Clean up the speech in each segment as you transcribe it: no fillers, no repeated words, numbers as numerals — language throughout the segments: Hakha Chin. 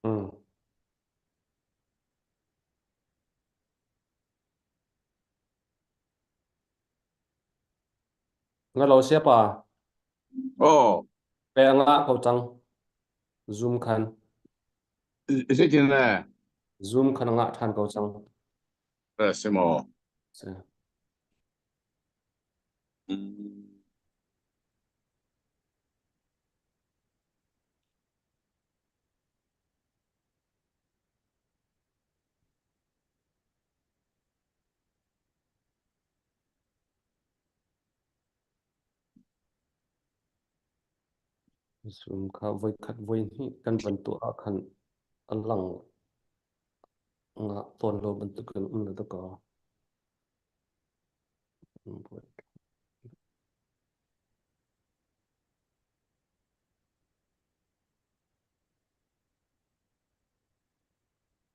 Mm. Na lo sia pa. Oh. Pe nga ko cang. Zoom khan. Zeitin le? Zoom khan nga than ko cang. Eh, si maw? Si. Mm. Zoom kha voikhat voihnih kan van tuah ah khan a lang nga tawn lo bantukin um na dakaw.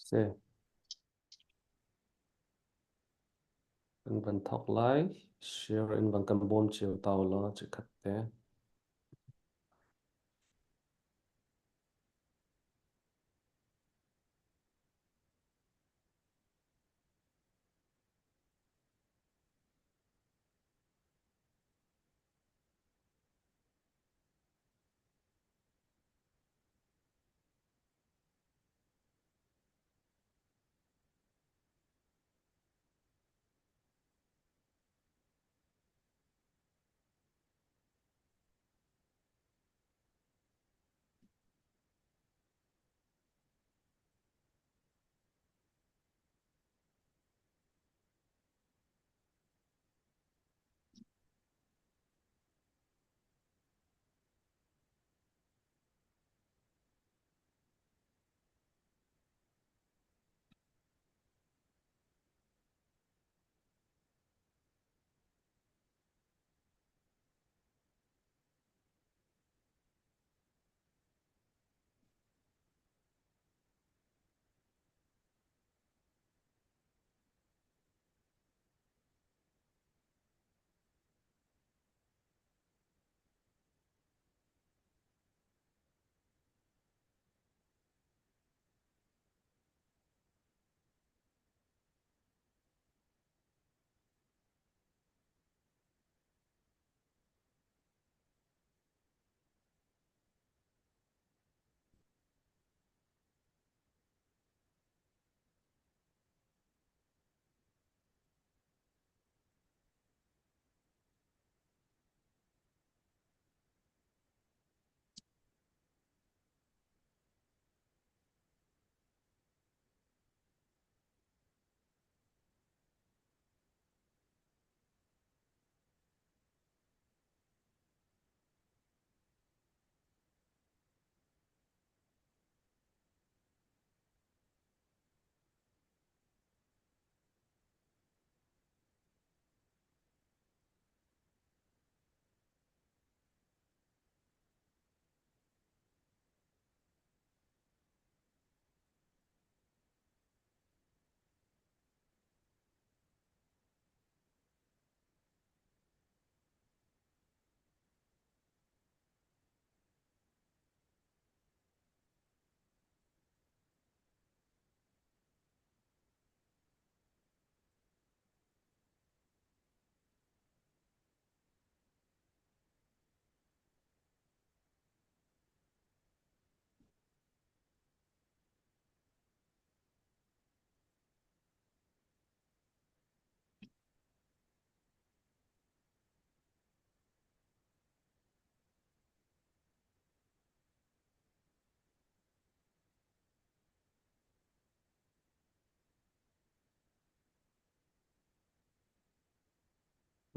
Si. Kan van thawk lai. Share in van kan bawm cio tau law cikhat te.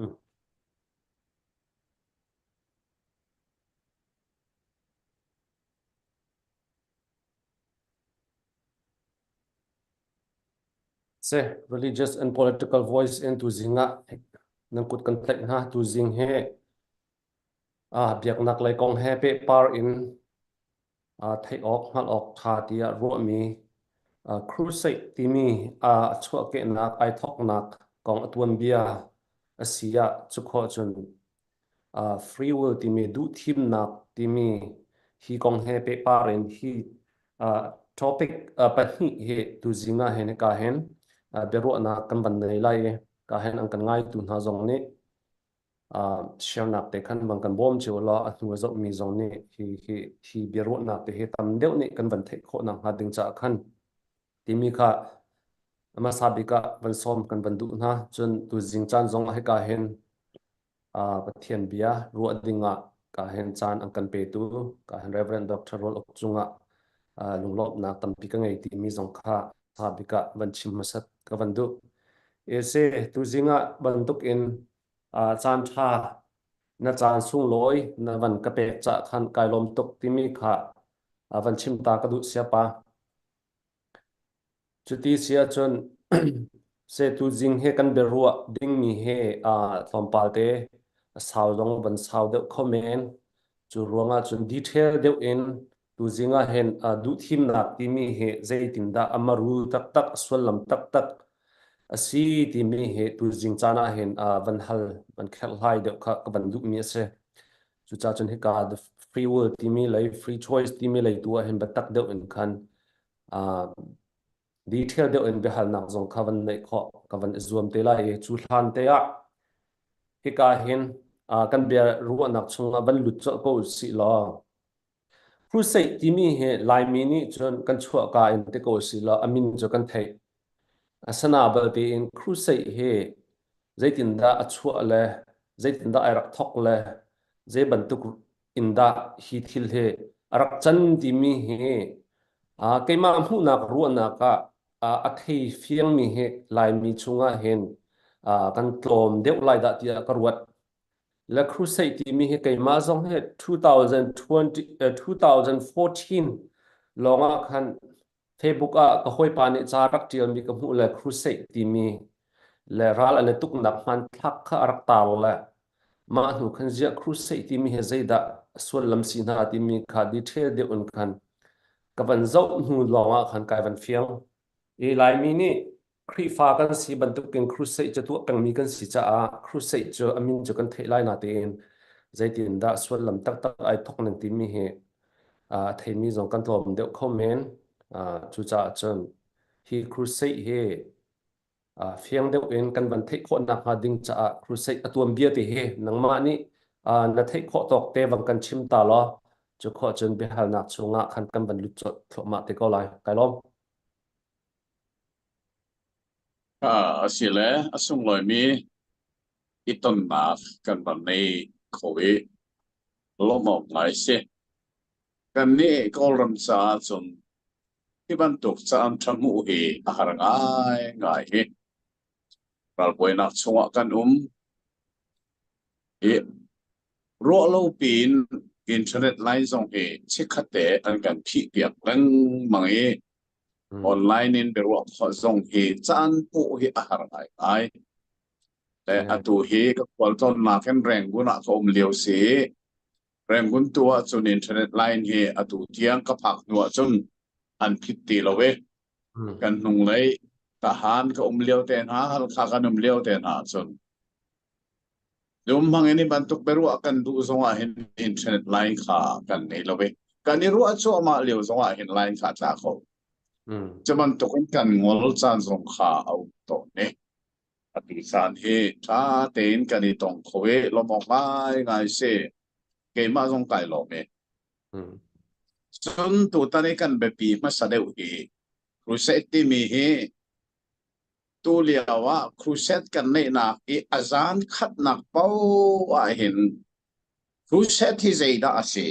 Mm. Si, religious and political voice in tuzing ah nan kut kan tlaih hna tuzing he biaknak lei kong he pehpar in theih awk hngalh awk ṭha tiah ruahmi crusade timi a chuahkehnak ai thawknak kong a tuanbia a si ah cukhawh cun free will timi duhthimnak timi hi kong he pehpar in hi. Topic pahnih hi tuzing ah hin ka hin biaruahnak kan van nei lai i ka hin an kan ngaitu hna zong nih share-nak te khan van kan bawm cio law a hnu a zohmi zong nih hi hi hi biaruahnak te hi tam deuh nih kan van theih khawh nakhnga ding caah khan timi kha hmasa bik ah van sawm kan van duh hna. Cun tuzing caan zong ah hika hin Pathian bia ruah ding ah ka hen caan an kan petu ka hen Reverend Dr. Rual Uk cungah lunglawmhnak tampi ka ngei timi zong kha tha bik ah van chim hmasat ka van duh. Ese tuzing ah bantuk in caan tha na caan sunglawi na van ka pek ca khan kai lawm tuk timi kha van chim ta ka duh siapa. Cuti si ahcun setu zing he kan biaruah dingmi he tlawmpal te a sau zong van sau deuh kho men. Cu ruangah cun detail deuh in tuzing ah hin duhthimnak timi hi zeitindah a maru taktak, a sullam taktak a si timi hi tuzing caan ah hin van hal, van kherhhlai deuh kha ka van duhmi a si. Cucaah cun hika the free will timi lei, free choice timi lei tu ah hin biatak deuh in khan detail deuh in biahalnak zong kha van neih khawh ka van i zuam te lai i cu hlan te ah hika hin kan bia ruahnak chungah van lut colh ko usih law crusade timi hi Laimi nih cun kan chuahka in te ko usih law a min cu kan theih asana balte in crusade hi zeitindah a chuah le zeitindah ai rak thok le zei bantuk in dah hi thil hi a rak can timi hi keimah hmuhnak ruahnak ah a thei fiangmi hi Laimi chungah hin kan tlawm deuh lai dah tiah ka ruat. Le crusade timi hi keimah zong hi 2020, 2014 lawngah khan Facebook ah ka hawipa nih ca rak ṭialmi ka hmuh le crusade timi le ral an i tuknak hmanthlak kha a rak tar le mah hnu khan ziah crusade timi hi zeidah sullam si hna timi kha detail deuh in khan ka van zoh hnu lawngah khan kai van fiang. I Laimi nih Khrihfa kan si bantukin crusade cu tuah pengmi kan si caah crusade cu a min cu kan theih lai natein zeitindah sullam taktak ai thawk ning timi hi a theimi zong kan tlawm deuh kho men. Cucaah cun hi crusade hi fiang deuh in kan van theih khawh nakhnga ding caah crusade a tuanbia te hi nangmah nih na theih khawh tawk te vang kan chim ta law cu khawh cun biahalnak chungah khan kan van lut colh thluahmah te ko lai. Kai lawm. A si le a sunglawimi i tonnak kan van nei kho i lawmh awk ngai si. Kannih Kawlram caah cun hi bantuk caan ṭha hmuh hi a har ngaingai hi. Ralbuainak chungah kan um i ruahlo piin internet line zong hi chikkhat te an kan phihpiak lengmang i online in biaruah khawh zong hi caan hmuh hi a har ngaingai. Le atu hi ka khualtlawnnak in Rangoon ah ka um lio si i Rangoon tu ahcun internet line hi atu tiang ka phak hnu ahcun an phit ti lo i kan hnunglei Tahan ka um lio te hna Halkha kan um lio te hna ahcun Dum hmang in hi bantuk biaruah kan duh zong ah hin internet line kha kan ngei lo i kan i ruah cuahmah lio zong ah hin line kha a tla kho. Cu bantuk in kan ngol caan zong kha a um tawn i atu caan hi ṭha tein kan i tong kho i lawmh awk ngaingai si. Keimah zong kai lawm i. Cun tutan i kan biapi hmasa deuh hi crusade timi hi Tu lio ah crusade kan neihnak i a zan khatnak paoh ah hin crusade hi zeidah a si?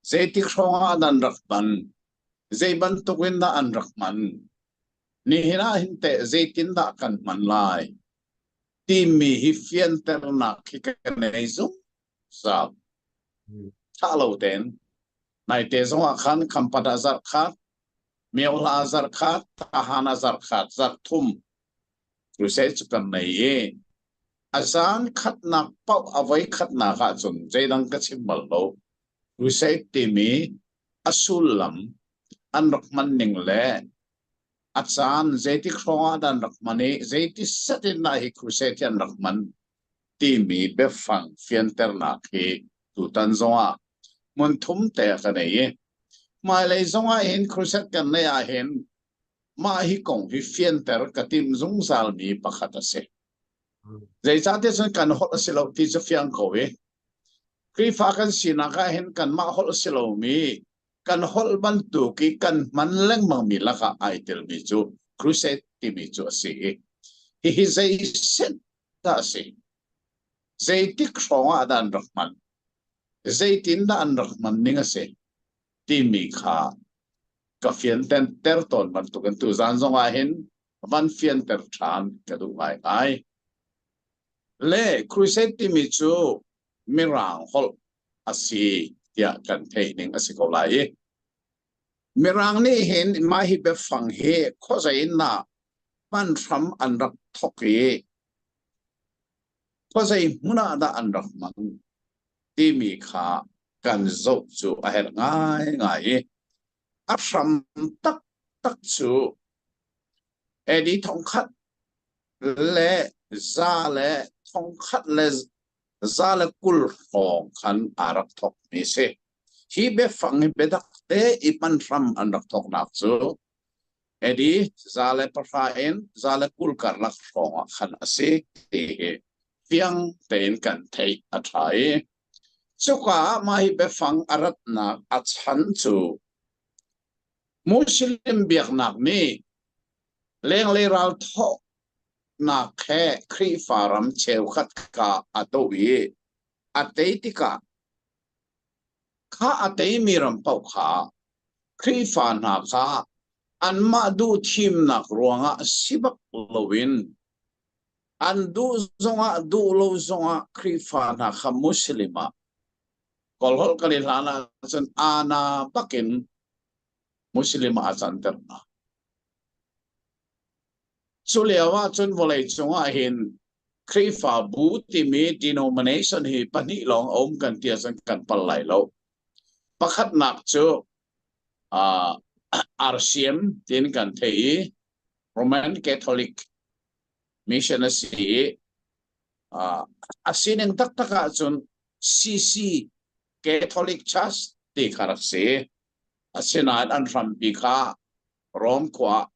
Zeitik hrawng ah nan rak hman? Zei bantuk in dah an rak hman? Nihin ah hin teh zeitindah kan hman lai? Timi hi fianternak hi ka nei zungzal. Thah lo tein naite zong ah khan Khampat ah zarh khat Myohla zarh khat, Tahana zarh khat, zarh thum crusade cu kan nei i a zan khatnak paoh a voi khatnak ahcun zeidang ka chim bal lo. Crusade timi a sullam an rak hman ning le a caan zeitik hrawng ah dah an rak hman i zeiti set in dah hi crusade hi an rak hman timi biafang fianternak hi tutan zongah hmun thum te ka nei i. Hmailei zong ah hin crusade kan neih ah hin mah hi kong hi fianter ka tim zungzalmi pakhat a si. Zeicahtiah cun kan holh a si lo ti cu fiang ko i Khrihfa kan sinak ah hin kanmah holh a si lomi kan holh bantuk i kan hman lengmangmi lakah ai telmi cu crusade timi cu a si i hihi zei set dah a si? Zeitik hrawng ah dah an rak hman? Zeitin dah an rak hman ning a si? Timi kha ka fianter tawn bantukin tuzaan zong ah hin van fianter ṭhan ka duh ngaingai. Le crusade timi cu Mirang holh a si tiah kan theih ning a si ko lai i Mirang nih hin mah hi biafang hi khuazei in dah hman hram an rak thawk i khuazei hmun ah dah an rak hman timi kha kan zoh cu a herh ngaingai i a hram taktak cu AD thongkhat le za le thongkhat le 120 hrawng khan aa rak thawkmi si. Hi biafang hi biatak te i hman hram an rak thawknak cu AD 110 in 120 karlak hrawng ah khan a si ti hi fiang tein kan theih a ṭha i cuka ah mah hi biafang a ratnak a chan cu Muslim biaknak nih lenglei ral thawhnak he Khrihfa ram cheukhat kha a doh i a tei tikah kha a teimi ram paoh kha Khrihfa hna kha anmah duh thimnak ruangah si bak loin an duh zongah duh lo zongah Khrihfa hna kha Muslim ah Kawlholh kan i hlan ahcun ana bakin Muslim ah a canter hna. Cu lio ah cun vawlei cung ah hin Khrihfabu timi denomination hi pahnih lawng a um kan ti ahcun kan pal lai lo. Pakhatnak cu uh, RCM tiin kan theih i Roman Catholic Mission a si i uh, a sining taktak ahcun CC Catholic Church ti kha rak si. Asinain an hrampi kha Rome khua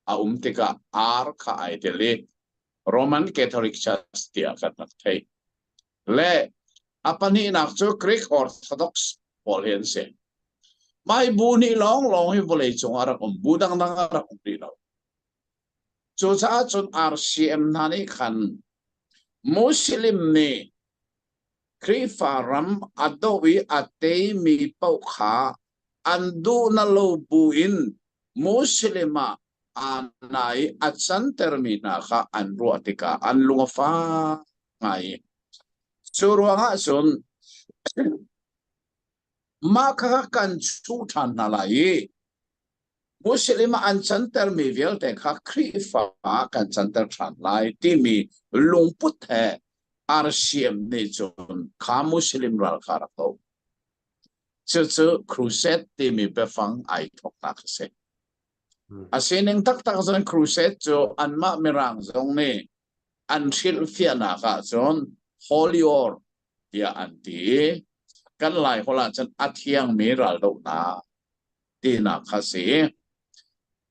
a um tikah ar kha ai tel i Roman Catholic Church tiah kan rak theih. Le a pahnihnak cu Greek Orthodox pawl hi an si. Mai bu nih lawnglawng hi vawlei cung ah rak um, bu dangdang a rak um rih lo. Cucaah cun RCM hna nih khan Muslim nih Khrihfa ram a doh i a teimi paoh kha an duh na lo bu in Muslim ah aa na i a cantermi hna kha an ruah tikah an lung a fak ngai. Cu ruangah cun mah kha kan chuh ṭhan hna lai i Muslim ah an cantermi vialte kha Khrihfa ah kan canter ṭhan lai timi lungput he RCM nih cun kha Muslim ral kha rak doh. Cucu crusade timi biafang ai thawknak a si. A sining taktak cun crusade cu anmah Mirang zong nih an hrilhfiahnak ahcun holy war tiah an ti i kan Lai holh ahcun a thiangmi raldohnak tinak kha si.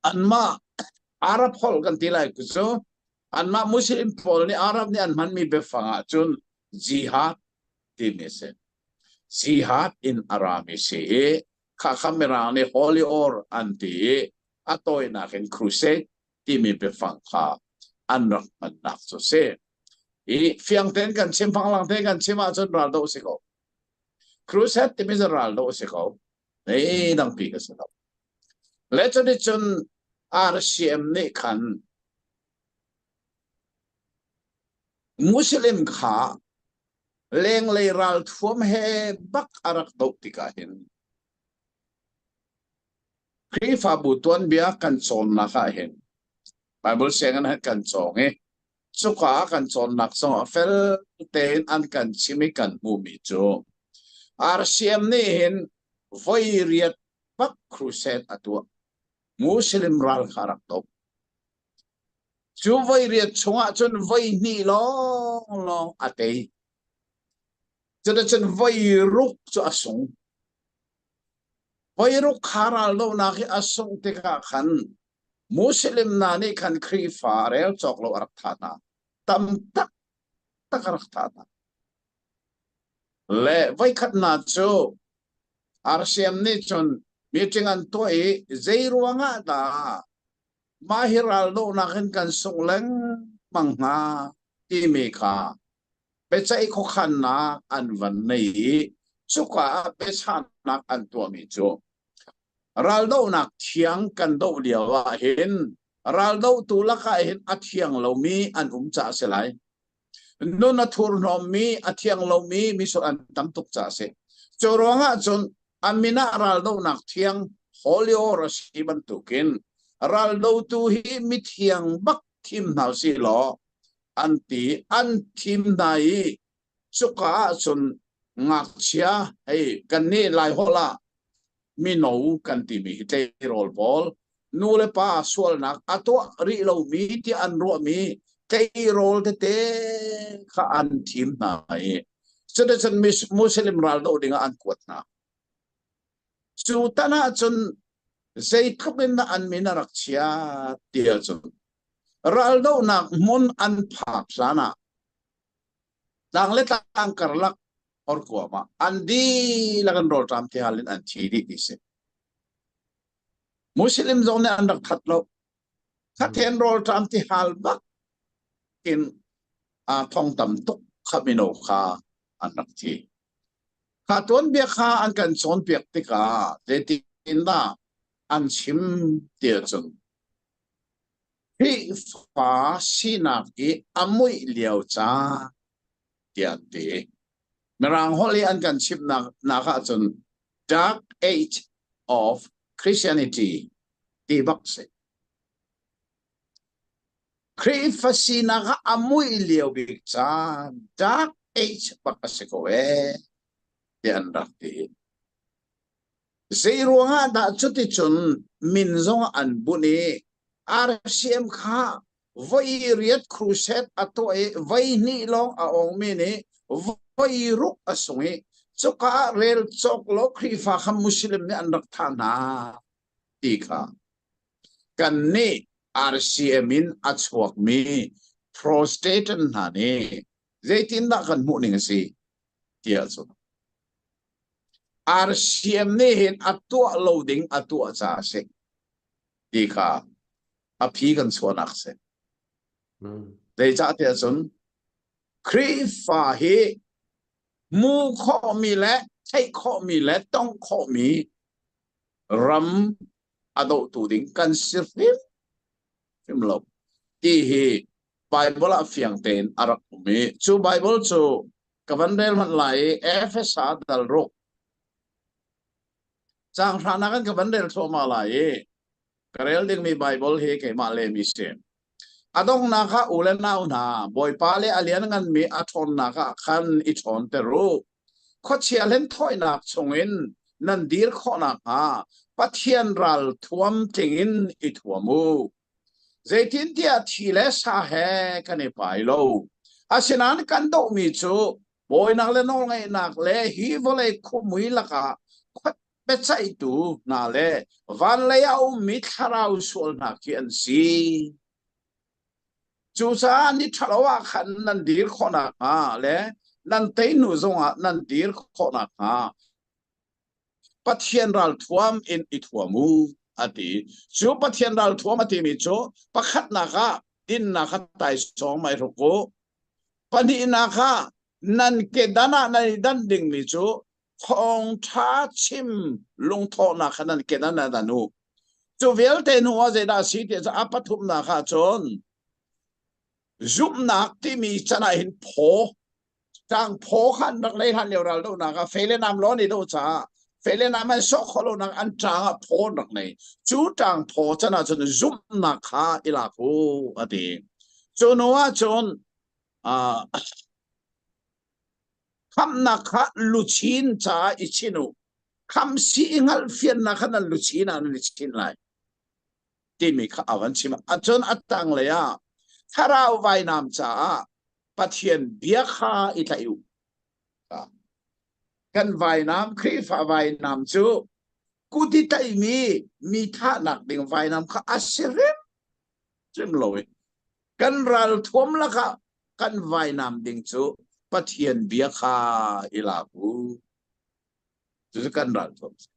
Anmah Arab holh kan ti lai cu anmah Muslim pawl nih Arab nih an hmanmi biafang ahcun jihad timi a si. Jihad in a rami si i kha kha Mirang nih holy war an ti i a tawinak in crusade timi biafang kha an rak hmannak cu si. I fiang tein kan chim phanglang tein kan chim ahcun raldoh si ko. Crusade timi cu raldoh si ko. Ei dangpi ka si lo. Le cun RCM nih khan Muslim kha lenglei ralthuam he bak a rak doh tikah hin Khrihfabu tuanbia kan cawnnak ah hin Bible sianginn ah kan cawng i cuka ah kan cawnnak zong ah fel tein an kan chim i kan hmuhmi cu RCM nih hin voi riat bak crusade a tuah. Muslim ral kha rak doh. Cu voi riat chungah cun voi hnih lawnglawng a tei. Cuticun voi ruk cu a sung. Voiruk kha raldohnak hi a sungh tikah khan Muslim hna nih khan Khrihfa rel cawk lo a rak thah hna. Tam taktak a rak thah hna. Le voikhat hna cu RCM nih cun meeting an tuah i zei ruangah dah mah hi raldohnak in kan sungh lengmang hnga timi kha biaceih khuakhannak an van nei i cuka ah biachahnak an tuahmi cu raldohnak thiang kan doh lio ah hin raldohtu lakah hin a thiang lomi an um caah a si lai. Nun a thurhnawmmi, a thiang lomi misual an tam tuk caah a si. Cu ruangah cun a min ah raldohnak thiang holy war a si bantukin raldotu hi mithiang bak thim hna usih law an ti an thim hna i cuka ah cun ngakchia hei kannih Laiholh ah mino kan timi hi tleirawl pawl nu le pa sualnak a tuah rih lomi tiah an ruahmi tleirawl tete kha an thim hna i cuticun Muslim ral doh dingah an kuat hna. Cu tan ah cun zeitluk in dah an min a rak chiat ti ahcun raldohnak hmun an phak hlan ah tlang le tlang karlak horkuam ah an dihlak in rawlṭam tihal in an thi dih ti si. Muslim zong nih an rak that lo. Khathen rawlṭam tihal bak in a thong tam tuk kha mino kha an rak thi. Kha tuanbia kha an kan cawnpiak tikah zeitindah an chim ti ahcun Khrihfa sinak i a muih lio caan tiah an ti. Mirang holh i an kan chimhnak nak ahcun Dark Age of Christianity ti bak si. Khrihfa sinak ah a muih lio bik caan Dark Age bak a si ko ee tiah an rak ti. Zei ruangah dah cuticun min zong an bunh i RCM kha voi riat crusade a tuah i voi hnih lawng a awngmi nih voi ruk a sung i cuka ah rel cawk lo Khrihfa kha Muslim nih an rak thah hna ti kha kannih RCM in a chuakmi Protestant hna nih zeitindah kan hmuh ning a si tiah cun RCM nih hin a tuah lo ding a tuah caah a si ti kha a phi kan chuahnak a si. Zeicahtiah cun Khrihfa hi hmu khawhmi le theih khawhmi le tongh khawhmi ram a dohtu ding kan si hrim hrim lo ti hi Bible ah fiang tein a rak um i cu Bible cu ka van rel hmanh lai i Efesa dal ruk caang hranak in ka van rel thluahmah lai i ka rel dingmi Bible hi keimah lehmi si. A donghnak ah u le nau hna, Bawipa le a liannganmi a ṭhawnnak ah khan i ṭhawnter u. Khuachia hlenthawinak chungin nan dir khawh nakhnga Pathian ral thuam tling in i thuam u. Zeitintiah thi le sa he kan i pai lo. Asinain kan dohmi cu bawinak le nawlngeihnak le hi vawlei khuamui lakah biaceihtu hna le van lei a ummi thlarau sual hna khi an si. Cucaah ni ṭhalo ah khan nan dir khawh nakhnga le nan tei hnu zongah nan dir khawh nakhnga Pathian ralthuam in i thuam u a ti. Cu Pathian ralthuam a timi cu pakhatnak ah dinnak kha taisawng mai hruk u. Pahnihnak ah nan kedan ah nan i danh dingmi cu thawngṭha chim lungthawhnak kha nan kedan ah dan u. Cu vialte hnu ah zeidah a si ti cu a pathumnak ah cun zumhnak timi can ah hin phaw ṭangphaw kha an rak lei hlan lio ral dohnak ah fei le nam law an i doh caah fei le nam an sawh khawh lonak an ṭang ah phaw an rak nei. Cu ṭangphaw can ah cun zumhnak kha i lak u a ti. Cu hnu ah cun uh, khamnak kha luchin caah i chin u. Khamsi i hngalhfiannak kha nan luchin ah nan i chin lai timi kha a van chim. Acun a tanglei ah thlarau vainam caah Pathian bia kha i tlaih u. Kan vainam, Khrihfa vainam cu. Kut i tlaihmi mi thahnak ding vainam kha a si hrimhrim lo i kan ralthuam lakah kan vainam ding cu Pathian bia kha i lak u. Cucu kan ralthuam si.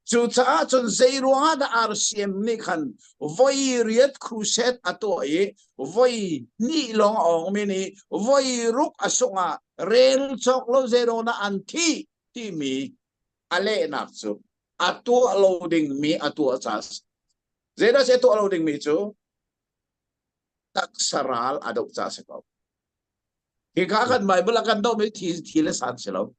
Cucaah cun zei ruangah dah RCM nih khan voi riat crusade a tuah i voi hnih lawng a awngmi nih voi ruk a sungh ah rel cawk lo zeiruang dah an thih timi a lehnak cu a tuah lo dingmi a tuah caah zeidah si a tuah lo dingmi cu taksa ral a doh caah si ko. Hika kan Bible a kan dohmi thi thi le san si lo.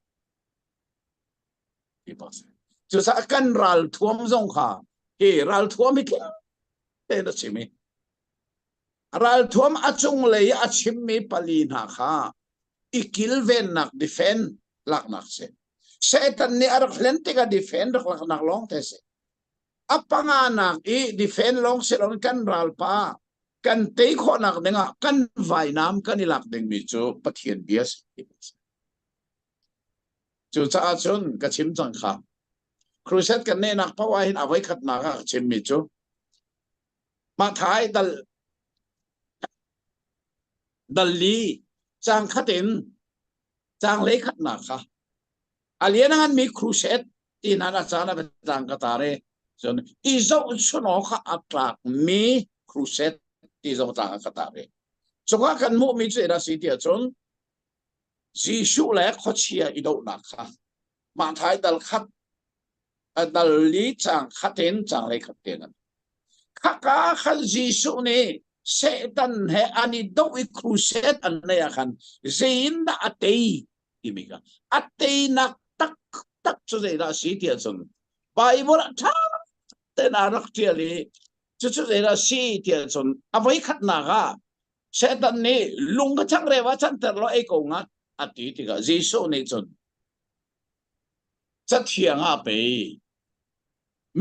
Cucaah kan ralthuam zong kha hi ralthuam hi tein a chim i ralthuam a cunglei a chimmi pali hna kha i kilvennak defend laknak si. Satan nih a rak hlen tikah defend rak laknak lawng te si. A panganak i defend lawng si loin kan ralpa kan tei khawhnak dingah kan vainam kan i lak dingmi cu Pathian bia si. Cucaah cun ka chim cang kha. Crusade kan nehnak paoh ah hin a voikhatnak ah ka chimmi cu Mathai dal dal li cang khat in cang lei khatnak kha a lian a nganmi crusade ti hna a caan a tlang ka tar i cun i zohchun awk ah a tlakmi crusade ti zong tlang ka tar i cuka kan hmuhmi cu zeidah si ti ahcun Jesuh le khuachia i dohnak kha Mathai dal khat dal li cang khat in cang lei khat te nan khaka khan Jesuh nih Satan he an i doh i crusade an nei ah khan zeiindah a tei timi kha a teinak tak tak cu zeidah a si ti ahcun Bible ah ṭha tein aa rak ṭial i cucu zeidah a si ti ahcun a voikhatnak ah Satan nih lung ka changreu ah canter law ei ko ngat a ti tikah Jesuh nih cun cathiang ah pei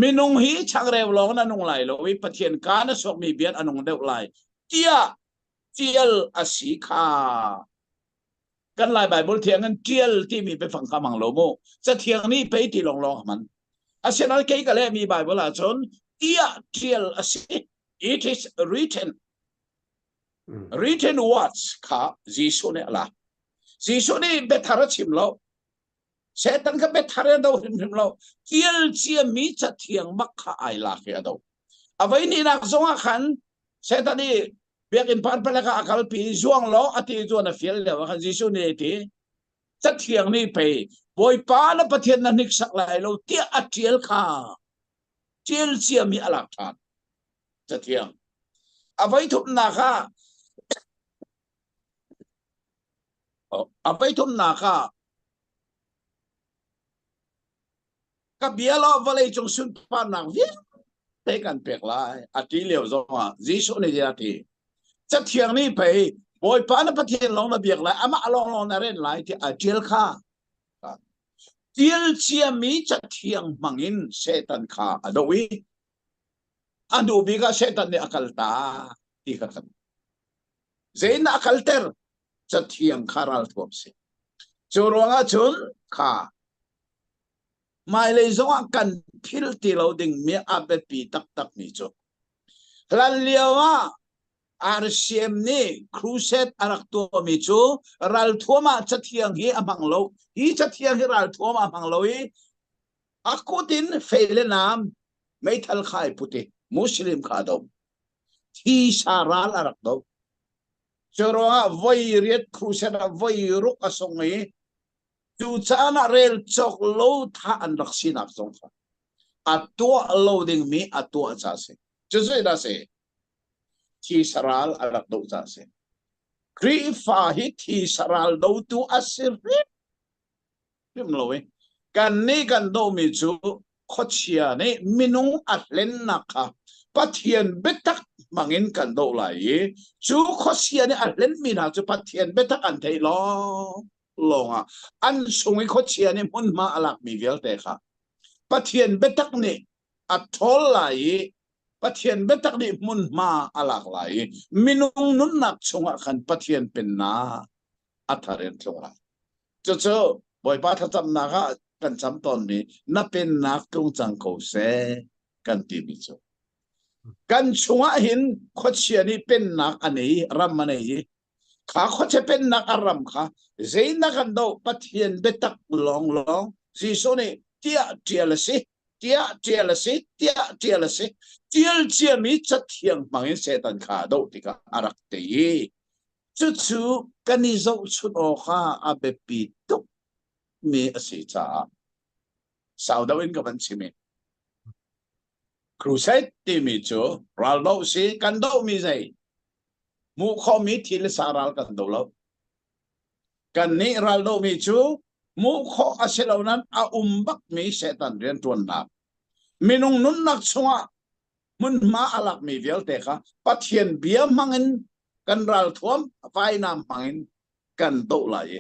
minung hi changreu lawng na nung lai lo i Pathian kaa na suakmi bia a nung deuh lai tiah tial a si kha kan lai Bible thiang in tial timi biafang kha mang lo mu cathiang nih pei ti lawng lawng hman asinain kei ka lehmi Bible ah cun tiah tial a si it is written Written words kha Jesuh nih a lak. Jesuh nih biathar a chim lo. Satan kha biathar a do hrimhrim lo. Tial ciami cathiang bak kha ai lak i a do. A voi hnihnak zongah khan Satan nih biakinn parpalek ah a kalpi zuang law a ti cu na fial lio ah khan Jesuh nih a ti cathiang nih pei Bawipa na Pathian na hniksak lai lo tiah a tial kha tial ciami a lak ṭhan. Cathiang. A voithumnak ah a voithumnak ah ka bia law vawlei cung sunparnak vialte kan pek lai a ti lio zongah Jesuh nih a ti cathiang nih pei Bawipa na Pathian lawng na biak lai amah lawng lawng na ren lai tiah a ṭial kha ṭial ciami cathiang hmangin Satan kha a doh i A hnu bik ah Satan nih a kaltak ti kha kan zein a kalter cathiang kha ralthuam si. Cu ruangah cun kha hmailei zongah kan philh ti lo dingmi a biapi taktakmi cu hlan lio ah RCM nih crusade a rak tuahmi cu ralthuam ah cathiang hi a hmang lo. Hi cathiang hi ralthuam ah a hmang lo i a kut in fei le nam meithal kha ai put i Muslim kha a doh. Thisa ral a rak doh. Cu ruangah voi riat crusade ah voi ruk a sung i cu caan ah rel cawk lo thah an rak sinak zong kha a tuah lo dingmi a tuah ca si. Cu zeidah si? Thisa ral a rak doh ca si. Khrihfa hi thisa ral dotu a si hrim hrim lo i kannih kan dohmi cu khuachia nih minung a hlennak kha Pathian biatak hmangin kan doh lai i cu khuachia nih a hlenmi hna cu Pathian biatak an theih lawng lawngah an chung i khuachia nih hmunhma a lakmi vialte kha Pathian biatak nih a ṭhawl lai i Pathian biatak nih hmunhma a lak lai i minung nunnak chungah khan Pathian pennak a thar in tlung lai. Cucu Bawipa thlacamnak ah. Kan cam tawnmi na pennak tlung cang ko seh kan timi cu. Kan chungah hin khuachia nih pennak a nei, ram a nei i kha khuachia pennak a ram kha zeinak kan doh Pathian biatak lawnglawng Jesuh nih tiah ṭial a si tiah ṭial a si tiah ṭial a si ṭial ciami cathiang hmangin Satan kha a doh tikah a rak tei i cucu kan i zohchunh awkah a biapi tuk mi a si caah sau deuh in ka van chim i crusade timi cu raldoh si kan dohmi zei hmuh khawhmi thil le sa ral kan do lo kannih ral dohmi cu hmuh khawh a si lo nan a um bakmi Satan rianṭuannak minung nunnak chungah hmunhma a lakmi vialte kha Pathian bia hmangin kan ralthuam vainam hmangin kan doh lai i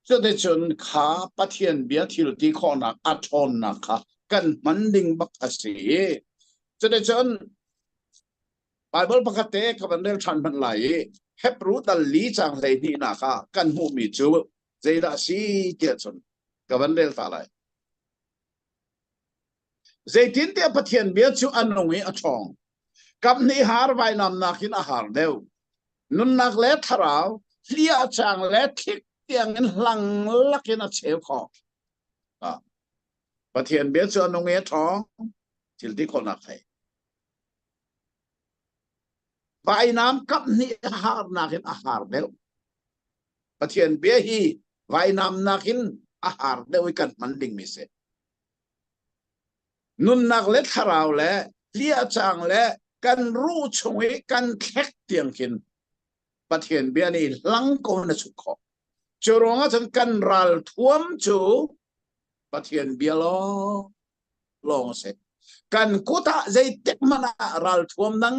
cuticun kha Pathian bia thil ti khawhnak a ṭhawnnak kha kan hman ding bak a si i cuticun Bible pakhat te ka van rel ṭhan hmanh lai i Hebrew dal li cang 12 nak ah kan hmuhmi cu zeidah a si tiah cun ka van rel ta lai. Zeitintiah Pathian bia cu a nung i a ṭhawng. Kaphnih har vainam nakin a har deuh. Nunnak le thlarau, hliah cang le thlik tiangin hlang lakin a cheu khawh. Ah. Pathian bia cu a nung i a ṭhawng. Thil ti khawhnak thei. Vainam kaphnih a harnak in a har deuh. Pathian bia hi vainam nakin a har deuh i kan hman dingmi si. Nunnak le thlarau le hliahcang le kan ruh chung i kan thlek tiang khin Pathian bia nih hlang ko na chuk khawh. Cu ruangah cun kan ral thuam cu Pathian bia lawng lawng a si. Kan kut ah zeitik hmanh ah ralthuam dang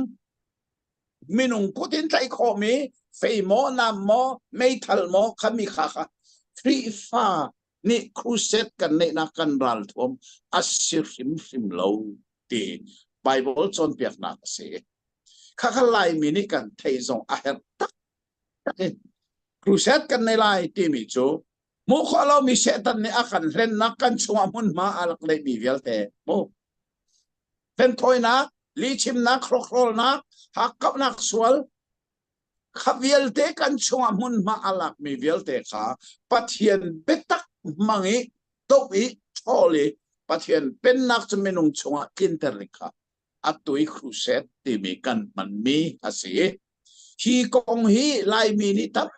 minung kut in tlaih khawhmi fei maw nam maw meithal maw khami kha kha Khrihfa nih crusade kan neihnak kan ralthuam a si hrimhrim lo ti Bible cawnpiaknak a si. Khakha Laimi nih kan theih zong a herh tak tak i crusade kan nei lai timi cu hmuh khawh lomi Satan nih a kan hlennak kan chungah hmunhma a rak neihmi vialte mu hlenthawinak lihchimnak hrokhrawlnak hakkauhnak sual kha vialte kan chungah hmunhma a lakmi vialte kha Pathian biatak hmang i doh i ṭhawl i Pathian pennak cu minung chungah tlinter ding kha atu i crusade timi kan hmanmi a si. Hi kong hi Laimi nih tam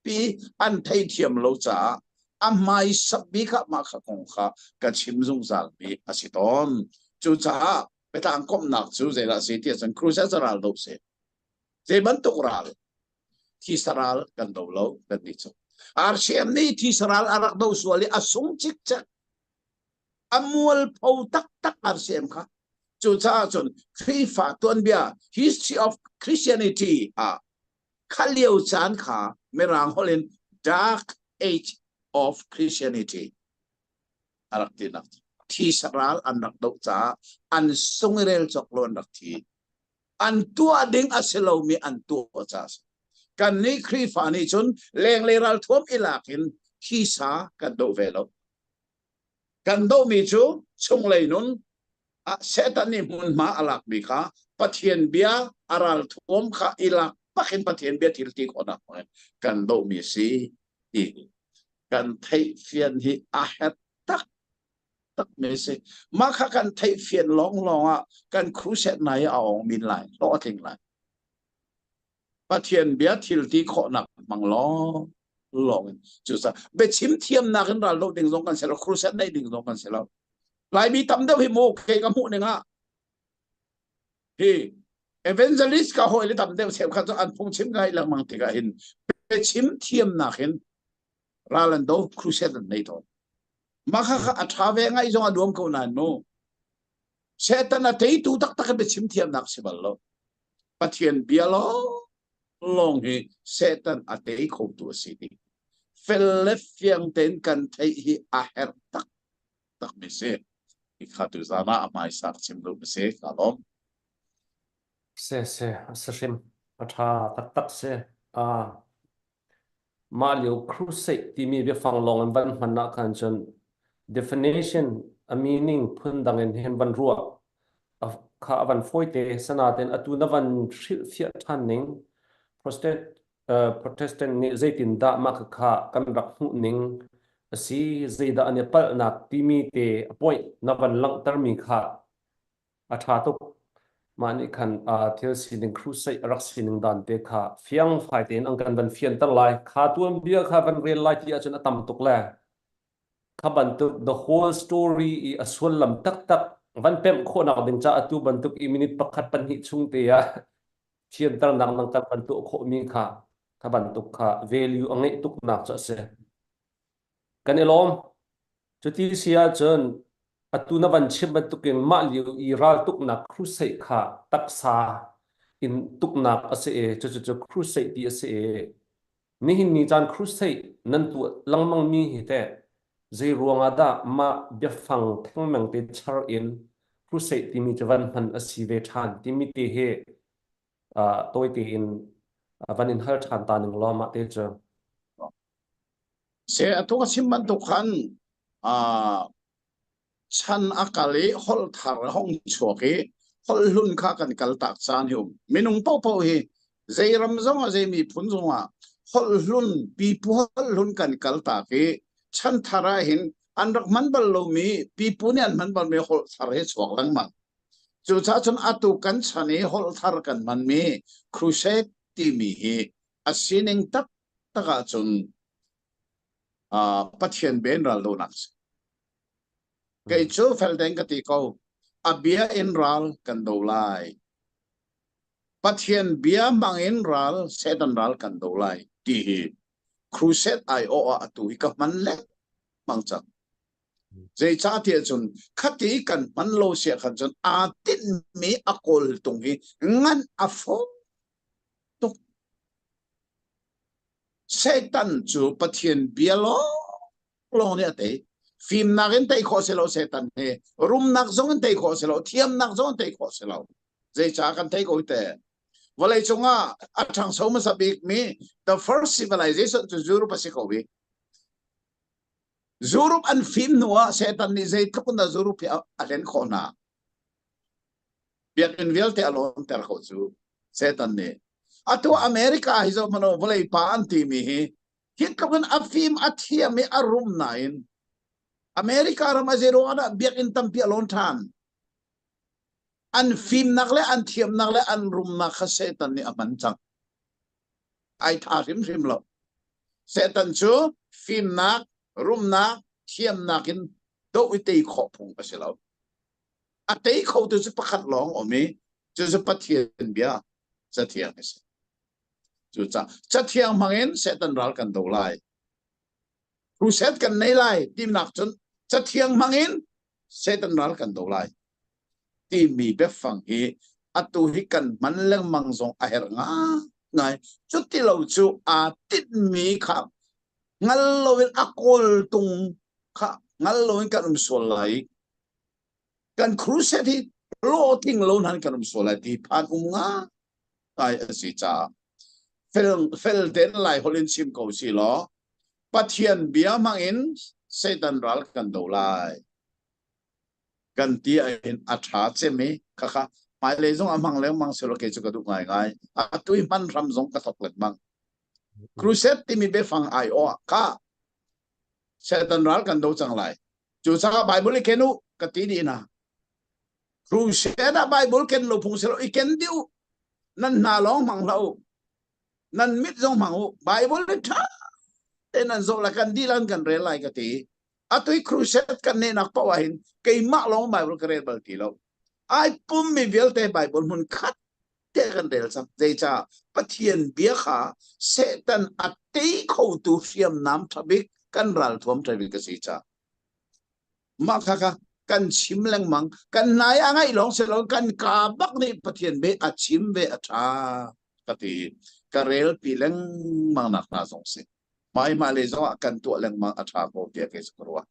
pi an theithiam lo caah a hmaisa bik ah mah kha kong kha ka chim zungzalmi a si tawn. Cucaah biatlang komhnak cu zeidah a si ti ahcun crusade ral do si. Zei bantuk ral? Thisa ral kan do lo kan ti cu. RCM nih thisa ral a rak do sual i a sung cikcek. A mualpho taktak RCM kha. Cucaah cun Khrihfa tuanbia History of Christianity ah Kha lio caan kha Mirang holh in Dark Age of Christianity a rak tinak. Thisa ral an rak doh caah an sung i rel cawk lo an rak thi. An tuah ding a si lomi an tuah caah a si. Kannih Khrihfa nih cun lenglei ralthuam i lak in thisa kan doh ve lo. Kan dohmi cu chunglei nun Satan nih hmunhma a lakmi kha Pathian bia a ralthuam kha i lak bakin Pathian bia thil ti khawhnak hmangin kan dohmi a si ti kan theihfian hi a herh tak takmi a si. Mah kha kan theihfian lawnglawng ah kan crusade nai a ong min lai, hlawh a tling lai. Pathian bia thil ti khawhnak hmang lawng lawng in cucaah biachim thiamnak in ral doh ding zong kan si lo crusade neih ding zong kan si lo Laimi tam deuh hi mu kei ka hmuh ning ah hi evangelist ka hawi le tam deuh cheukhat cu an phungchim ngai lengmang tikah hin biachim thiamnak in ral an do crusade an nei tawn mah kha kha a ṭha ve ngai zong a nuam ko nain mu Satan a teitu taktak in biachim thiamnak si bal lo Pathian bia lawng hi Satan a tei khotu a si ding. Fel le fiang tein kan theih hi a herh taktak mi si. Hi kha tu zan ah a hmaisa chim duh mi si. Ka lawm. Se se a si hrim a ṭha taktak si. Ah mah lio crusade timi biafang lawng in van hman ah khan cun. Definition, a meaning phundang in hin van ruah kha a van fawite. Sanaten atu na van hrilhfiah ṭhan ning Protestant, Protestant nih zeitindah mah kha kan rak hmuh ning a si, zeidah an i palhnak timi te a point na van langhtermi kha a ṭha tuk. Mah nih khan thil sining crusade a rak sining dan te kha fiangfai tein an kan van fianter lai. Kha tuanbia kha van rel lai ti ahcun a tam tuk le kha bantuk the whole story i a sullam taktak van pemh khawhnak ding ca atu bantuk i minute pakhat pahnih chung te ah fianternak nang kan van tuah khawhmi kha kha bantuk kha value a ngeih tuknak cu a si. Kan i lawm. Cuti si ahcun atu na van chim bantukin mah lio i raltuknak crusade kha taksa in tuknak a si i cucu crusade ti a si i nihin ni caan crusade nan tuah lengmang mi hi teh zei ruangah dah mah biafang thengmeng te char in crusade timi cu van hman a si ve ṭhan timi te hi tawi tein van in hal ṭhan ta ning law mah te cu. Se atu ka chim bantuk khan chan a kal i holh thar a hong chuak i holh hlun kha kan kal tak caan hi um. Minung paohpaoh hi zei ram zong ah zei miphun zong ah holh hlun pipu holh hlun kan kal tak i chan thar ah hin an rak hman bal lomi pipu nih an hman balmi holh thar hi chuak lengmang. Cucaah cun atu kan chan i holh thar kan hmanmi crusade timi hi a sining taktak ahcun Pathian ben raldonak a si. Kei cu fel deng ka ti ko. A bia in ral kan do lai. Pathian bia hmang in ral, Satan ral kan do lai ti hi crusade ai awh ah atu hi ka hman lengmang cang. Zeicahtiah cun khati kan hman lo sia khan cun aa tinhmi a kawltung hi ngan a fawi tuk. Satan cu Pathian bia lawnglawng nih a tei. Fimnak in tei khawh si lo Satan hi. Rumnak zong in tei khawh si lo. Thiamnak zong in tei khawh si lo. Zeicah kan tei ko te? Vawlei cungah a ṭhangcho hmasa bikmi the first civilization cu Europe a si ko i Europe an fim hnu ah Satan nih zeitluk in dah Europe hi a hlen khawh hna. Biakinn vialte a lawnter ko cu Satan nih. Atu America hi zoh hmanh u, vawlei pa an timi hi hi tluk in a fim a thiam i a rum nain America ram a zei ruangah dah biakinn tampi a lawn ṭhan. An fimnak le an thiamnak le an rumnak kha Satan nih a hman cang. Ai tha hrimhrim lo. Satan cu fimnak, rumnak, thiamnak in doh i tei khawh phung a si lo. A tei khotu cu pakhat lawng um i cucu Pathian bia Cathiang a si. Cucaah Cathiang hmangin Satan ral kan do lai. Crusade kan nei lai tinak cun Cathiang hmangin Satan ral kan do lai timi biafang hi atu hi kan hman lengmang zong a herh ngai. Cuti lo cu aa tinhmi kha hngal loin a kawltung kha hngal loin kan um sual lai. Kan crusade hi hlawhtling lo hnan kan um sual lai ti phan um ngai a si caah fel fel ten lai holh in chim ko si law Pathian bia hmang in Satan ral kan do lai kan ti ahhin a ṭha cem i khakha hmailei zong a hmang lengmang selaw kei cu ka duh ngaingai. Atu i hman hram zong ka thok lengmang. Crusade timi biafang ai awh kha Satan ral kan do cang lai. Cucaah Bible i ken u ka ti dih hna. Crusade ah Bible ken lo phung selaw i ken dih u. Nan hna lawng hmang hlah u. Nan mit zong hmang u. Bible i ṭha tein nan zoh lai kan dilan kan rel lai ka ti. Atu i crusade kan nehnak paoh ah hin keimah lawng Bible ka rel bal ti lo. Ai pummi vialte Bible hmun khat te kan rel cang. Zeicah Pathian bia kha Satan a tei khotu hriamnam ṭha bik kan ralthuam ṭha bik a si caah. Mah kha kha kan chim lengmang. Kan nai a ngaih lawng si lo kan ka bak nih Pathian bia a chim ve a ṭha ka ti. Ka relpi lengmang nak hna zong si. Mai mah le zong ah kan tuah lengmang a ṭha ko tiah kei cu ka ruah.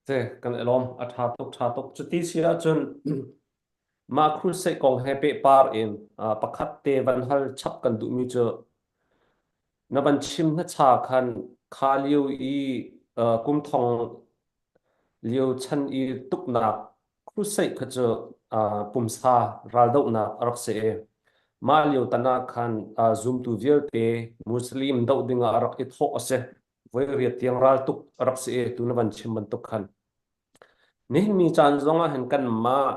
Te kan i lawm a ṭha tuk ṭha tuk. Cuti si ahcun mah crusade kong he pehpar in pakhat te van hal chap kan duhmi cu na van chim hnacha khan kha lio i kum thong. lio chan i tuknak crusade kha cu pumsa raldohnak a rak si i mah lio tan ah khan zumtu vialte Muslim doh dingah a rak i thawh a si. Voi riat tiang raltuk a rak si i tu na van chim bantuk khan. Nihin ni caan zong ah hin kanmah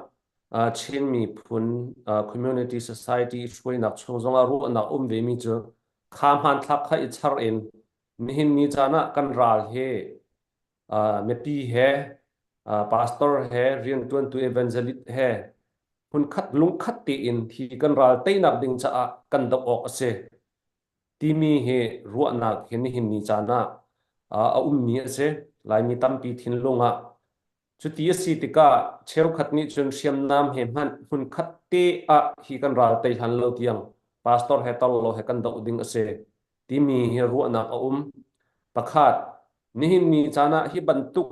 Chin miphun community society hruainak chung zong ah ruahnak um vemi cu kha hmanthlak kha i char in nihin ni caan ah kan ral hi mipi he pastor he riantuantu evangelist he hmunkhat lungkhat tein hi kan ral teinak ding caah kan doh awk a si timi hi ruahnak hi nihin ni caan ah a ummi a si. Laimi tampi thinlung ah cuti a si tikah cheukhat nih cun hriamnam he hmanh hmunkhat te ah hi kan ral tei hlan lo tiang pastor he tar lo he kan doh ding a si timi hi ruahnak a um. Pakhat, nihin ni caan ah hi bantuk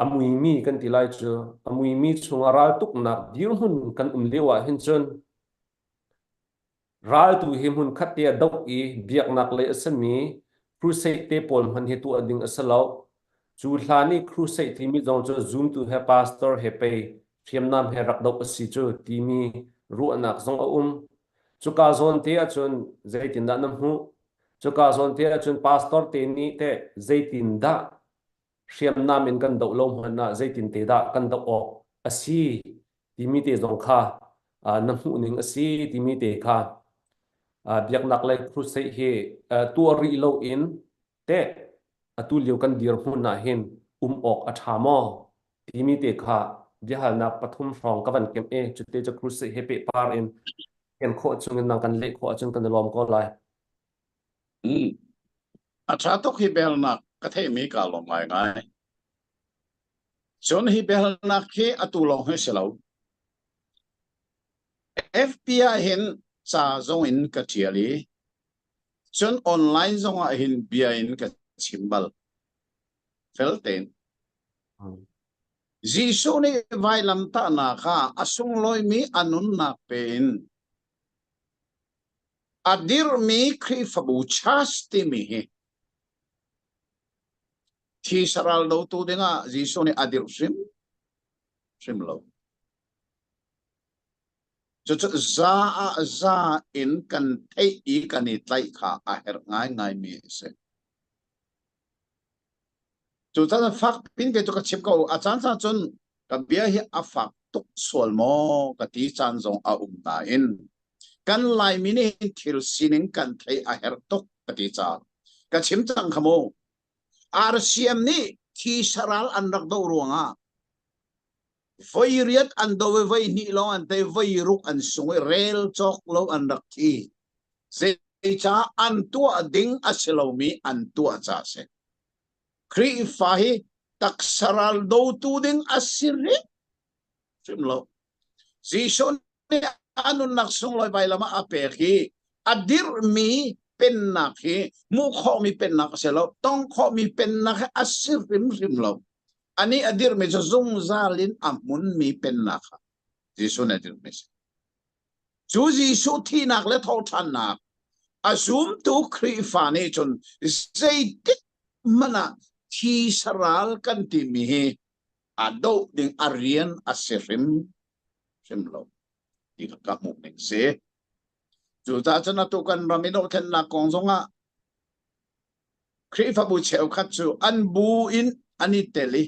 a muimi kan ti lai cu a muimi chungah raltuknak dirhmun kan um lio ah hin cun Raltu hi hmunkhat te a doh i biaknak lei a simi crusade te pawl hmanh hi tuah ding a si lo. Cu hlan i crusade timi zong cu zumtu he pastor he pei hriamnam he rak doh a si cu timi ruahnak zong a um. Cuka zawn te ahcun zeitindah na hmuh? Cuka zawn te ahcun pastor te nih teh zeitindah hriamnam in kan doh lo hmanh ah zeitin te dah kan doh awk a si timi te zong kha na hmuh ning a si timi te kha biaknak le crusade hi tuah rih lo in teh atu lio kan dirhmun ah hin um awk a ṭha maw timi te kha biahalnak pathum hrawng ka van kemh i cute cu crusade he pehpar in ken khawh chung in nang kan leh khawh ahcun kan i lawm ko lai. A ṭha tuk hi biahalnak ka theihmi kaa lawm ngaingai. Cun hi biahalnak hi atu lawng hi si lo. FB ah hin ca zong in ka ṭial i cun online zong ah hin bia in ka chim bal. Fel tein. Jesuh nih vailamtahnak ah a sunglawimi a nunnak pe in A dirhmi Khrihfabu church timi hi thi saral dotu dingah Jesuh nih a dirh hrim hrim lo. Cucu za ah za in kan theih i kan i tlaih kha a herh ngaingaimi a si. Cucaah fak pin kei cu ka chim ko. A caan caan cun ka bia hi a fak tuk sual maw ka ti caan zong a um nain kan Laimi nih thil sining kan theih a herh tuk ka ti caah ka chim cang kha mu. RCM nih thi saral an rak doh ruangah voi riat an do i voi hnih lawng an tei voi ruk an sung i rel cawk lo an rak thi. Zeicah an tuah ding a si lomi an tuah caah a si. Khrihfa hi taksa ral dotu ding a si hrim lo. Jesuh nih a nunnak sunglawi vailam ah a pek hi a dirhmi pennak hi hmuh khawhmi pennak a si lo, tong khawhmi pennak hi a si hrimhrim lo. Anih a dirhmi cu zungzal in a hmunmi pennak kha Jesuh nih a dirhmi a si. Cu Jesuh thihnak le thawhṭhannak a zumtu Khrihfa nih cun zeitik hmanh ah thi saral kan timi hi a doh ding a rian a si hrim hrim lo ti kha ka hmuh ning si. Cucaah cun atu kan ram i dohthlennak kong zongah Khrihfabu cheukhat cu an bu in an i tel i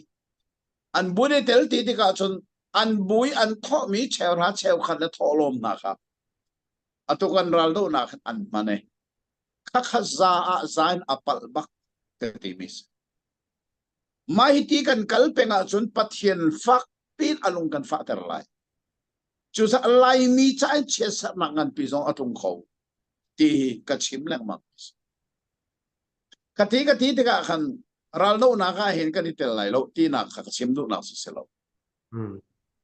an bu in i tel ti tikah cun an bu i an thawhmi cheuhra cheukhat le thawhlawm hna kha atu kan raldohnak hin an hman i khakha za ah za in a palh bak ka timi si. Mah hi ti kan kal peng ahcun Pathian fak piin a lung kan fahter lai. Cucaah Laimi ca in chiatserhnak nganpi zong a tlung kho ti hi ka chim lengmang. Ka ti ka ti tikah khan raldohnak ah hin kan i tel lai lo tinak kha ka chim duhnak si si lo.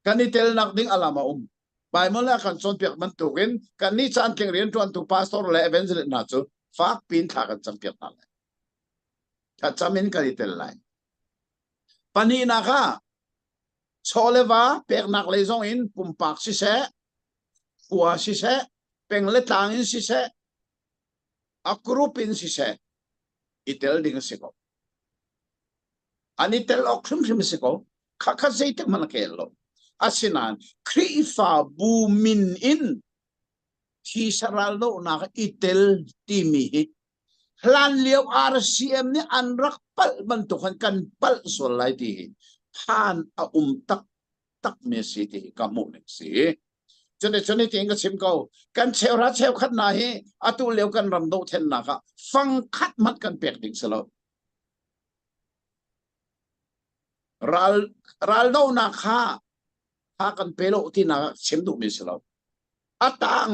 Kan i telnak ding a lam a um. Bible ah kan cawnpiak bantukin kan nih caan tling rianṭuantu pastor le evangelist hna cu fak piin thla kan campiak hna lai. Thlacam in kan i tel lai. Pahnihnak ah chaw le va peknak lei zong in pumpak siseh, khua siseh, peng le tlang in siseh, a group in siseh i tel ding a si ko. An i tel awk hrimhrim a si ko. Khakha zeitik hmanh a kel lo. Asinain Khrihfabu min in thisa raldohnak i tel timi hi hlan lio RCM nih an rak palh bantuk khan kan palh sual lai ti hi phan a um taktak mi a si ti hi ka hmuh ning si. Cun cun tiin ka chim ko kan cheuhra cheukhat hna hi atu lio kan ram dohthlennak ah fang khat hmanh kan pek ding si lo. Ral raldohnak kha kha kan pe lo tinak chim duhmi si lo. A tang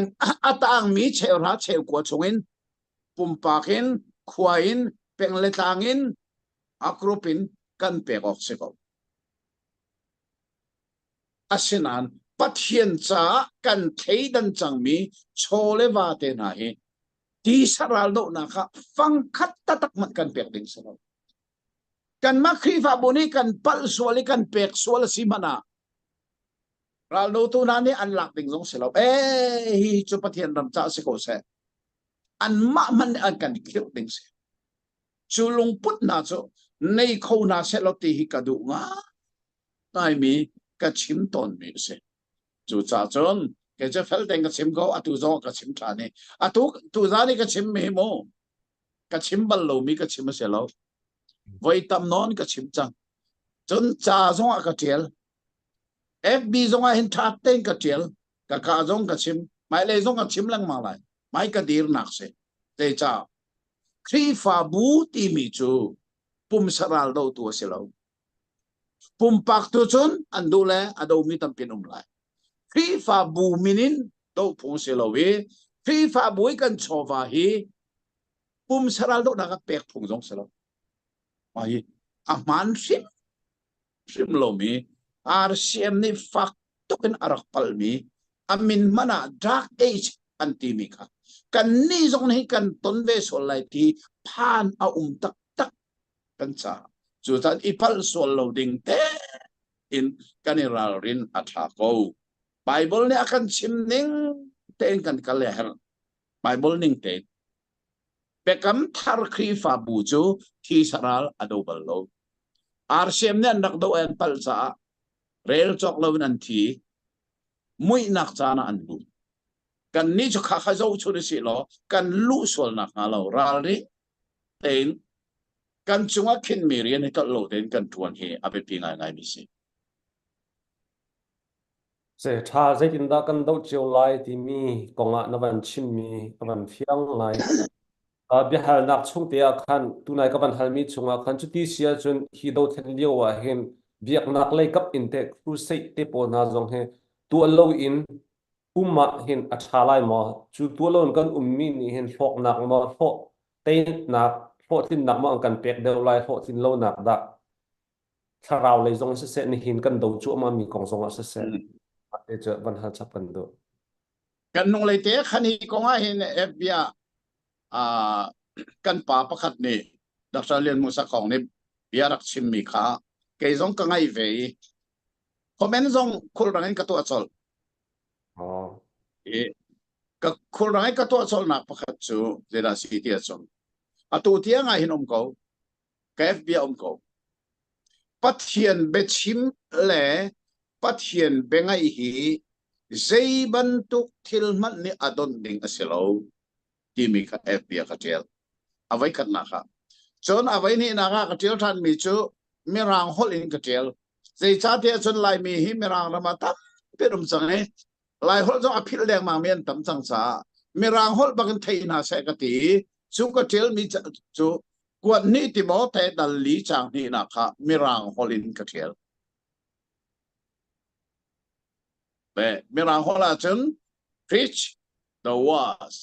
a tangmi cheuhra cheukua chungin pumpak in khua in peng le tlang in a group in kan pek awk si ko. Asinain Pathian caah kan thleidan cangmi chaw le va te hna hi tisa raldohnak ah fangkhat taktak hmanh kan pek ding si lo. Kanmah Khrihfabu nih kan palh sual i kan pek sual a si hmanh ah raldotu hna nih an lak ding zong si lo. Ee hi cu Pathian ram caah si ko seh. Anmah hmanh nih an kan khirh ding si. Cu lungput hna cu nei kho hna seh law ti hi ka duh ngaimi ka chim tawnmi a si. Cucaah cun kei cu fel tein ka chim ko atu zong ka chim ṭhan i atu tuzan i ka chimmi hi mu ka chim bal lomi ka chim a si lo. Voi tam nawn ka chim cang. Cun ca zong ah ka ṭial. FB zong ah hin ṭha tein ka ṭial. Ka ka zong ka chim. Hmailei zong ka chim lengmang lai. Hmai ka dirnak si. Zeicah? Khrihfabu timi cu pumsa ral dotu a si lo. Pumpak tu cun an duh le a domi tampi an um lai. Khrihfabu min in doh phung si lo i Khrihfabu i kan chawva hi pumsa ral dohnak ah pek phung zong si lo. Mah hi a hmaan hrim hrim lomi RCM nih fak tuk in a rak palmi a min hmanh ah dark age an timi kha kan nih zong nih kan ton ve sual lai ti phan a um taktak kan caah cucaah i palh sual lo ding te in kan i ralrin a ṭha ko Bible nih a kan chim ning tein kan kal a herh Bible ning tein Biakam thar Khrihfabu cu thi saral a do bal lo RCM nih an rak do an palh caah rel cawk lo in an thi muihnak caan ah an lut kan nih cu kha kha zoh chun si law kan luh sual nak hnga lo ralring tein kan cungah khinmi rian hi tlolh lo tein kan ṭuan hi a biapi ngaingaimi si. Se ṭha zeitindah kan doh cio lai timi kongah na van chimmi a van fiang ngai. Uh, biahalnak chung te ah khan tunai ka van halmi chungah khan cuti si ahcun hi dothlen lio ah hin biaknak lei kap in te crusade te pawl hna zong hi tuah lo in um ah hin a ṭha lai maw? Cu tuah lo in kan ummi nih hin hlawknak maw hlawh teinak hlawhtlinnak maw an kan pek deuh lai hlawhtlin lonak dah thlarau lei zong siseh nihin kan do cuahmah mi kong zong ah siseh te cu van hal chap kan duh. Kan nung lei te khan hi kong ah hin FB ah kan pa pakhat nih Dr. Lian Musa Kong nih bia rak chimmi kha kei zong ka ngai ve i comment zong khulrang in ka tuah colh. Oh. I ka khulrang in ka tuah colhnak pakhat cu zeidah si ti ahcun atu tiang ah hin um ko ka FB ah um ko Pathian biachim le Pathian biangaih hi zei bantuk thil hmanh nih a donh ding a si lo timi kha FB ah ka ṭial a voi khatnak ah cun a voi hnihnak ah ka ṭial ṭhanmi cu Mirang holh in ka ṭial zeicahtiah cun Laimi hi Mirang ram ah tampi an um cang i Lai holh zong a philh dengmang mi an tam cang caah Mirang holh bak in thei hna seh ka ti i cu ka ṭialmi cu kuat hnih Timote dal li caang hnihnak kha Mirang holh in ka ṭial. Mirang holh ahcun preach the words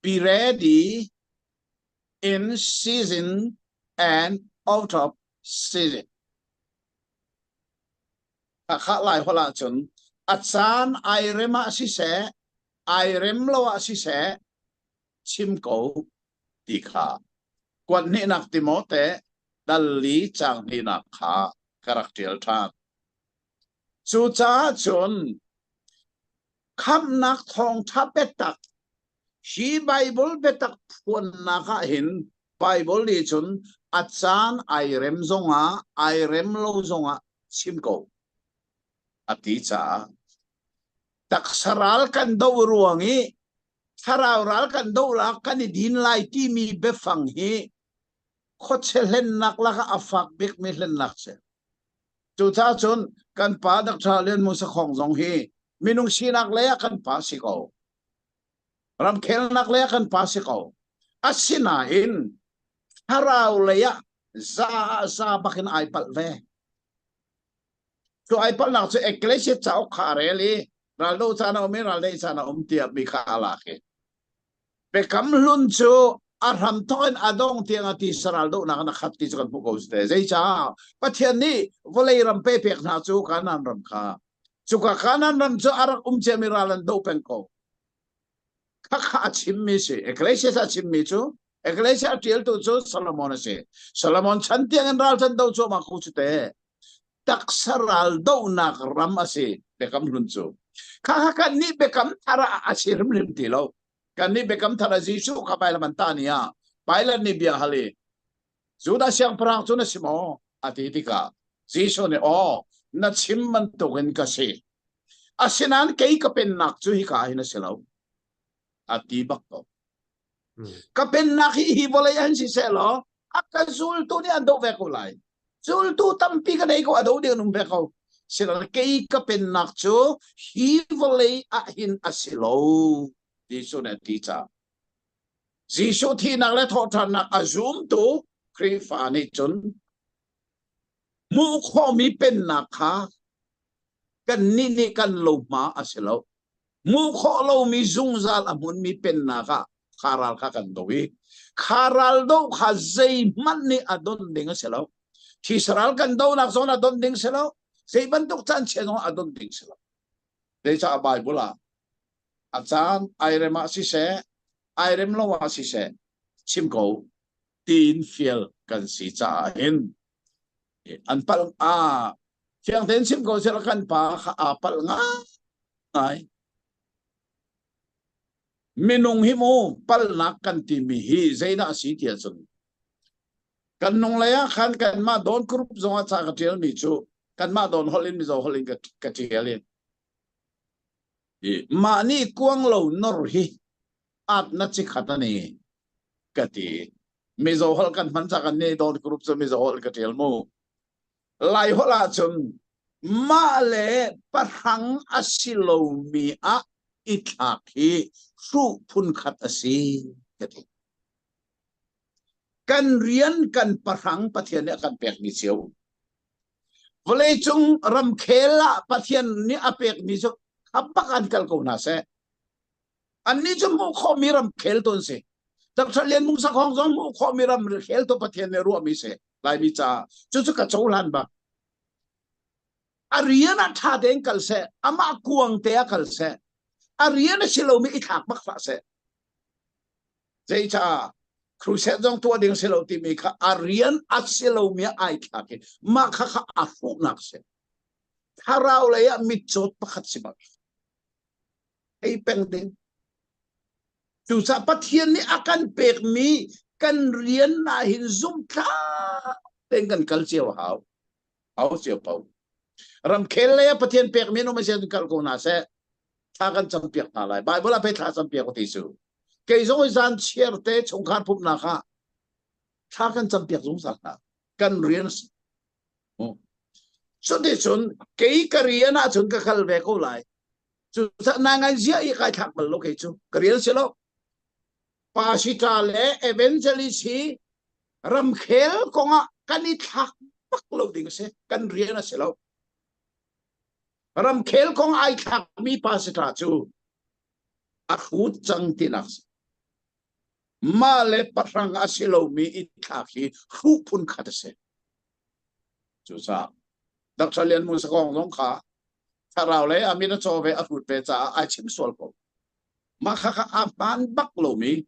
be ready in season and out of season. Khah lai holh ahcun a caan ai rem ah siseh ai rem lo ah siseh chim ko ti kha kuat hnihnak Timote dal li caang hnihnak kha ka rak ṭial ṭhan. Cucaah cun khamhnak thawngṭha biatak hi Baibal biatak phuannak ah hin. Bible nih cun a caan ai rem zongah ai rem lo zongah chim ko a ti caah taksa ral kan doh ruang i thlarau ral kan doh la kan i din lai timi biafang hi khuachia hlennak lakah a fak bikmi hlennak si. Cucaah cun kan pa Dr. Lian Musa Khong zong hi minung sinak lei ah kan pa si ko. Ramkhelnak lei ah kan pa si ko. Asinain thlarau lei ah za ah za bakin ai palh ve. Cu ai palhnak cu Ecclesiastes cauk kha a rel i raldo caan a um i raldeih caan a um tiah mi kha a lak i Biakam hlun cu a hramthawk in a dong tiang a ti saral dohnak in a khat ti cu kan hmuh ko te. Zeicah Pathian nih vawlei ram pe pek hna cu Kanaan ram kha. Cuka Kanaan ram cu a rak um ciami ral an doh peng ko. Khakha a chimmi si. Ecclesiastes a chimmi cu Ecclesiastes a ṭialtu cu Solomon a si. Solomon chan tiang in ral chan do cuahmah ko cu te. Taksa ral dohnak ram a si Biakam Hlun cu. Khakha kan nih Biakam Thar ah a si hrimhrim ti lo. Kan nih Biakam Thar ah Jesuh kha Pilate an tah ni ah Pilate nih bia hal i Judah siangpahrang cu na si maw? a ti tikah Jesuh nih aw na chim bantukin ka si. Asinain kei ka pennak cu hika hin a si lo. A ti bak ko. Ka pennak hi hi vawlei ah hin siseh law a ka zultu nih an doh ve ko lai. Zultu tampi ka nei ko a do ding an um ve ko. Sinain kei ka pennak cu hi vawlei ah hin a si lo. Jesuh nih a ti caah Jesuh thihnak le thawhṭhannak a zumtu Khrihfa nih cun hmuh khawhmi pennak kha kannih nih kan lohma a si lo. Hmuh khawh lomi zungzal a hmunmi pennak ah kha ral kha kan do i kha ral doh kha zeihmanh nih a don ding a si lo. Thisa ral kan donak zong a don ding si lo. Zei bantuk caan chia zong a don ding si lo. Zeicah Bible ah a caan ai rem ah siseh ai rem lo ah siseh chim ko tiin fial kan si caah hin an palh a fiang tein chim ko sila kan pa kha aa palh ngai minung hi mu palnak kan timi hi zeidah a si ti ahcun kan nung lei ah khan kanmah dawn group zong ah ca ka tial mi cu kanmah dawn holh in mizo holh in ka tial in Mah nih kuang lo nor hi at na cikhat ani ka ti. Mizo holh kan hman ca kan nih Dawn Group cu Mizo holh ka tial mu. Lai holh ahcun mah le pahrang a si lomi ah i thlak hi hruh phunkhat a si ka ti. Kan rian kan pahrang Pathian nih a kan pekmi cio. Vawleicung ramkhel ah Pathian nih a pekmi cu kha bak an kal ko hna seh. Annih cu hmuh khawhmi ramkhel tu an si. Dr. Lian Mung Sakhong zong hmuh khawhmi ramkhel tu Pathian nih ruahmi si. Laimi caah cucu ka cohlan bak. A rian ah ṭha tein kal seh. Amah kuang te ah kal seh. A rian a si lomi i thlak bak hlah seh. Zeicah crusade zong tuah ding si lo timi kha a rian a si lomi ah ai thlak i mah kha kha a hruhnak si. Thlarau lei ah mitcawt pakhat si bak. Ei peng ding. Cucaah Pathian nih a kan pekmi kan rian ah hin zumhtlak tein kan kal cio a hau. Hau cio po. Ramkhel lei ah Pathian pekmi an um a si ahcun kal ko hna seh. Thla kan campiak hna lai. Bible ah pei thla campiak ti cu. Kei zong zan chiar te chungkhar pumhnak ah thla kan campiak zungzal hna. Kan rian si. Cuticun kei ka rian ahcun ka kal ve ko lai. Cucaah na ngai zia i kai thlak bal lo kei cu. Ka rian si lo. Pastor le evangelist hi ramkhel kongah kan i thlak bak lo ding a si. Kan rian a si lo. Ramkhel kong ai thlakmi pastor cu a hrut cang tinak si. Mah le pahrang a si lomi i thlak hi hruh phun khat a si. Cucaah Dr. Lian Musa Kong zong kha thlarau lei a min a caw ve a hrut ve caah ai chim sual ko. Mah kha kha a hmaan bak lomi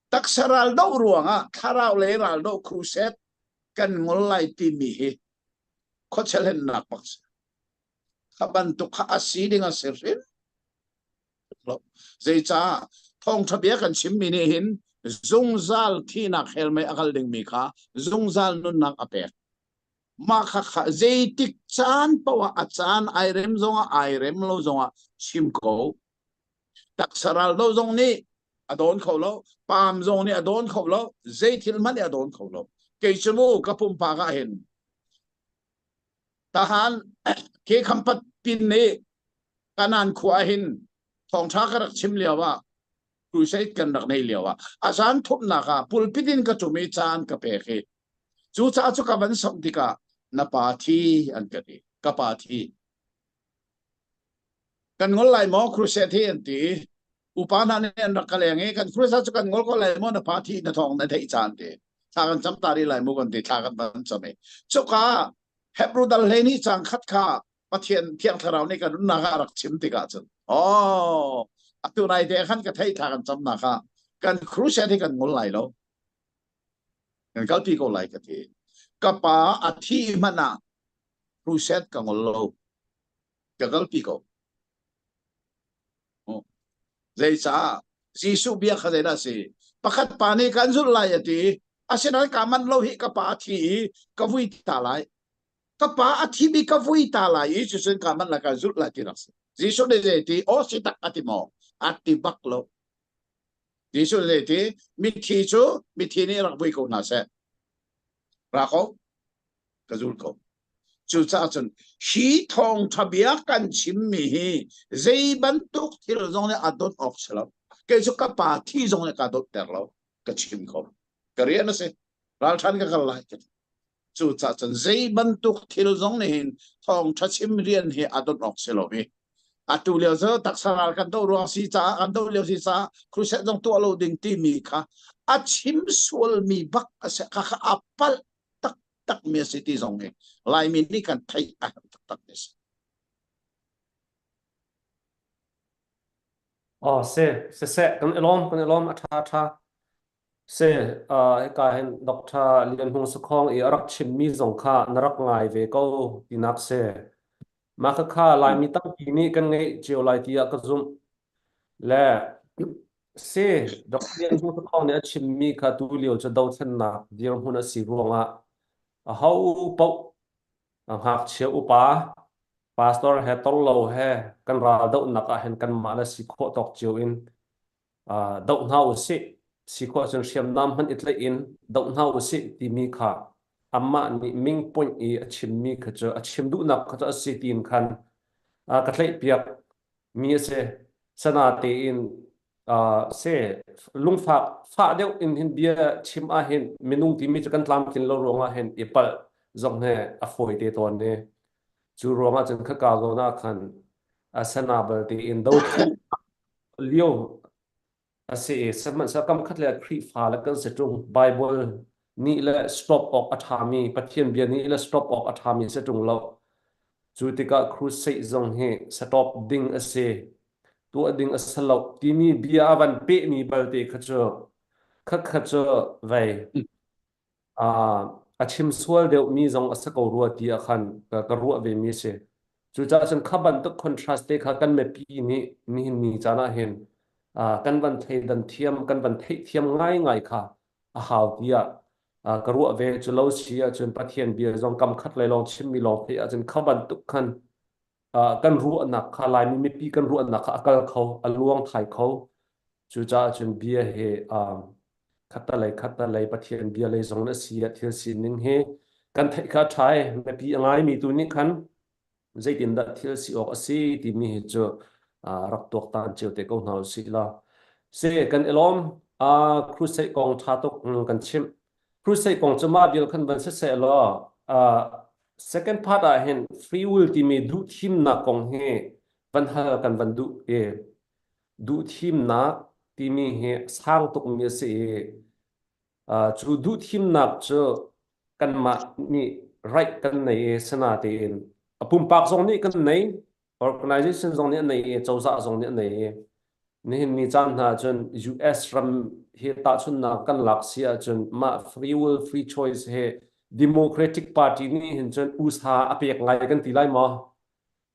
taksa ral doh ruangah thlarau lei ral doh crusade kan ngol lai timi hi khuachia hlennak bak si. Kha bantuk kha a si ding a si hrim lo. Zeicah thawngṭha bia kan chimmi nih hin Zungzal thihnak hell mei a kal dingmi kha zungzal nunnak a pek. Mah kha kha zeitik caan paoh ah a caan ai rem zongah ai rem lo zongah chim ko. Taksa ral do zong nih a dawn kho lo, paam zong nih a dawn kho lo, zei thil hmanh nih a dawn kho lo. Kei cu mu ka pumpak ah hin tahan ke khampat pin nih kanan khua hin thawngtha ka rak chim lio ah crusade kan rak nei lio ah a zan thumnak ah pulpit in ka tum i caan ka pek i cu caah cu ka van sok tikah na pa thi an ka ti ka pa thi kan ngol lai maw crusade hi an ti upa hna nih an rak ka leng i kan crusade cu kan ngol ko lai maw na pa thi na thawng na theih caan ti thla kan cam ta rih lai mu kan ti thla kan van cam i cuka Hebrew dal hlei ni cang khat kha Pathian Thiang Thlarau nih kan nunnak ah a rak chim tikah cun oh atu nai te khan ka theih thla kan camnak ah kan crusade hi kan ngol lai lo kan kalpi ko lai ka ti ka pa a thi hmanh ah crusade ka ngol lo ka kalpi ko Zeicah? Jesuh bia kha zeidah a si? Pakhat pa nih kan zulh lai a ti. Asinain ka manh lo hi ka pa a thi i ka vui ta lai. Ka pa a thimi ka vui ta lai i cucun ka manh lai ka zulh lai ti rak si. Jesuh nih zei ti? Aw si tak a ti maw? A ti bak lo. Jesuh nih zei ti? Mithi cu mithi nih rak vui ko hna seh. Ra ko. Ka zul ko. Cucaah cun hi thawngṭha bia kan chimmi hi zei bantuk thil zong nih a dawt awk si lo. Kei cu ka pa thi zong nih ka dawtter lo. Ka chim ko. Ka rian a si. Ralṭhan ka kal lai ka ti. Cucaah cun zei bantuk thil zong nih hin thawngṭha chim rian hi a dawt awk si lo i atu lio cu taksa ral kan doh ruang si caah kan doh lio si caah crusade zong tuah lo ding timi kha a chim sualmi bak a si kha kha a palh taktakmi a si ti zong hi Laimi nih kan theih a herh taktak mi a si. Oh, si, siseh, kan i lawm, kan i lawm, a ṭha, a ṭha. Si, uh, hika hin Dr. Lian Hmung Sakhong i a rak chimmi zong kha na rak ngai ve ko tinak si. Mah khakha Laimi tampi nih kan ngeih cio lai tiah ka zumh. Le si, Dr. Lian Hmung Sakhong nih a chimmi kha tu lio cu dothlennak dirhmun a si ruangah aho paoh ngakchia upa pastor he torlo he kan ral dohnak ah hin kanmah le si khawh tawk cio in doh hna u sih si khawh cun hriamnam hmanh i tlaih in doh hna u sih timi kha amah nih ming point i a chimmi kha cu a chim duhnak kha cu a si tiin khan ka tlaihpiak mi a si. Sana tein se lungfak fah deuh in hin bia chim ah hin minung timi cu kan tlamtlin lo ruangah hin i palh zong he a fawi te tawn ne. Cu ruangah cun khaka zawn ah khan sana bal tein dothlen lio a si i sihmanhsehlaw kam khat le Khrihfa le kan si ṭung Bible nih le stop awk a ṭhami Pathian bia nih le stop awk a ṭhami si ṭung lo. Cu tikah crusade zong hi stop ding a si tuah ding a si lo timi bia a van pehmi balte kha cu kha cu vei a chim sual deuhmi zong a si ko rua ti ah khan ka ruah ve mi a si. Cucaah cun kha bantuk contrast te kha kan mipi nih nihin ni caan ah hin kan van thleidan thiam kan van theihthiam ngaingai kha a hau tiah ka ruah ve. Cu lo si ahcun Pathian bia zong kam khat lei lawng chimmi lawng theih ahcun kha bantuk khan kan ruahnak kha Laimi mipi kan ruahnak kha a kal kho a luang thai kho. Cucaah cun bia hi khattalei khattalei Pathian bia lei zong na si ah thil sining hi kan theih kha ṭha i mipi a ngaimi tu nih khan zeitindah thil si awk a si timi hi cu rak tuaktan cio te ko hna usih law si kan i lawm. Crusade kong ṭha tuk kan chimh. Crusade kong cu mah vial khan van siseh law second part ah hin free will timi duhthimnak kong hi van hal kan van duh i duhthimnak timi hi sang tukmi a si i cu duhthimnak cu kanmah nih right kan nei i sinatein a pumpak zong nih kan nei organization zong nih an nei i cozah zong nih an nei i nihin ni caan hna cun US ram hi tahchunhnak kan lak si ahcun mah free will free choice he Democratic Party nih hin cun USA a pek ngai kan ti lai maw?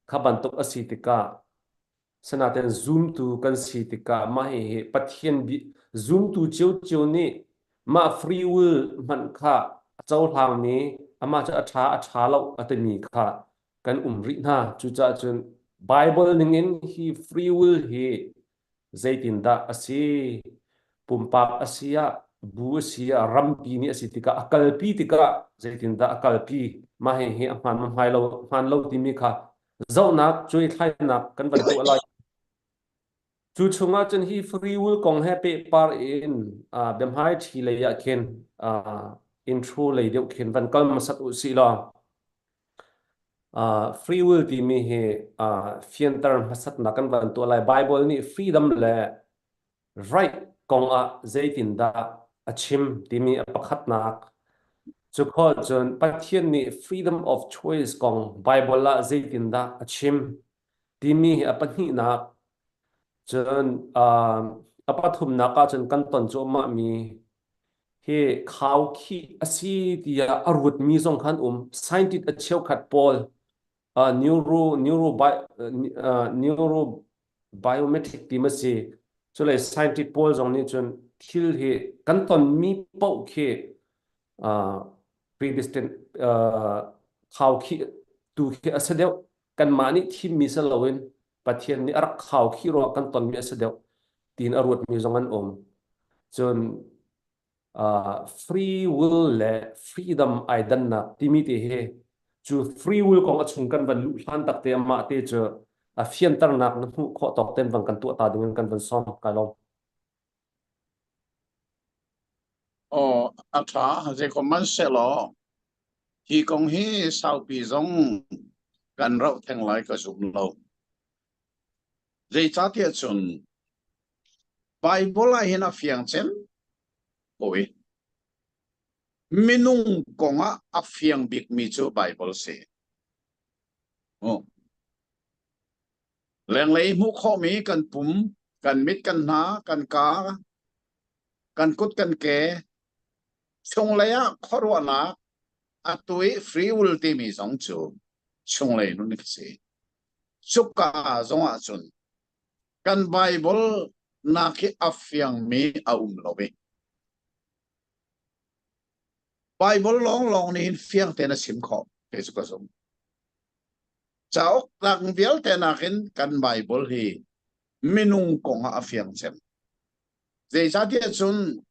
Kha bantuk a si tikah sinaten zumtu kan si tikah mah hihi Pathian bi. Zumtu ciocio nih mah free will hmanh kha a cohlangmi amah cu a ṭha a ṭha lo a timi kha kan um rih hna. Cucaah cun Bible ningin hi free will hi zeitindah a si? Pumpak a si ah, bu a si ah, rampi nih a si tikah a kalpi tikah zeitindah a kalpi? Mah hihi a hmaan ma hmaan lo, hmaan lo timi kha zohnak, cuaithlainak kan van tuah lai. Cu chungah cun hi free will kong he pehpar in uh, biahmai ṭhi lei ah khin uh, intro lei deuh khin van kal hmasat u sih law uh, free will timi hi uh, fianter hmasatnak kan van tuah lai. Bible nih freedom le right kong ah zeitindah a chim timi a pakhatnak. Cu khawh cun Pathian nih freedom of choice kong Bible ah zeitindah a chim timi hi a pahnihnak. Cun uh, a pathumnak ah cun kan ton cuahmahmi hi khaukhih a si tiah a ruatmi zong khan um. Scientist a cheukhat pawl uh, neuro neuro uh, neuro biometric ti ma si culei scientist pawl zong nih cun thil hi kan tonmi paoh khi uh, predestined uh, khaukhih tu khi a si deuh kanmah nih thimmi si loin Pathian nih a rak khaukhih ruangah kan tonmi a si deuh tiin a ruatmi zong an um. Cun uh, free will le freedom ai dannak timi te hi cu free will kong a chung kan van luh hlan tak te amah te cu a fianternak na hmuh khawh tawk ten van kan tuah ta ding in kan van sawm kai lawm. Aw a ṭha zeikom man selaw hi kong hi saupi zong kan rauh theng lai ka zum lo. Zeicahtiah cun Baibal ah hin a fiang cem ko i minung kong ah a fiang bikmi cu Baibal si. Oh. Lenglei hmuh khawhmi kan pum, kan mit, kan hna, kan ka, kan kut, kan ke, chunglei ah khuaruahnak, atu i free will timi zong cu chunglei nun a si. Cuka zong ah cun kan Bible nak hi a fiangmi a um lo i Bible lawnglawng nih hin fiang tein a chim khawh kei cu ka zumh. Cauk dang vialte nakin kan Bible hi minung kong ah a fiang cem. Zeicahtiah cun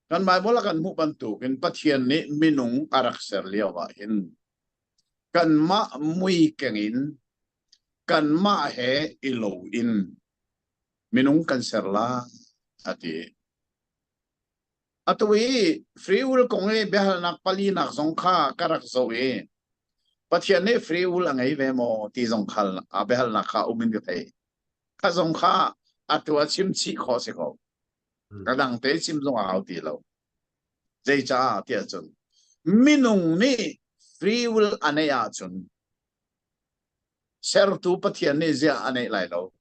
kan Bible a kan hmuh bantukin Pathian nih minung a rak ser lio ah hin kanmah mui keng in kanmah he i lo in minung kan ser lai a ti. Atu i free will kong i biahalnak palinak zong kha ka rak zoh i Pathian nih free will a ngei ve maw ti zong khal a biahalnak kha um in ka thei. Kha zong kha atu a chim chih khawh si ko. Ka dang te chim zong a hau ti lo. Zeicah tiah cun minung nih free will a neih ahcun sertu Pathian nih ziah a neih lai lo.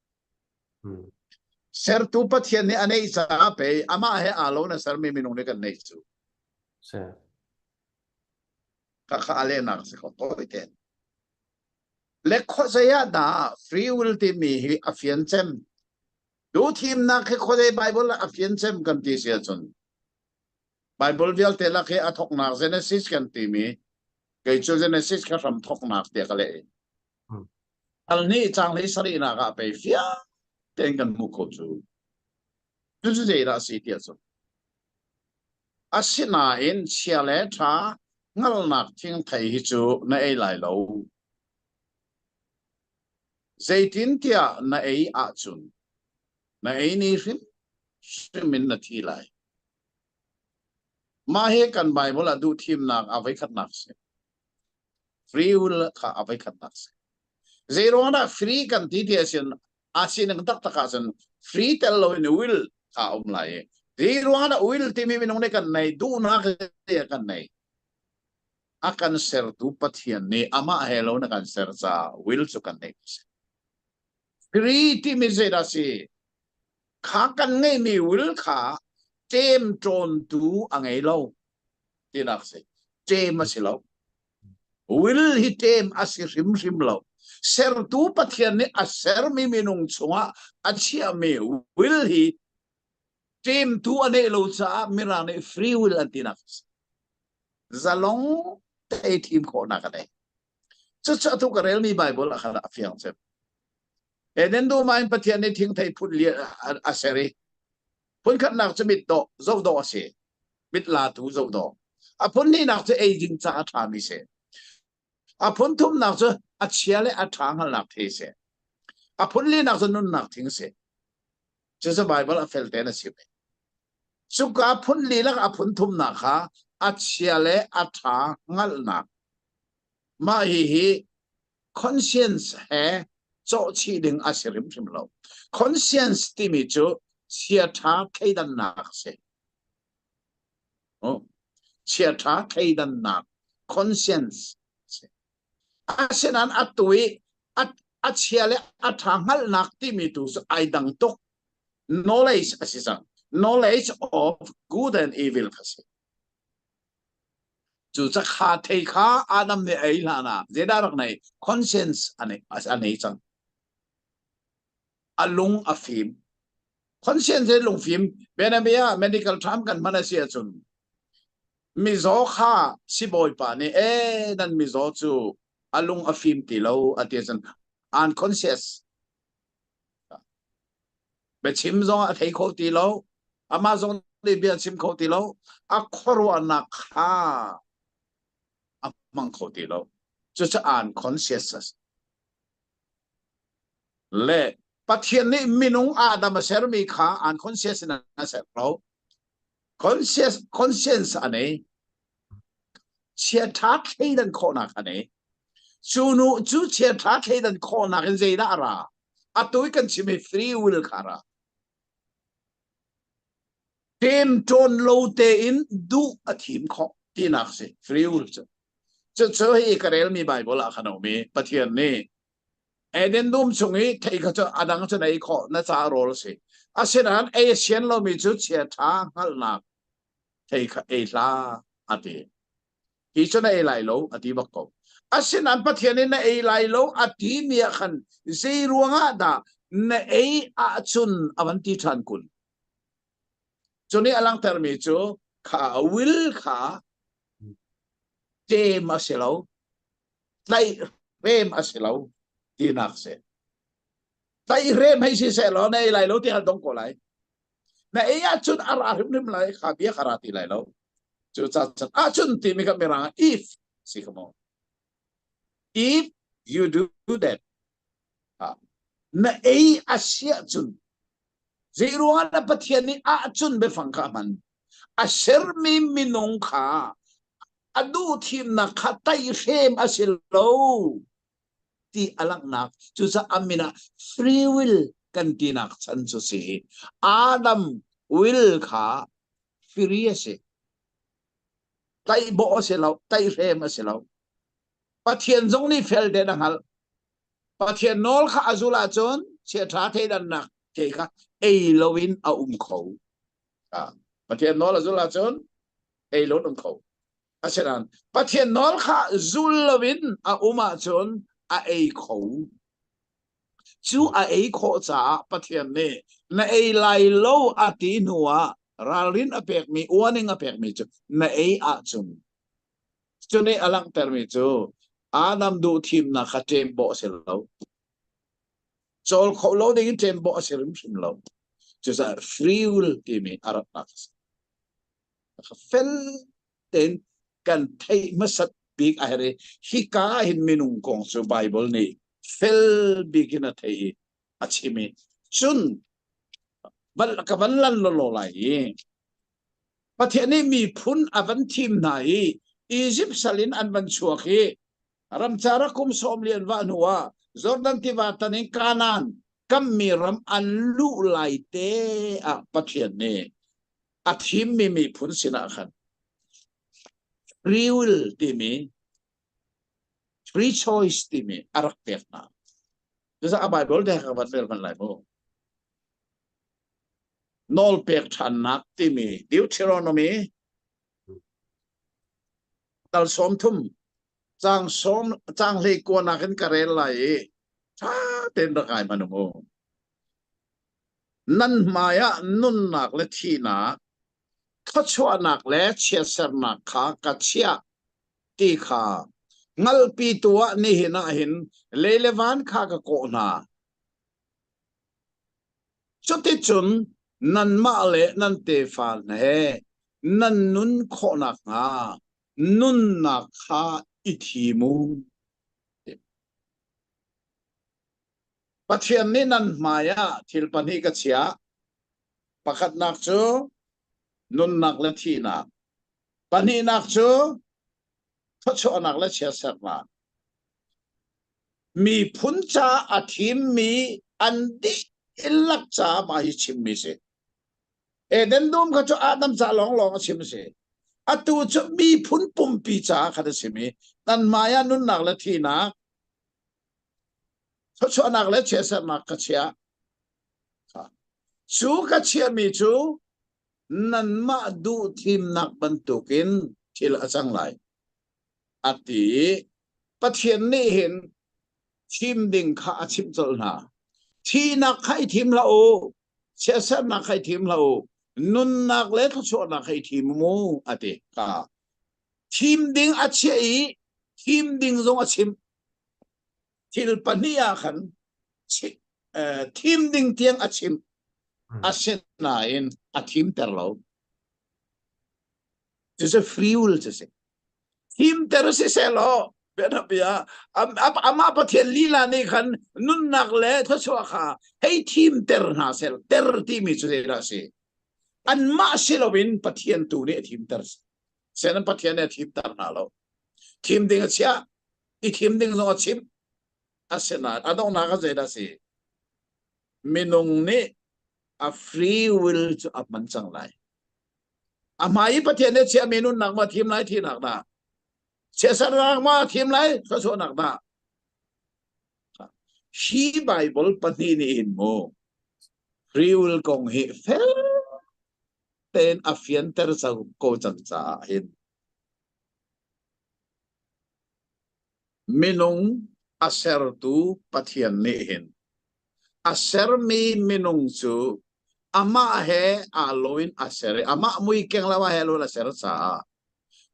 Sertu Pathian nih a neih caah pei amah he aa lo na sermi minung nih kan neih cu. Ka kha a lehnak si ko tawi tein. Le khuazei ah dah free will timi hi a fian cem. Duhthimnak hi khuazei Bible ah a fian cem kan ti si ahcun Bible vialte lak hi a thoknak Genesis kan timi kei cu Genesis kha hram thoknak tiah ka leh. Al nih caang hlei sarihnak ah pei fiang tein kan hmuh ko cu. Cucu zeidah a si tiah cun asinain chia le ṭha hngalhnak thingthei hi cu na ei lai lo. Zeitintiah na ei ahcun na ei ni hrimhrim in na thi lai. Mah hi kan Baibal ah duhthimnak a voikhatnak a si. Free will kha a voikhatnak a si. Zei ruang dah free kan ti ti ahcun a sining taktak ahcun free tel loin will kha a um lai i zei ruang dah will timi minung nih kan nei duhnak kan nei a kan sertu Pathian nih amah he lo na kan ser caah will cu kan nei free timi zeidah si Kha kan ngeihmi will kha ṭemṭawntu a ngei lo tinak si. Ṭem a si lo. Will hi ṭem a si hrimhrim lo. Sertu Pathian nih a sermi minung chungah a chiahmi will hi. Ṭemtu a neih lo caah Mirang nih free will an tinak a si. Zalong te thim khawhnak a nei. Cucu atu ka relmi Bible ah khan a fiang cem. Eden dum ah in Pathian nih thingthei phun li a ser i phun khatnak cu mit dawh zoh dawh a si. Mit latu zoh dawh. A phun hnihnak cu ei ding caah a ṭhami si. A phun thumnak cu a chia le a ṭha hngalhnak thei si. A phun linak cu nunnak thing si. Cucu Bible a fel tein a chim. Cuka phun li lak a phun thumnak kha a chia le a ṭha hngalhnak. Mah hihi conscience he cawhchih ding a si hrimhrim lo. Conscience timi cu chia-ṭha thleidannak a si. Oh, chiaṭha thleidannak conscience asinain atu i a chia le a ṭha hngalhnak timi tu cu ai dang tuk knowledge a si cang knowledge of good and evil kha si cu cakha thei kha Adam nih ei hlan ah zeidah rak nei conscience a nei cang a lung a fim conscience he lungfim bianabia medical term kan hman a si ahcun mizaw kha sibawipa nih e nan mizaw cu a lung a fim ti lo a ti ahcun unconscious biachim zong a thei kho ti lo amah zong nih bia chim kho ti lo a khuaruahnak kha a hmang kho ti lo cucu unconscious Le Pathian nih minung Adam a sermi kha unconscious in a ser lo. Conscious, conscience a nei. Chiaṭha thleidan khawhnak a nei. Cu nu cu chiaṭha thleidan khawhnak in zeidah a ra? Atu i kan chim i free will kha a ra. Ṭemṭawn lo tein duh a thim khawh tinak si free will cu. Cucu hi ka relmi Bible ah khan a um i Pathian nih Eden dum chung i thei kha cu a dang cu na ei khawh na ca rawl a si. Asinain ei a sian lomi cu chia ṭha hngalhnak thei kha ei hlah a ti. Hi cu na ei lai lo a ti bak ko. Asinain Pathian nih na ei lai lo a timi ah khan zei ruangah dah na ei ahcun a van ti ṭhan kun. Cu nih a langhtermi cu kha will kha ṭem a si lo. Tlaihhrem a si lo tinak si. Tlaihhrem hei si seh law na ei lai lo ti hal dong ko lai. Na ei ahcun a ra hrimhrim lai kha bia kha ra ti lai lo. Cu ca cun ahcun timi kha mirang if si kha mu. If you do that na ei a si ahcun zei ruangah na Pathian nih ahcun biafang kha a hman. A sermi minung kha a duh thimnak kha taihrem a si lo ti a langhnak cucaah a min ah free will kan tinak chan cu si Adam will kha free a si taihbawh a si lo taihrem a si lo Pathian zong nih fel tein a hngalh Pathian nawl kha a zul ahcun chiaṭha theidannak thei kha ei loin a um kho Pathian nawl a zul ahcun ei lo um kho. Asinain Pathian nawl kha zul loin a um ahcun a ei kho. Cu a ei khawh caah Pathian nih na ei lai lo a ti hnu ah ralrin a pekmi warning a pekmi cu na ei ahcun cu nih a langhtermi cu Adam duh thimnak kha ṭem bawh a si lo. Cawl kho lo ding in ṭem bawh a si hrimhrim lo. Cucaah free will timi a ratnak a si. Fel tein kan theih hmasat bik a herh i hika ah hin minung kong cu Bible nih fel bik in a thei i a chim i cun ka van lan lawlaw lai i Pathian nih miphun a van thim hna i Izipt sal in an van chuak i ramcar ah kum sawm li an vah hnu ah Jordan tiva tan in Kanaan kammi ram an luh lai te ah Pathian nih a thimmi miphun sinah khan free will timi free choice timi a rak pek hna. Cucaah a Bible te ka van rel hmanh lai mu. Nawl pek ṭhannak timi Deuteronomy dal 30 cang sawm cang hlei kuanak in ka rel lai i ṭha tein rak ngai hmanh u. Nan hmaiah nunnak le thihnak, thluachuahnak le chiatsernak kha ka chiah ti kha hngalhpitu ah nihin ah hin lei le van kha ka kawh hna. Cuticun nanmah le nan tefa hna he nan nun khawh nakhnga nunnak kha i thim u. Pathian nih nan hmaiah thil pahnih ka chiah. Pakhatnak cu nunnak le thihnak. Pahnihnak cu thluachuahnak le chiatsernak. Miphun ca a thimmi an dihlak caah mah hi chimmi si. Eden dum kha cu Adam ca lawnglawng a chim si. Atu cu miphun pumpi caah khan a chim i nan hmai ah nunnak le thihnak, thluachuahnak le chiatsernak ka chiah. Cu ka chiahmi cu nanmah duh thimnak bantukin thil a cang lai. A ti i Pathian nih hin thim ding kha a chimh colh hna. Thihnak kha i thim hlah u, chiatsernak kha i thim hlah u, nunnak le thluachuahnak kha i thim mu, a ti. Ka thim ding a chiah i thim ding zong a chimh. Thil pahnih ah khan thim ding tiang a chimh. Asinain a thimter lo. Cucu free will cu si. Thimter si sehlaw bianabia amah Pathian lila nih khan nunnak le thluachuah kha hei thimter hna seh ter timi cu zeidah a si? Anmah si loin Pathian tu nih a thimter. Senan Pathian nih a thimter hna lo. Thim ding a chiah, i thim ding zong a chimh. Asinain a donghnak ah zeidah a si? Minung nih a free will cu a hman cang lai. A hmai i Pathian nih chiahmi nunnak ma thim lai thihnak dah? Chiatsernak ma thim lai thluachuahnak dah? Hi Bible pahnih nih hin mu free will kong hi fel tein a fianter ko cang caah hin minung a sertu Pathian nih hin a sermi minung cu amah he aa lo in a ser i amah mui keng lo he lo a ser caah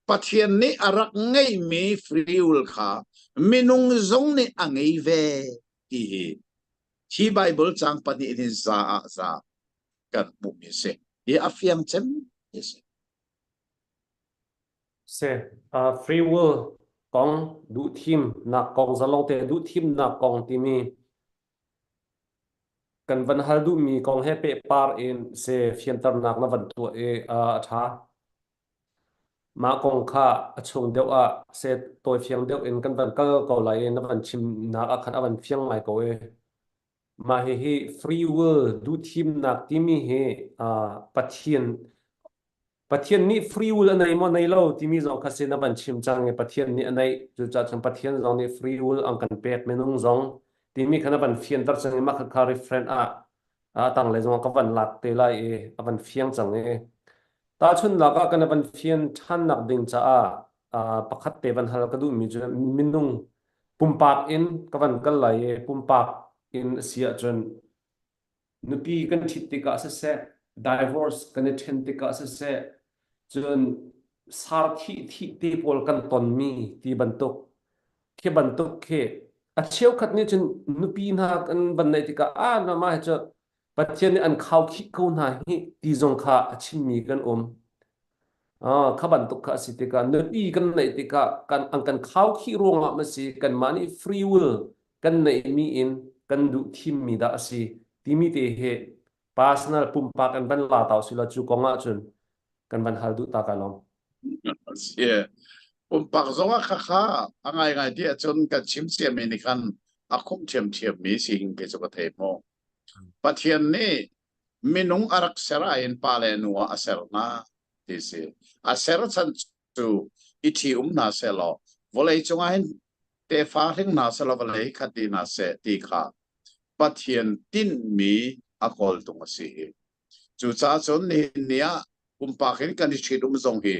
Pathian nih a rak ngeihmi free will kha minung zong nih a ngei ve ti hi hi Bible cang pahnih hin za ah za kan hmuhmi a si. Hi a fiang cem a si. Si, free will kong duhthimnak kong zalongte duhthimnak kong timi kan van hal duhmi kong he pehpar in se fianternak na van tuah i a ṭha. Mah kong kha a chung deuh ah se tawifiang deuh in kan van kal ko lai i na van chimnak ah khan a van fiang ngai ko i mah hihi free will duhthimnak timi hi Pathian Pathian nih free will a nei maw nei lo timi zong kha sin a van chim cang i Pathian nih a neih. Cucaah cun Pathian zong nih free will an kan pek minung zong timi kha na van fianter cang i mah kha kha reference ah a tanglei zong ah ka van lak te lai i a van fiang cang i tahchunhnak ah kan van fian ṭhannak ding caah pakhat te van hal ka duhmi cu minung pumpak in ka van kal lai i pumpak in a si ahcun nupi kan ṭhit tikah siseh, divorce kan i ṭhen tikah siseh, cun sar thih thih te pawl kan tonmi ti bantuk khi bantuk khi a cheukhat nih cun nupi hna kan van neih tikah ah na mah hi cu Pathian nih an khaukhih ko hna hi ti zong kha a chimmi kan um. Kha bantuk kha a si tikah nupi kan neih tikah kan an kan khaukhih ruangah ma si kanmah nih free will kan neihmi in kan duh thimmi dah a si timi te hi personal pumpak in van la ta usila cu kong ah cun kan van hal duh ta ka lawm. Si. Pumpak zong ah khakha a ngaingai ti ahcun kan chim ciami nih khan a khumh ṭhiamṭhiammi si hin kei cu ka thei maw. Pathian nih minung a rak ser ahhin pa le nu ah a ser hna ti si. A ser chan cu i ṭhi-um hna sehlaw vawlei cungah hin tefa hring hna sehlaw vawlei khat dih hna seh ti kha Pathian tinhmi a kawltung a si. Cucaah cun nihin ni ah pumpak in kan i ṭhitum zong hi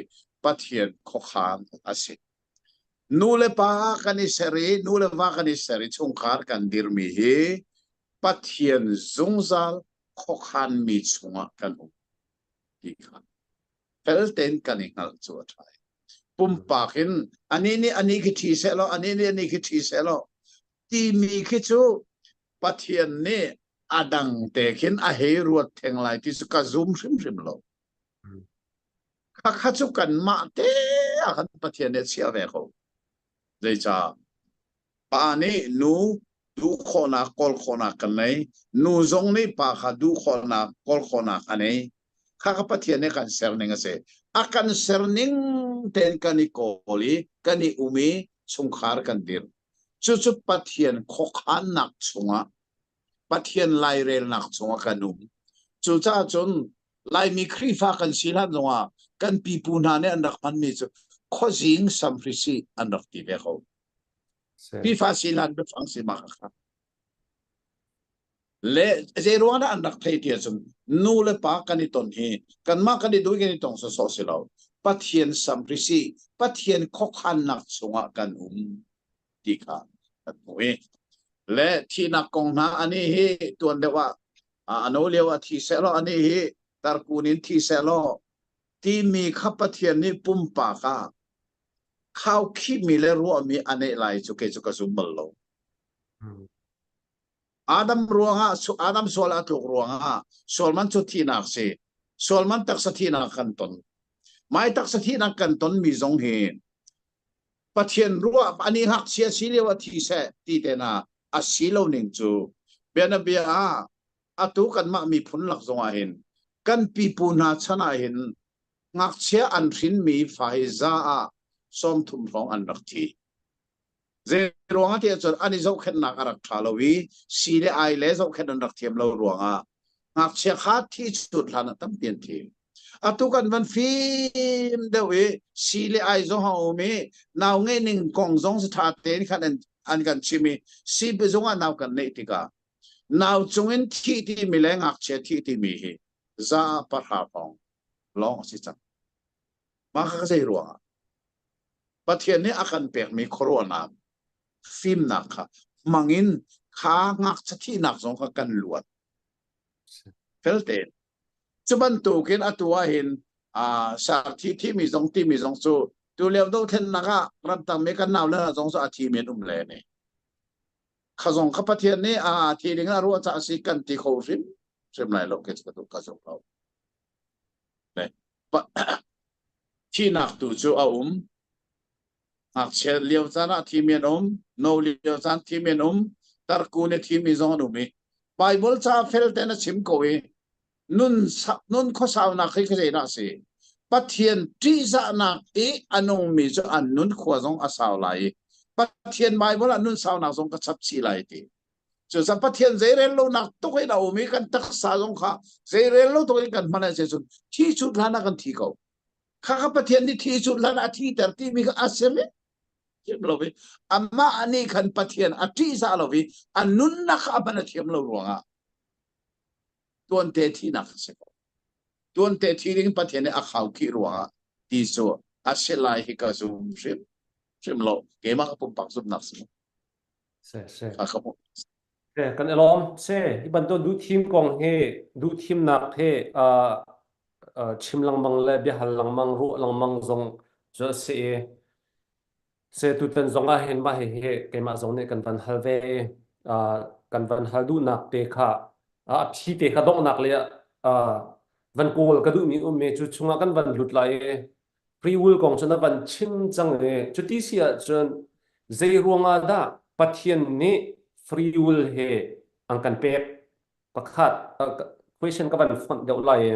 Pathian khuakhan a si. Nu le pa kan i ser i nu le va kan i ser i chungkhar kan dirmi hi Pathian zungzal khuakhanmi chungah kan um ti kha fel tein kan i hngalh cu a ṭha. Pumpak in anih nih anih khi ṭhi sehlaw anih nih anih khi ṭhi sehlaw timi khi cu Pathian nih a dang te khin a hei ruat theng lai ti cu ka zum hrimhrim lo. Khakha cu kanmah te ah khan Pathian nih a chiah ve ko. Zeicah? Pa nih nu duh khawhnak kawl khawhnak kan nei. Nu zong nih pa kha duh khawhnak kawl khawhnak a nei. Kha kha Pathian nih kan ser ning a si. A kan ser ning tein kan i kawl i kan i um i chungkhar kan dir. Cucu Pathian khuakhannak chungah Pathian lairelnak chungah kan um. Cucaah cun Laimi Khrihfa kan si hlan zongah kan pipu hna nih an rak hmanmi cu khuazing samhrisih an rak ti ve ko. Khrihfa si hlan biafang si ma kha. Le zei ruang dah an rak thei ti ahcun nu le pa kan i ton hi kanmah kan i duh kan i tong sawsawh si lo. Pathian samhrisih, Pathian khuakhannak chungah kan um. ti kha kan hmuh i le thihnak kong hna ani hi tuan deuh ah a no lio ah thi sehlaw ani hi tarkun in thi sehlaw timi kha Pathian nih pumpak ah khaukhihmi le ruahmi a neih lai cu kei cu ka zum bal lo. Adam ruangah Adam sual a tluk ruangah sualman cu thihnak si sualman taksa thihnak kan ton mai taksa thihnak kan ton mi zong hi Pathian ruah ani ngakchia si lio ah thi seh ti te hna a si lo ning cu bianabia ah atu kanmah miphun lak zong ah hin kan pipu hna chan ah hin ngakchia an hrinmi fa hi za ah 30 hrawng an rak thi. Zei ruangah tiah cun an i zohkhenhnak a rak ṭha lo i si le ai le zohkhenh an rak thiam lo ruangah ngakchia kha thi chut hlan ah tampi an thi. Atu kan van fim deuh i si le ai zong a um i nau ngeih ning kong zong si ṭha tein khan an, an kan chim i si zung ah nau kan neih tikah nau cungin thih timi le ngakchia thih timi hi za pahra hrawng lawng a si cang. Mah kha zei ruangah? Pathian nih a kan pekmi khuaruahnak fimnak kha hmangin kha ngakchia thihnak zong kha kan luat. Fel tein. Cu bantukin atu ah hin sarthi thimi zong timi zong cu tu lio dothlennak ah ramtang mi kan nau le hna zong cu a thi men um le ne. Kha zong kha Pathian nih a thi ding a ruah caah si kan ti kho hrim hrim lai lo ke ka ka zong lo. Thihnak tu cu a um. Ngakchia lio caan ah thimi an um, no lio caan thimi an um, tarku nih thimi zong an um i Bible ca fel tein a chim ko i nun nun khuasaunak hi zeidah a si? Pathian ṭihzahnak i a nungmi cu an nun khua zong a sau lai i Pathian Bible ah nun saunak zong ka chap chih lai ti. Cucaah Pathian zeirel lonak tuk in a um i kan taksa zong kha zeirel lo tuk in kan hman ah cun thi cut hlan ah kan thi ko. Kha kha Pathian nih thi cut hlan ah a thiter timi kha a si thiam lo i amah nih khan Pathian a ṭihzah lo i a nunnak kha a hman a thiam lo ruangah tuante thihnak a si ko. Tuante thi ding Pathian nih a khaukhih ruangah ti cu a si lai hi ka zum hrim hrim lo. Keimah ka pumpak zumhnak si. Se se. Kha ka hmuh. Se kan i lawm. Se hi bantuk duhthim kong hi duhthimnak hi uh, chim lengmang le biahal lengmang ruah lengmang zong cu a si i se tutan zong ah hin mah hihi keimah zong nih kan van hal ve i kan van hal duhnak te kha a phi te kha donghnak le ah van kawl ka duhmi um i cu chungah kan van lut lai i free will kong cu na van chim cang i cuti si ahcun zei ruangah dah Pathian nih free will he an kan pek pakhat question ka van fonh deuh lai i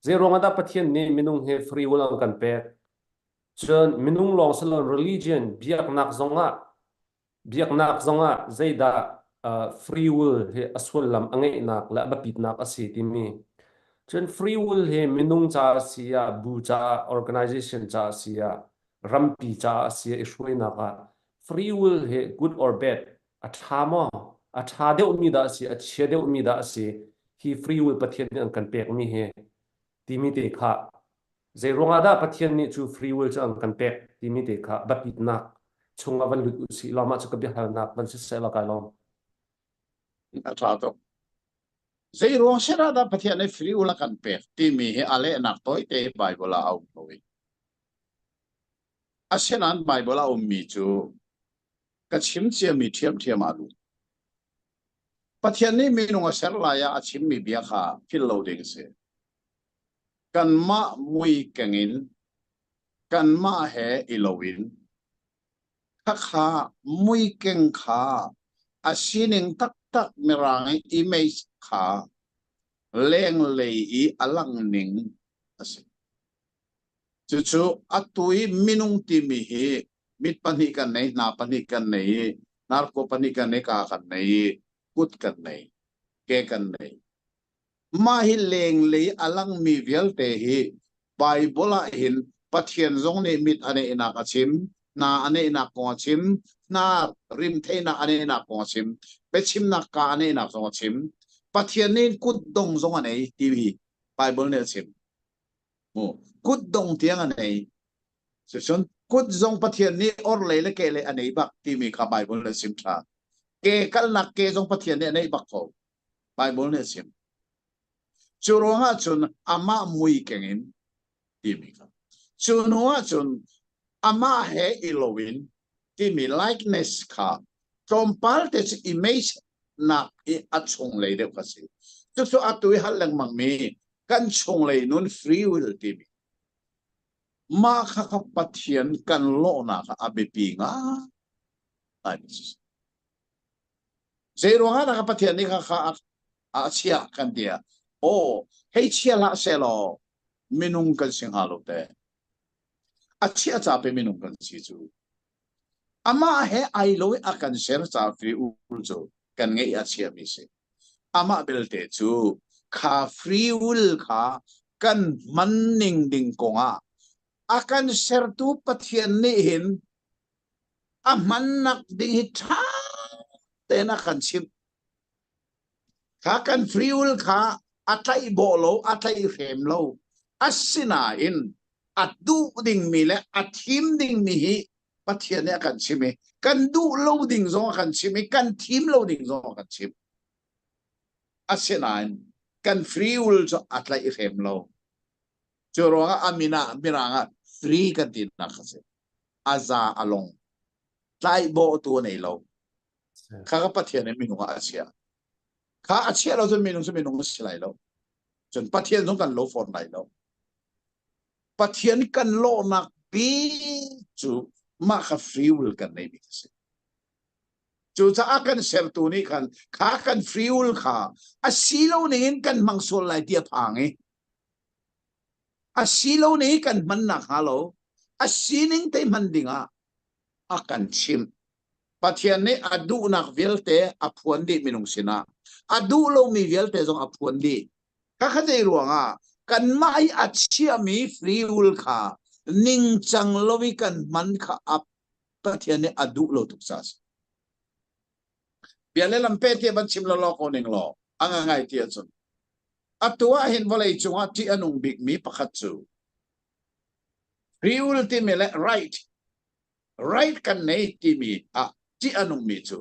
zei ruangah dah Pathian nih minung hi free will an kan pek cun minung lawng si lo religion biaknak zongah biaknak zongah zeidah free will hi a sullam a ngeihnak le a biapitnak a si timi cun free will hi minung ca a si ah bu ca organization ca a si ah rampi ca a si i hruainak ah free will hi good or bad a ṭha maw a ṭha deuhmi dah a si a chia deuhmi dah a si hi free will Pathian nih an kan pekmi hi timi te kha zei ruangah dah Pathian nih cu free will cu an kan pek timi te kha biapitnak chungah van lut usih law mah cu ka biahalnak van si seh law kai lawm a ṭha tuk. Zei ruang sin ah dah Pathian nih free will a kan pek timi hi a lehnak tawite Bible ah a um ko i. Asinain Bible a ummi cu ka chim ciami ṭhiamṭhiam ah lut. Pathian nih minung a ser lai ah a chimmi bia kha philh lo ding a si. Kanmah mui keng in, kanmah he i lo in, khakha muikeng kha a sining taktak mirang i image kha lenglei i a lang ning a si. Cucu atu i minung timi hi mit pahnih kan nei, hna pahnih kan nei i hnarkaw pahnih kan nei, kaa kan nei i kut kan nei, ke kan nei. Mah hi lenglei a langmi vialte hi Baibal ah hin Pathian zong nih mit a neihnak a chim, hna a neihnak kong a chim, hnar rim theihnak a neihnak kong a chim, biachimnak ka a neihnak zong a chim. Pathian nih kutdong zong a nei ti hi Baibal nih a chim. Mu kutdong tiang a nei. Cucun kut zong Pathian nih orhlei le kehlei a nei bak timi kha Baibal nih a chim ṭhan. Ke kalnak ke zong Pathian nih a neih bak ko. Baibal nih a chim. Cu ruangah cun amah mui keng in timi kha. Cu hnu ah cun amah he i loin timi likeness kha tlawmpal te cu image nak i a chunglei deuh kha si. Cucu atu i hal lengmang mi kan chunglei nun free will timi. Mah kha kha Pathian kan lawhnak ah a biapi ngai. Zei ruangah dah ka Pathian nih kha kha a chiah kan ti ah aw hei chia hlah sehlaw minung kan si hnga lo te. A chiah ca pe minung kan si cu. Amah he ai lo i a kan ser ca free will cu kan ngeih a chiami si. Amah belte cu kha free will kha kan hman ning ding kongah a kan sertu Pathian nih hin a hmannak ding hi ṭha tein a kan chimh. Kha kan free will kha a tlaih bawh lo, a tlaih hrem lo. Asinain a duh dingmi le a thim dingmi hi Pathian nih a kan chim i kan duh lo ding zong a kan chim i kan thim lo ding zong a kan chim. Asinain kan free will cu a tlaih hrem lo. Cu ruangah a min ah mirang ah free kan tinak a si. A za a long. Tlaih bawhtu a nei lo. Kha ka Pathian nih minung ah a chiah. Kha a chiah lo cun minung cu minung a si lai lo. Cun Pathian zong kan lo fawn lai lo. Pathian kan lawhnak bik cu mah kha free will kan neimi a si. Cucaah kan sertu nih khan kha kan free will kha a si lo ning in kan hmang sual lai ti a phang i a si lo ning kan hman nak hnga lo a sining te hman ding ah a kan chimh. Pathian nih a duhnak vialte a phuan dih minung sinah. A duh lomi vialte zong a phuan dih. Khakha zei ruangah kanmah i a chiahmi free will kha ningcang lo i kan hman kha a Pathian nih a duh lo tuk ca si. Bia le lam pe tiah van chim lo ko ning law a ngai ti ahcun atu ah hin vawlei cungah ṭih a nung bikmi pakhat cu free will timi le right right kan nei timi ah ṭih a nungmi cu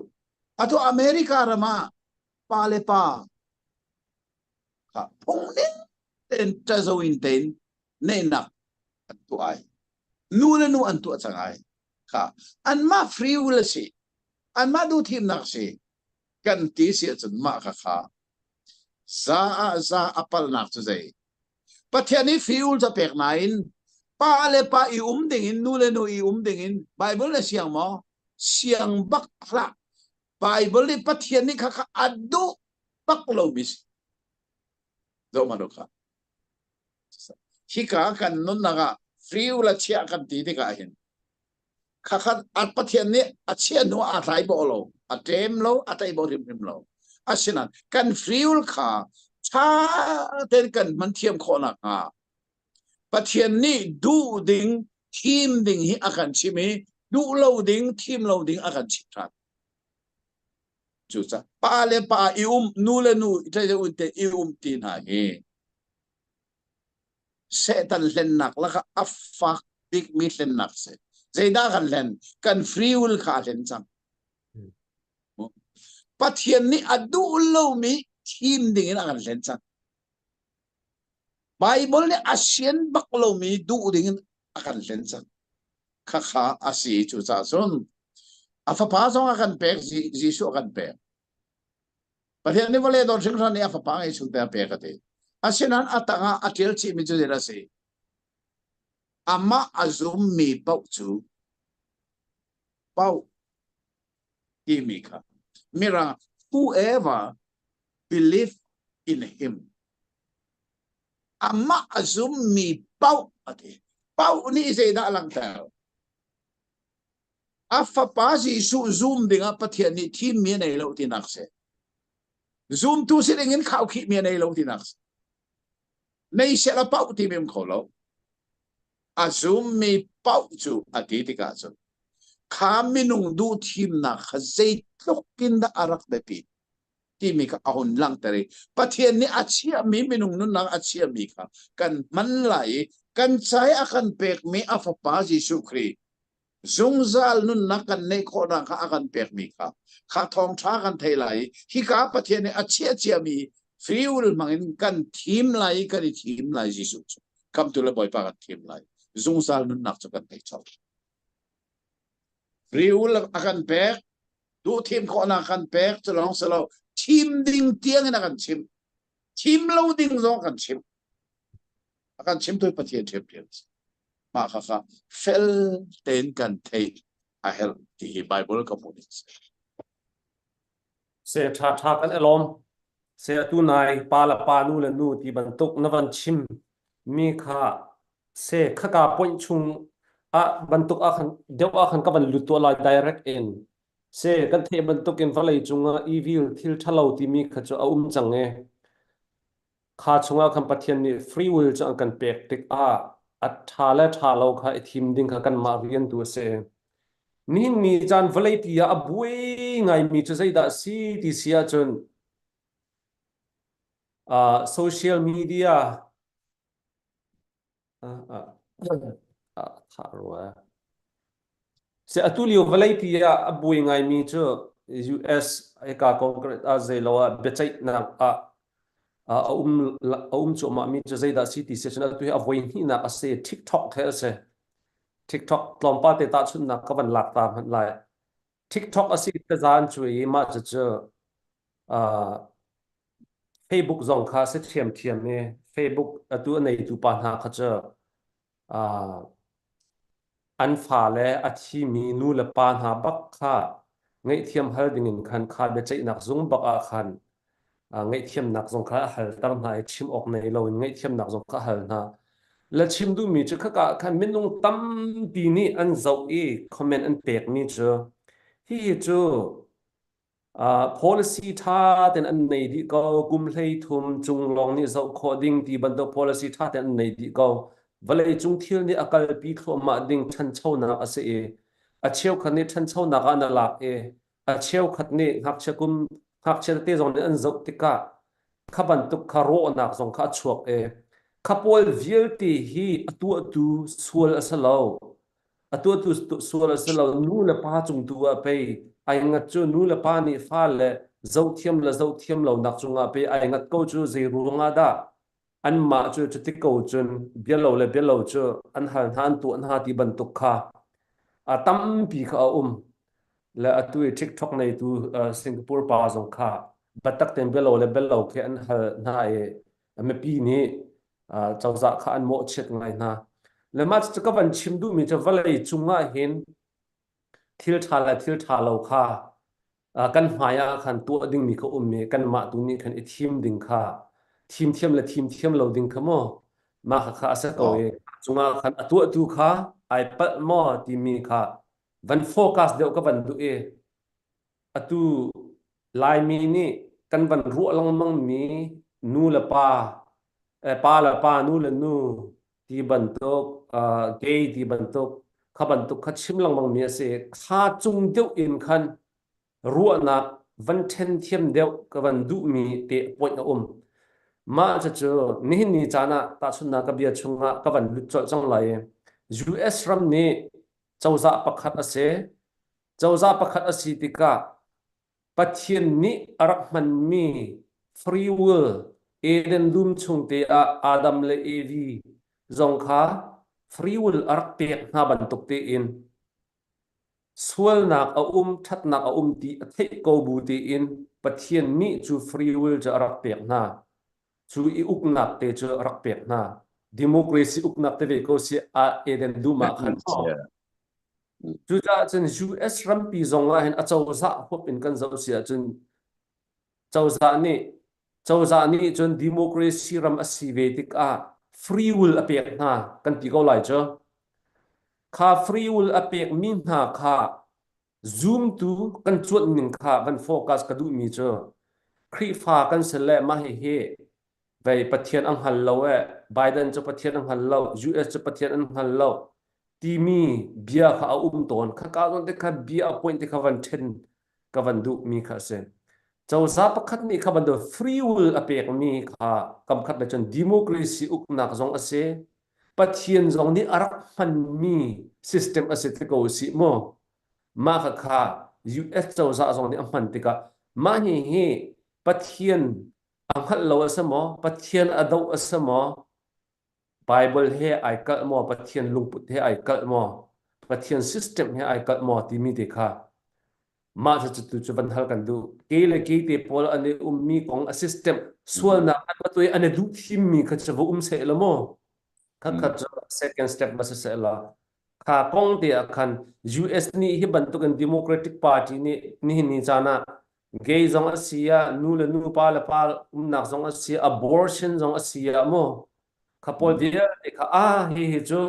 atu America ram ah pa le pa kha phung ning tein ṭazo in tein neihnak an tuah ai nu le nu an tuah cang ai kha anmah free will a si anmah duh thimnak si kan ti si ahcun mah kha kha za ah za a palnak cu zei Pathian i free will ca pek nain pa le pa i um ding in nu le nu i um ding in Bible na siang maw siang bak hlah Bible nih Pathian nih kha kha a duh bak lomi si zoh ma kha hika kan nunnak ah free will a chiah kan ti tikah hin khakhat a Pathian nih a chiah hnu aa tlai bawh lo a ṭem lo a tlaih bawh hrimhrim lo asinain kan free will kha ṭha tein kan hman thiam khawh nakhnga Pathian nih duh ding thim ding hi a kan chim i duh lo ding thim lo ding a kan chimh ṭhan cucaah pa le pa i um nu le nu te i um ti hna hi Satan hlennak lakah a fak bikmi hlennak si. Zeidah kan hlen? Kan free will kha a hlen cang. Pathian nih a duh lomi Thim ding in a kan hlen cang. Bible nih a sian bak lomi duh ding in a kan hlen cang. Khakha a si cu caah cun a fapa zong a kan pek Jesuh a kan pek. Pathian nih vawlei dawt hringhran nih a fapa ngei chung te a pek a ti. Asinain a tangah a ṭial chihmi cu zeidah a si? Amah a zummi paoh cu paoh timi kha mirang whoever believe in him amah a zummi paoh a ti. Paoh nih zeidah a langhter? A fapa Jesuh zum dingah Pathian nih thimmi a nei lo tinak si. Zumtu si dingin khaukhihmi a nei lo tinak si. Nei sehla paoh timi um kho lo. A zummi paoh cu a ti tikah cun kha minung duh thimnak kha zeitluk in dah a rak biapit timi kha a hun langhter i Pathian nih a chiahmi minung nunnak a chiahmi kha kan hman lai i kan ca i a kan pekmi a fapa Jesuh Khrih zungzal nunnak kan neih khawhnak kha a kan pekmi kha kha thawngṭha kan thei lai i hika Pathian nih a chiah ciami free will hmangin kan thim lai i kan i thim lai Jesuh cu khamtu le Bawipa kan thim lai zungzal nunnak cu kan ngei colh free will a kan pek duh thim khawhnak kan pek cu lawng si lo thim ding tiang in a kan chim thim lo ding zong kan chim a kan chimtu Pathian ṭhiamṭhiam a si. Mah kha kha fel tein kan theih a herh ti hi Bible ka hmuh ning a si. Se ṭha ṭha kan i lawm. Se atu nai pa le pa nu le nu ti bantuk na van chim mi kha se khaka point chung ah bantuk ah khan deuh ah khan ka van lut tuah lai direct in se kan theih bantuk in vawlei cungah evil thil ṭhalo timi kha cu a um cang e Kha chungah khan Pathian nih free will cu an kan pek tikah a ṭha le ṭha lo kha i thim ding kha kanmah rian tu a si. Nihin ni caan vawleipi ah a buai ngaimi cu zeidah a si ti si ahcun uh, social media Thah rua. Si atu lio vawleipi ah a buai ngaimi cu US hika Congress ah zeilo ah biaceihnak ah a um a um cuahmah mi cu zeidah si ti si cun atu hi a voi hnihnak a si TikTok he a si. TikTok tlawmpal te tahchunhnak ka van lak ta hmanh lai. TikTok a si tazan cu i mah cucu Facebook zong kha si ṭhiamṭhiam i Facebook atu a neitu pa hna kha cu an fale a thimi nu le pa hna bak kha ngaihthiam hal dingin khan kha biaceihnak zung bak ah khan ngaihthiamnak zong kha a halter hna i chim awk nei loin ngaihthiamnak zong kha a hal hna. Le chim duhmi cu khaka khan minung tampi nih an zoh i comment an pekmi cu hihi cu Policy ṭha tein an nei dih ko. Kum 13 cung lawng nih zoh khawh ding ti bantuk policy ṭha tein an nei dih ko. Vawleicung thil nih a kalpi thluahmah ding ṭhanchonak a si i a cheukhat nih ṭhanchonak ah na lak i a cheukhat nih ngakchia kum ngakchia tete zong nih an zoh tikah kha bantuk kha rawhnak zong kha a chuak i kha pawl vialte hi a tuahtu sual a si lo. A tuahtu sual a si lo. Nu le pa cung tu ah pei ai ngat cu nu le pa nih fale zohthiam le zohthiam lonak cungah pei ai ngat ko cu zei ruangah dah anmah cu cuti ko cun bialo le bialo cu an hal hna an tuah hna ti bantuk kha a tampi kha a um le atu i TikTok neitu Singapore pa zong kha biatak tein bialo le bialo khi an hal hna i mipi nih cozah kha an mawhchiat ngai hna. Le mah cu ka van chim duhmi cu vawlei cungah hin thil ṭha le thil ṭha lo kha kan hmai ah khan tuah dingmi kha um i kanmah tu nih khan i thim ding kha thim thiam le thim thiam lo ding kha maw mah kha kha a si ko i cungah khan a tuahtu kha ai palh maw timi kha van focus deuh ka van duh i atu Laimi nih kan van ruah lengmangmi nu le pa, eh, pa le pa, nu le nu ti bantuk, uh, gay ti bantuk, kha bantuk kha chim lengmangmi a si. Kha cung deuh in khan ruahnak van ṭhen thiam deuh ka van duhmi te point a um. Mah cucu nihin ni caan ah tahchunhnak ka bia chungah ka van lut colh cang lai i US ram nih cozah pakhat a si. Cozah pakhat a si tikah Pathian nih a rak hmanmi Free will Eden dum chung te ah Adam le Evi zong kha free will a rak pek hna bantuk tein sualnak a um, ṭhatnak a um ti a theih ko bu tein Pathian nih cu free will cu a rak pek hna. Cu i uknak te cu a rak pek hna. Democracy uknak te ve ko si a Eden dum ah khan. Cucaah cun US rampi zong ah hin a cozah huap in kan zoh si ahcun cozah nih cozah nih cun democracy ram a si ve tikah free will a pek hna kan ti ko lai cu. Kha free will a pekmi hna kha zumtu kan cuanh ning kha kan focus ka duhmi cu Khrihfa kan si le mah hihi vei Pathian a hngal lo e Biden cu Pathian a hngal lo US cu Pathian an hngal lo timi bia kha a um tawn kha ka zawn te kha bia a point te kha van then ka van duh mi kha a si cozah pakhat nih kha bantuk free will a pek mi kha kamkhat le cun democracy uknak zong a si Pathian zong nih a rak hmanmi system a si te ko si mu mah kha kha US cozah zong nih a hman tikah mah hi hi Pathian a hngalh lo a si maw Pathian a doh a si maw Bible he ai kalh maw Pathian lungput he ai kalh maw Pathian system he ai kalh maw timi te kha mah cu tu cu van hal kan duh ke le ke te pawl an i ummi kong a system sualnak an va tuai an i duh thimmi kha cu va um seh la maw kha kha cu second step va si seh la kha kong te ah khan US nih hi bantukin Democratic Party nih nihin ni caan ah gay zong a si ah nu le nu pa le pa umnak zong a si abortion zong a si ah mu kha pawl vialte kha ah hi hi cu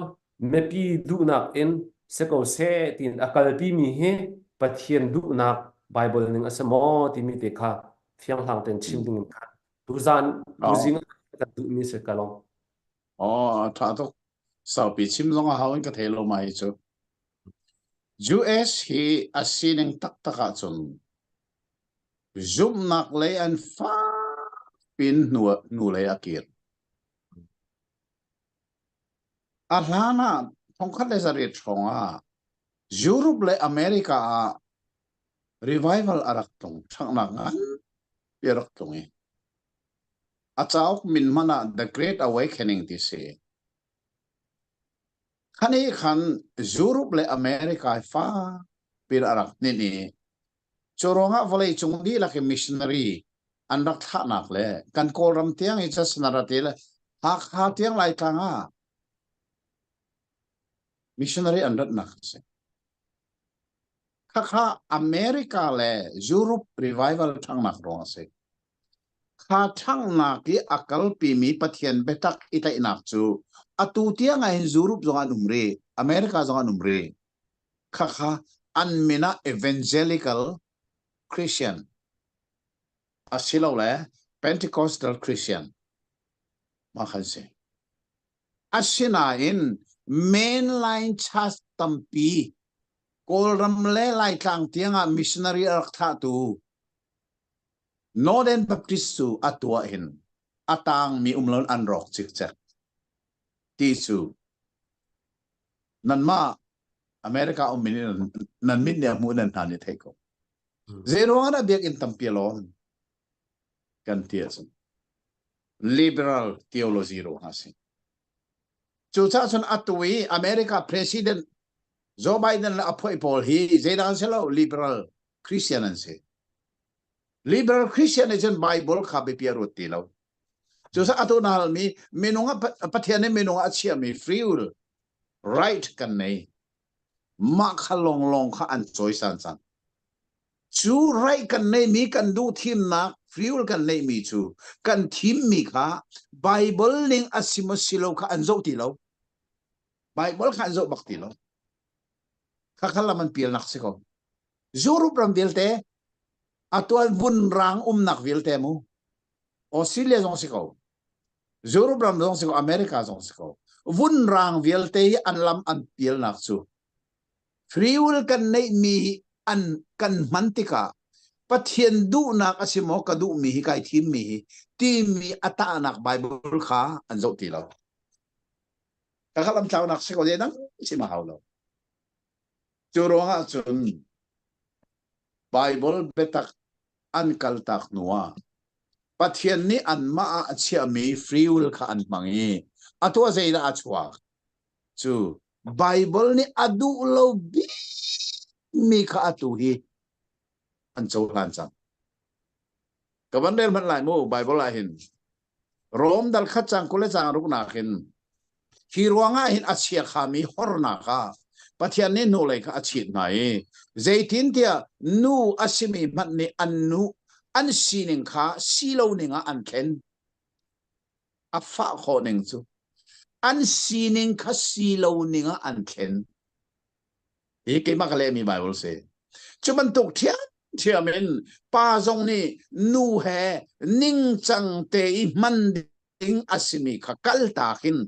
mipi duhnak in si ko seh tiin a kalpi mi hi Pathian duhnak Bible ning a si maw timi te kha fianghlang tein chim ding in khan tuzan tuzing kan duhmi si ka long. Oh, tha tuk. Saupi chim zong a hau in ka thei lo mai cu. US hi a sining taktak ahcun zumhnak lei an fak pin hnulei a kir. A hlan ah 1800 hrawng ah Europe le America ah revival a rak tlung, ṭhanghnak nganpi a rak tlung i a cauk min hmanh ah The Great Awakening ti si. Khan i khan Europe le America fakpi a rak hninh i cu ruangah vawleicung dihlak i missionary an rak thlahnak le kan Kawlram tiang i Chasnarate le Hakha tiang Laitlang ah missionary an ratnak a si. Khakha America le Europe revival ṭhangnak ruang a si. Kha ṭhanghnak i a kalpimi Pathian biatak i tlaihnak cu atu tiang ah hin Europe zong an um rih, America zong an um rih. Khakha an min ah Evangelical Christian asilole Pentecostal Christian mah khan si. Asinain mainline church tampi Kawlram le Laitlang tiangah missionary a rak thlahtu Northern Baptist cu a tuah hin a tangmi um loin an rawk cikcek ti cu nanmah America ummi nih nan mit nih a hmuh nan hna nih theih ko. Zei ruangah dah biakinn tampi a lawn kan ti ahcun liberal theology ruangah a si. Cucaah cun atu i America President Joe Biden le a phoih pawl hi zeidang an si lo liberal Christian an si. Liberal Christian nih cun Bible kha biapi a ruat ti lo. Cucaah atu na halmi minung ah Pathian nih minung ah a chiahmi free will right kan nei. Mah kha lawnglawng kha an cawisan cang. Cu right kan neihmi kan duh thimnak free will kan neihmi cu kan thimmi kha Bible ning a si maw si lo kha an zoh ti lo. Bible kha an zoh bak ti lo. Kha kha lam an pialnak si ko. Europe ram vialte atuan vunrang umnak vialte mu Australia zong si ko Europe ram zong si ko America zong si ko vunrang vialte hi an lam an pialnak cu free will kan neihmi hi an kan hman tikah Pathian duhnak a si maw ka duhmi hi kai thimmi hi timi a tahnak Bible kha an zoh ti lo ka kha lam tlaunak si ko dang si ma hau lo Cu ruangah cun Baibal biatak an kaltak hnuah. Pathian nih anmah ah a chiahmi free will kha an hmang i atu ah zeidah a chuak? Cu Bible nih a duh lo bikmi kha atu hi an cohlan cang. Ka van rel hmanh lai mu Bible ah hin Rom dal khat cang 20 le cang ruknak in hi ruangah hin a chiakhami hornak ah Pathian nih hnulei kha a chit hna i zeitintiah nu a simi hmanh nih an nu an sining kha si lo ning ah an thlen. A fah khawh ning cu an sining kha si lo ning ah an thlen. Hi keimah ka lehmi Bible si. Cu bantuk ṭhiamṭhiam in pa zong nih nu he ningcang te i hman ding a simi kha kaltak in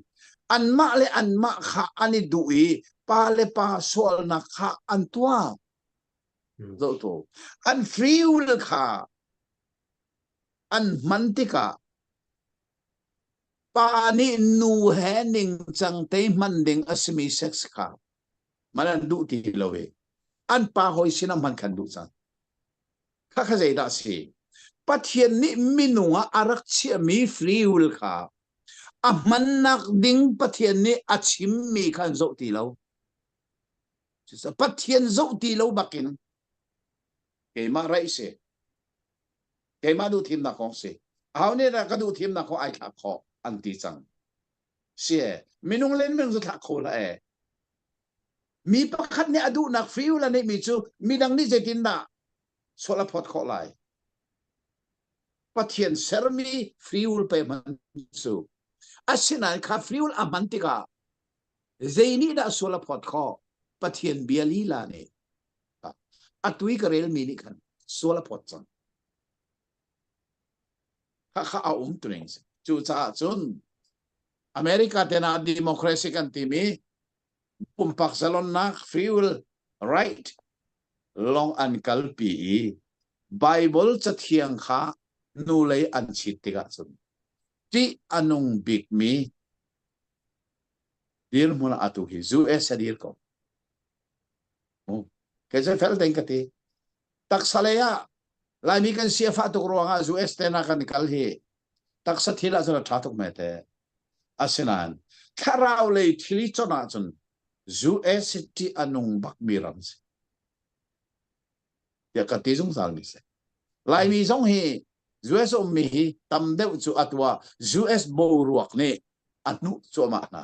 anmah le anmah kha an i duh i pa le pa sualnak kha an tuah. Zohtu. An free will kha an hman tikah pa nih nu he ningcang te hman ding a simi sex kha man an duh ti lo i an pa hawi sinah hman khan duh cang. Kha kha zeidah si? Pathian nih minung ah a rak chiahmi free will kha a hmannak ding Pathian nih a chimmi kha an zoh ti lo. Pathian zoh ti lo bakin keimah raih si. Keimah duh thimnak kong si. Aho nih dah ka duh thimnak kong ai thlak khawh an ti cang. Si e, minung len minung cu thlah kho hlah e. Mi pakhat nih a duhnak free will a neihmi cu midang nih zeitindah sual a phawt khawh lai? Pathian sermi free will pe hman cu. Asinain kha free will a hman tikah zei nih dah sual a phawt khawh? Pathian bia lila nih a tui ka relmi nih khan sual a phawt cang. Khakha a um tuning si. Cucaah cun America te ah democracy kan timi pumpak zalonnak free will right long an kalpi i Bible cathiang kha nu lei an chit tikah cun ṭih a nung bikmi dirhmun ah atu hi US a dir ko. Kei cu fel tein ka ti. Taksa lei ah Laimi kan si a fah tuk ruangah US te na kan kal hi taksa thil ah cun a ṭha tuk me te. Asinain thlarau lei thil i chawnh ahcun US hi ṭih a nung bakmi ram si. Tiah ka ti zungzal mi si. Laimi zong hi US ummi hi tam deuh cu atu ah US boruak nih a hnuh cuahmah hna.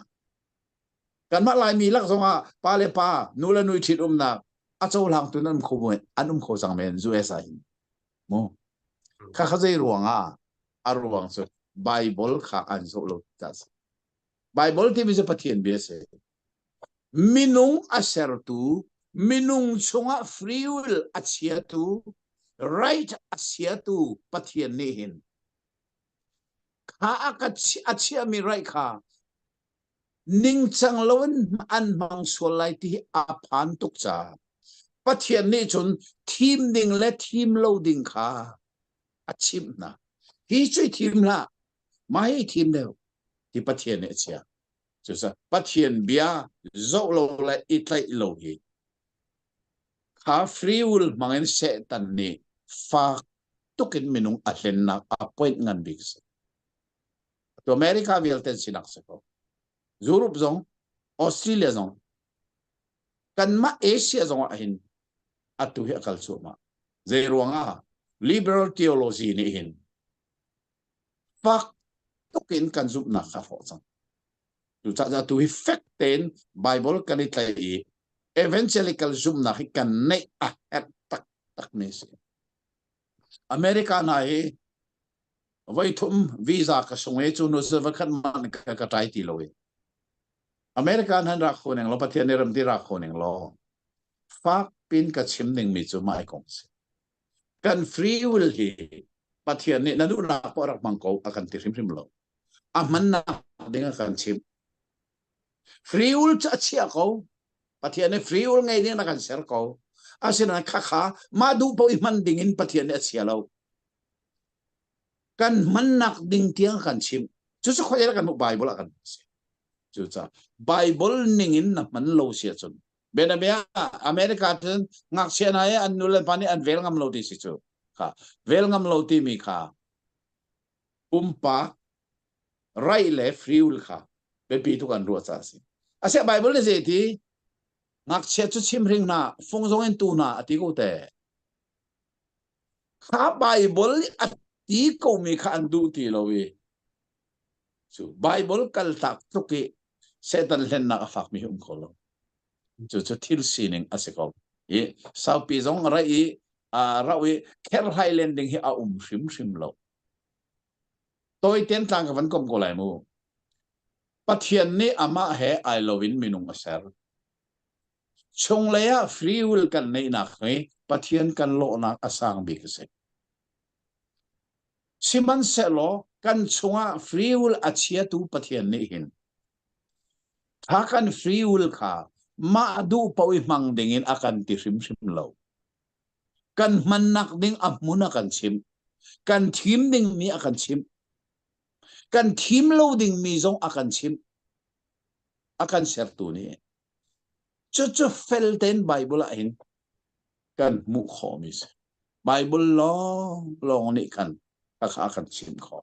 Kanmah Laimi lak zongah pa le pa, nu le nu i ṭhit umnak a cohlangtu an um kho an um kho cang men US ah hin. Mu. Kha kha zei ruangah a ruang cu Bible kha an zoh lo ta si. Bible timi cu Pathian bia si. Minung a sertu, minung chungah free will a chiatu, right a siatu Pathian nih hin kha a ka a chiami right kha ningcang loin an hmang sual lai ti hi a phan tuk caah Pathian nih cun thim ding le thim lo ding kha a chimh hna. Hi cu i thim hlah, mah hi i thim deuh ti Pathian nih a chiah. Cucaah Pathian bia zoh lo le i tlaih lo hi kha free will hmangin Satan nih fak tukin minung a hlennak a point ngan bik a si. Tu America vialte sinak si ko. Europe zong, Australia zong, kanmah Asia zong ah hin atu hi a kal cuahmah. Zei ruangah liberal theology nih hin fak tuk in kan zumhnak kha hrawh cang. Cucaah atu hi fek tein Bible kan i tlaih i evangelical zumhnak hi kan neih a herh taktak mi si. America hna hi voi thum visa ka sung i cu nu voikhat man ka ka ṭai ti lo i America han rak kho ning law Pathian nih ram ti rak kho ning law fak pin ka chim ding mi cu mai kong si kan free will hi Pathian nih na duhnak poah rak hmang ko a kan ti hrimhrim lo a hmannak ding a kan chim free will cu a chia ko Pathian nih free will ngei ding na kan ser ko asinain khakha mah duh paoh i hman ding in Pathian nih a chia lo kan hmannak ding tiang kan chimh cucu khoi kan hmuh Bible ah kan si cucaah Bible ning in na hman lo si ahcun bianabia America cun ngakchia hna i an nu le pa nih an vel ngam lo ti si cu kha vel ngam lo timi kha. Pumpak right le free will kha biapi tuk an ruah caah a si. Asiah Bible nih zei ti? Ngakchia cu chimhring hna, fung zong in tu hna a ti ko te. Kha Bible nih a ti komi kha an duh ti lo i cu Bible kaltak tluk i Satan hlennak a fakmi hi um kho lo. Cu cu thil sining a si ko. I saupi zong ra i rauh i kherhlai len ding hi a um hrimhrim lo. Tawiten tlang ka van kom ko lai mu. Pathian nih amah he ai loin minung a ser. Chunglei ah free will kan neihnak hi Pathian kan lawhnak a sang bik a si. Sihmanhsehlaw kan chungah free will a chiatu Pathian nih hin kha kan free will kha mah duh paoh i hmang dingin a kan ti hrimhrim lo. Kan hmannak ding a hmun a kan chimh. Kan thim dingmi a kan chimh. Kan thim lo dingmi zong a kan chimh. A kan sertu nih. Cucu fel tein Bible ah hin kan hmuh khawhmi si. Bible lawng lawng nih khan a kan chimh khawh.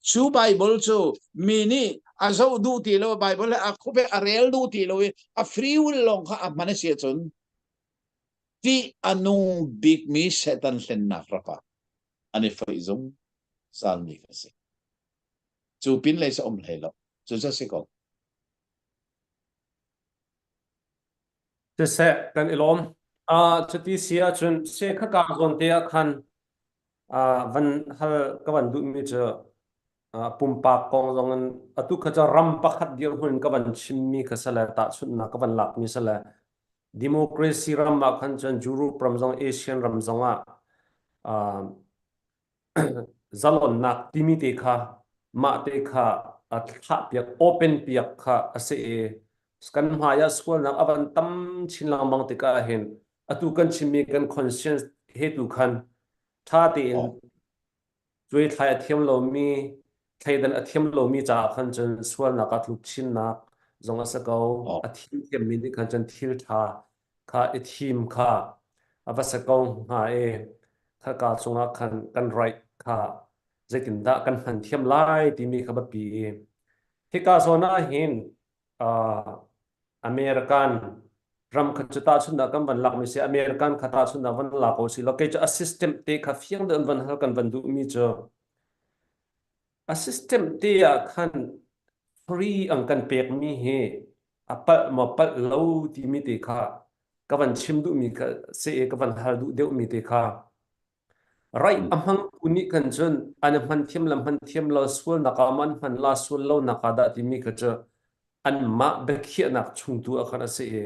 Cu Bible cu mi nih a zoh duh ti lo, Bible he a khupe a rel duh ti lo i a free will lawng kha a hman a si ahcun tih a nung bikmi Satan hlennak rap ah an i foih zungzalmi kha a si. Cu pin lei cu um hlei lo. Cu cu a si ko. Siseh, kan i lawm. Uh, cuti si ahcun se khaka zawn te ah khan uh, van hal ka van duhmi cu uh, pumpak kong zong in atu kha cu ram pakhat dirhmun ka van chimmi kha sale tahchunhnak ka van lakmi sale democracy ram ah khan cun Europe ram zong Asian ram zong ah uh, zalonnak timi te kha mah te kha a thlah piak open piak kha a si i kan hmai ah sualnak a van tam chin lengmang tikah hin atu kan chimmi kan conscience he tu khan ṭha tein cuaithlai a thiam lomi thleidan a thiam lomi caah khan cun sualnak ah tluk chinnak zong a si ko a thim thiammi nih khan cun thil ṭha kha i thim kha a va si ko hnga i khaka chungah khan kan right kha zeitindah kan hman thiam lai timi kha biapi i hika zawn ah hin uh, American ram kha cu tahchunhnak kan van lakmi si American kha tahchunhnak van lak ko si lo kei cu a system te kha fiang deuh in van hal kan van duhmi cu a system te ah khan free ang kan pekmi hi a palh maw palh lo timi te kha ka van chim duhmi kha se ka van hal duh deuhmi te kha Right a hmangtu nih khan cun an i hman thiam le hman thiam lo sualnak ah maw an hman la sual lonak ah dah timi kha cu anmah biakhiahnak chungtu ah khan a si i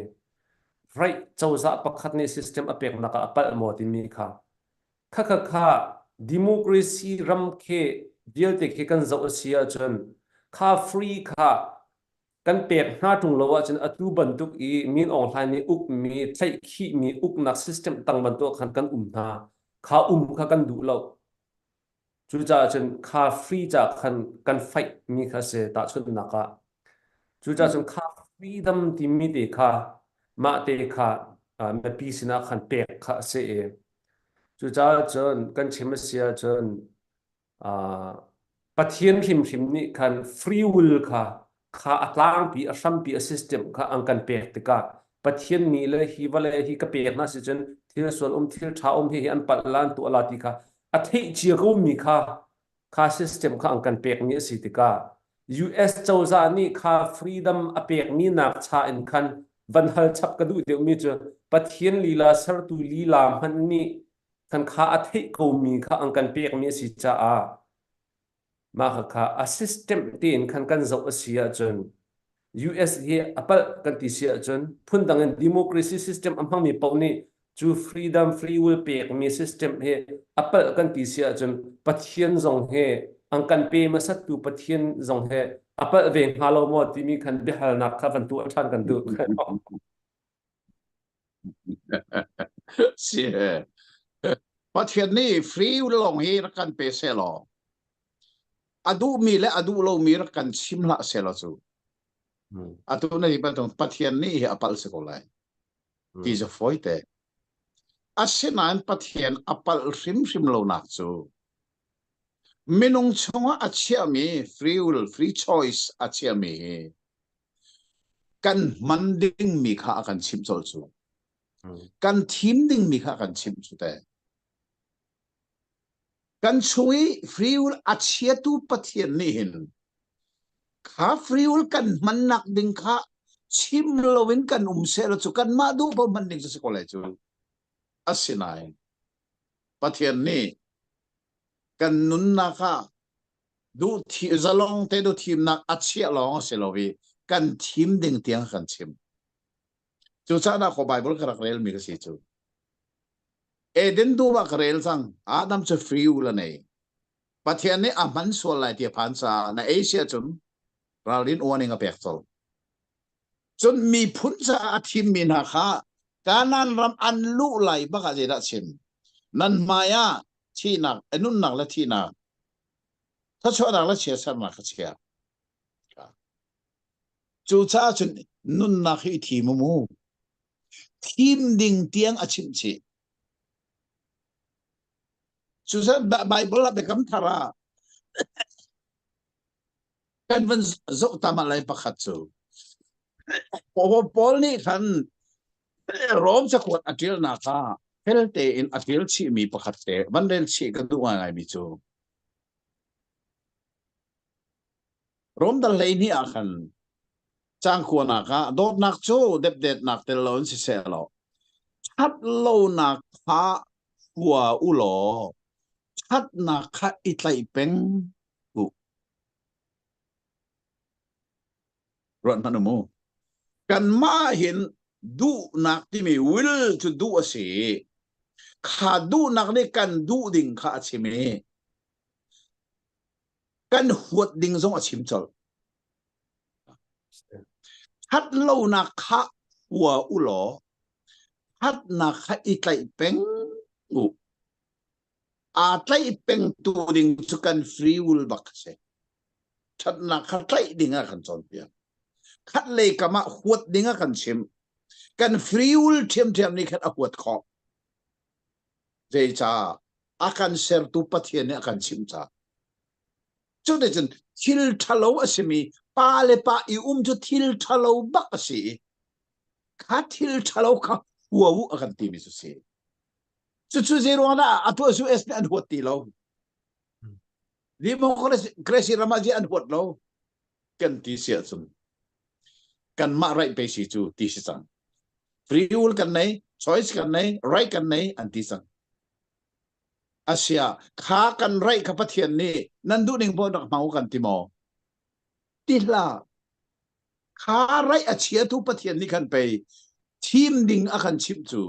right cozah pakhat nih system a peknak ah a palh maw timi kha kha kha kha democracy ram khi vialte khi kan zoh a si ahcun kha free kha kan pek hna ṭung lo ahcun atu bantuk i Min Aung Hlaing nih ukmi tlaihkhihmi uknak system tang bantuk khan kan um hna kha um kha kan duh lo cucaah cun kha free ca khan kan fight mi kha si tahchunhnak ah cucaah cun kha freedom timi te kha mah te kha mipi sinah khan pek kha a si i cucaah cun kan chim a si ahcun Pathian hrimhrim nih khan free will kha kha a tlangpi a hrampi a system kha an kan pek tikah Pathian nih le hi vawlei hi ka pek hna si cun thil sual um thil ṭha um hi hi an palh la an tuah la ti kha a theih cia ko mi kha kha system kha an kan pekmi a si tikah US cozah nih kha freedom a pekmi nak cha in khan van hal chap ka duh deuhmi cu Pathian lila sertu lila hmanh nih kan kha a theih komi kha an kan pekmi a si caah mah kha a system tein khan kan zoh a si ahcun US hi a palh kan ti si ahcun phundang in democracy system a hmangmi paoh nih cu freedom free will pekmi system hi a palh kan ti si ahcun Pathian zong hi an kan pe hmasattu Pathian zong hi a palh ve hnga lo maw timi khan biahalnak kha van tuah ṭhan kan duh. Si Pathian nih free lawng hi rak kan pe seh law a duhmi le a duh lomi rak kan chim hlah seh law cu atu na hi bantuk Pathian nih hi a palh si ko lai ti cu fawi te asinain Pathian a palh hrimhrim lonak cu. Minung chungah a chiahmi free will, free choice a chiahmi hi kan hman dingmi kha a kan chimh colh cu. Kan thim dingmi kha a kan chimh cu te. Kan chung i free will a chiatu Pathian nih hin kha free will kan hmannak ding kha chim loin kan um seh cu kanmah duh paoh hman ding cu si ko lai cu. Asinain Pathian nih kan nunnak ah duh thi zalong te duh thimnak a chiah lawng a si lo i kan thim ding tiang kan chim. Cucaah dah ko Bible ka rak relmi ka si cu. Eden dum ah ka rel cang. Adam cu free will a nei. Pathian nih a hman sual lai ti a phan caah na ei si ahcun ralrin warning a pek colh. Cun miphun caah a thimmi hna kha Kanaan ram an luh lai bak ah zeidah chim? Nan hmai ah thihnak, nunnak le thihnak, thluachuahnak le chiatsernak ka chiah. Cucaah cun nunnak hi i thim u mu. Thim ding tiang a chimh chih. Cucaah Bible ah biakam thar ah kan van zoh ta ma lai pakhat cu Paul nih khan Rom cakuat a ṭialnak ah fel tein a ṭial chihmi pakhat te van rel chih ka duh ngaingaimi cu Rom dal 12 ah khan caang kuanak ah dawtnak cu depdetnak tel loin siseh law ṭhat lonak kha hua u law ṭhatnak kha i tlaih peng u. Ruat hmanh u mu. Kanmah hin duhnak timi will cu duh a si. Kha duhnak nih kan duh ding kha a chim i kan huat ding zong a chim colh. Ṭhat lonak kha hua u law ṭhatnak kha i tlaih peng u. Aa tlaih pengtu ding cu kan free will bak a si. Ṭhatnak kha tlaih ding ah kan cawnpiak. Khat lei kam ah huat ding ah kan chimh. Kan free will ṭhiamṭhiam nih khan a huat khawh. Zeicah? A kan sertu Pathian nih a kan chimh caah. Cuticun thil ṭhalo a simi pa le pa i um cu thil ṭhalo bak a si i kha thil ṭhalo kha hua u a kan timi cu si. Cucu zeiruang dah atu US nih an huat ti lo. Democracy ram ah an huat lo kan ti si ahcun kanmah right pe si cu ti si cang. Free will kan nei, choice kan nei, right kan nei an ti cang. Asia kha kan right kha Pathian nih nan duh ning paoh rak hmang u kan ti maw? Ti hlah. Kha right a chiatu Pathian nih khan pei thim ding a kan chimh cu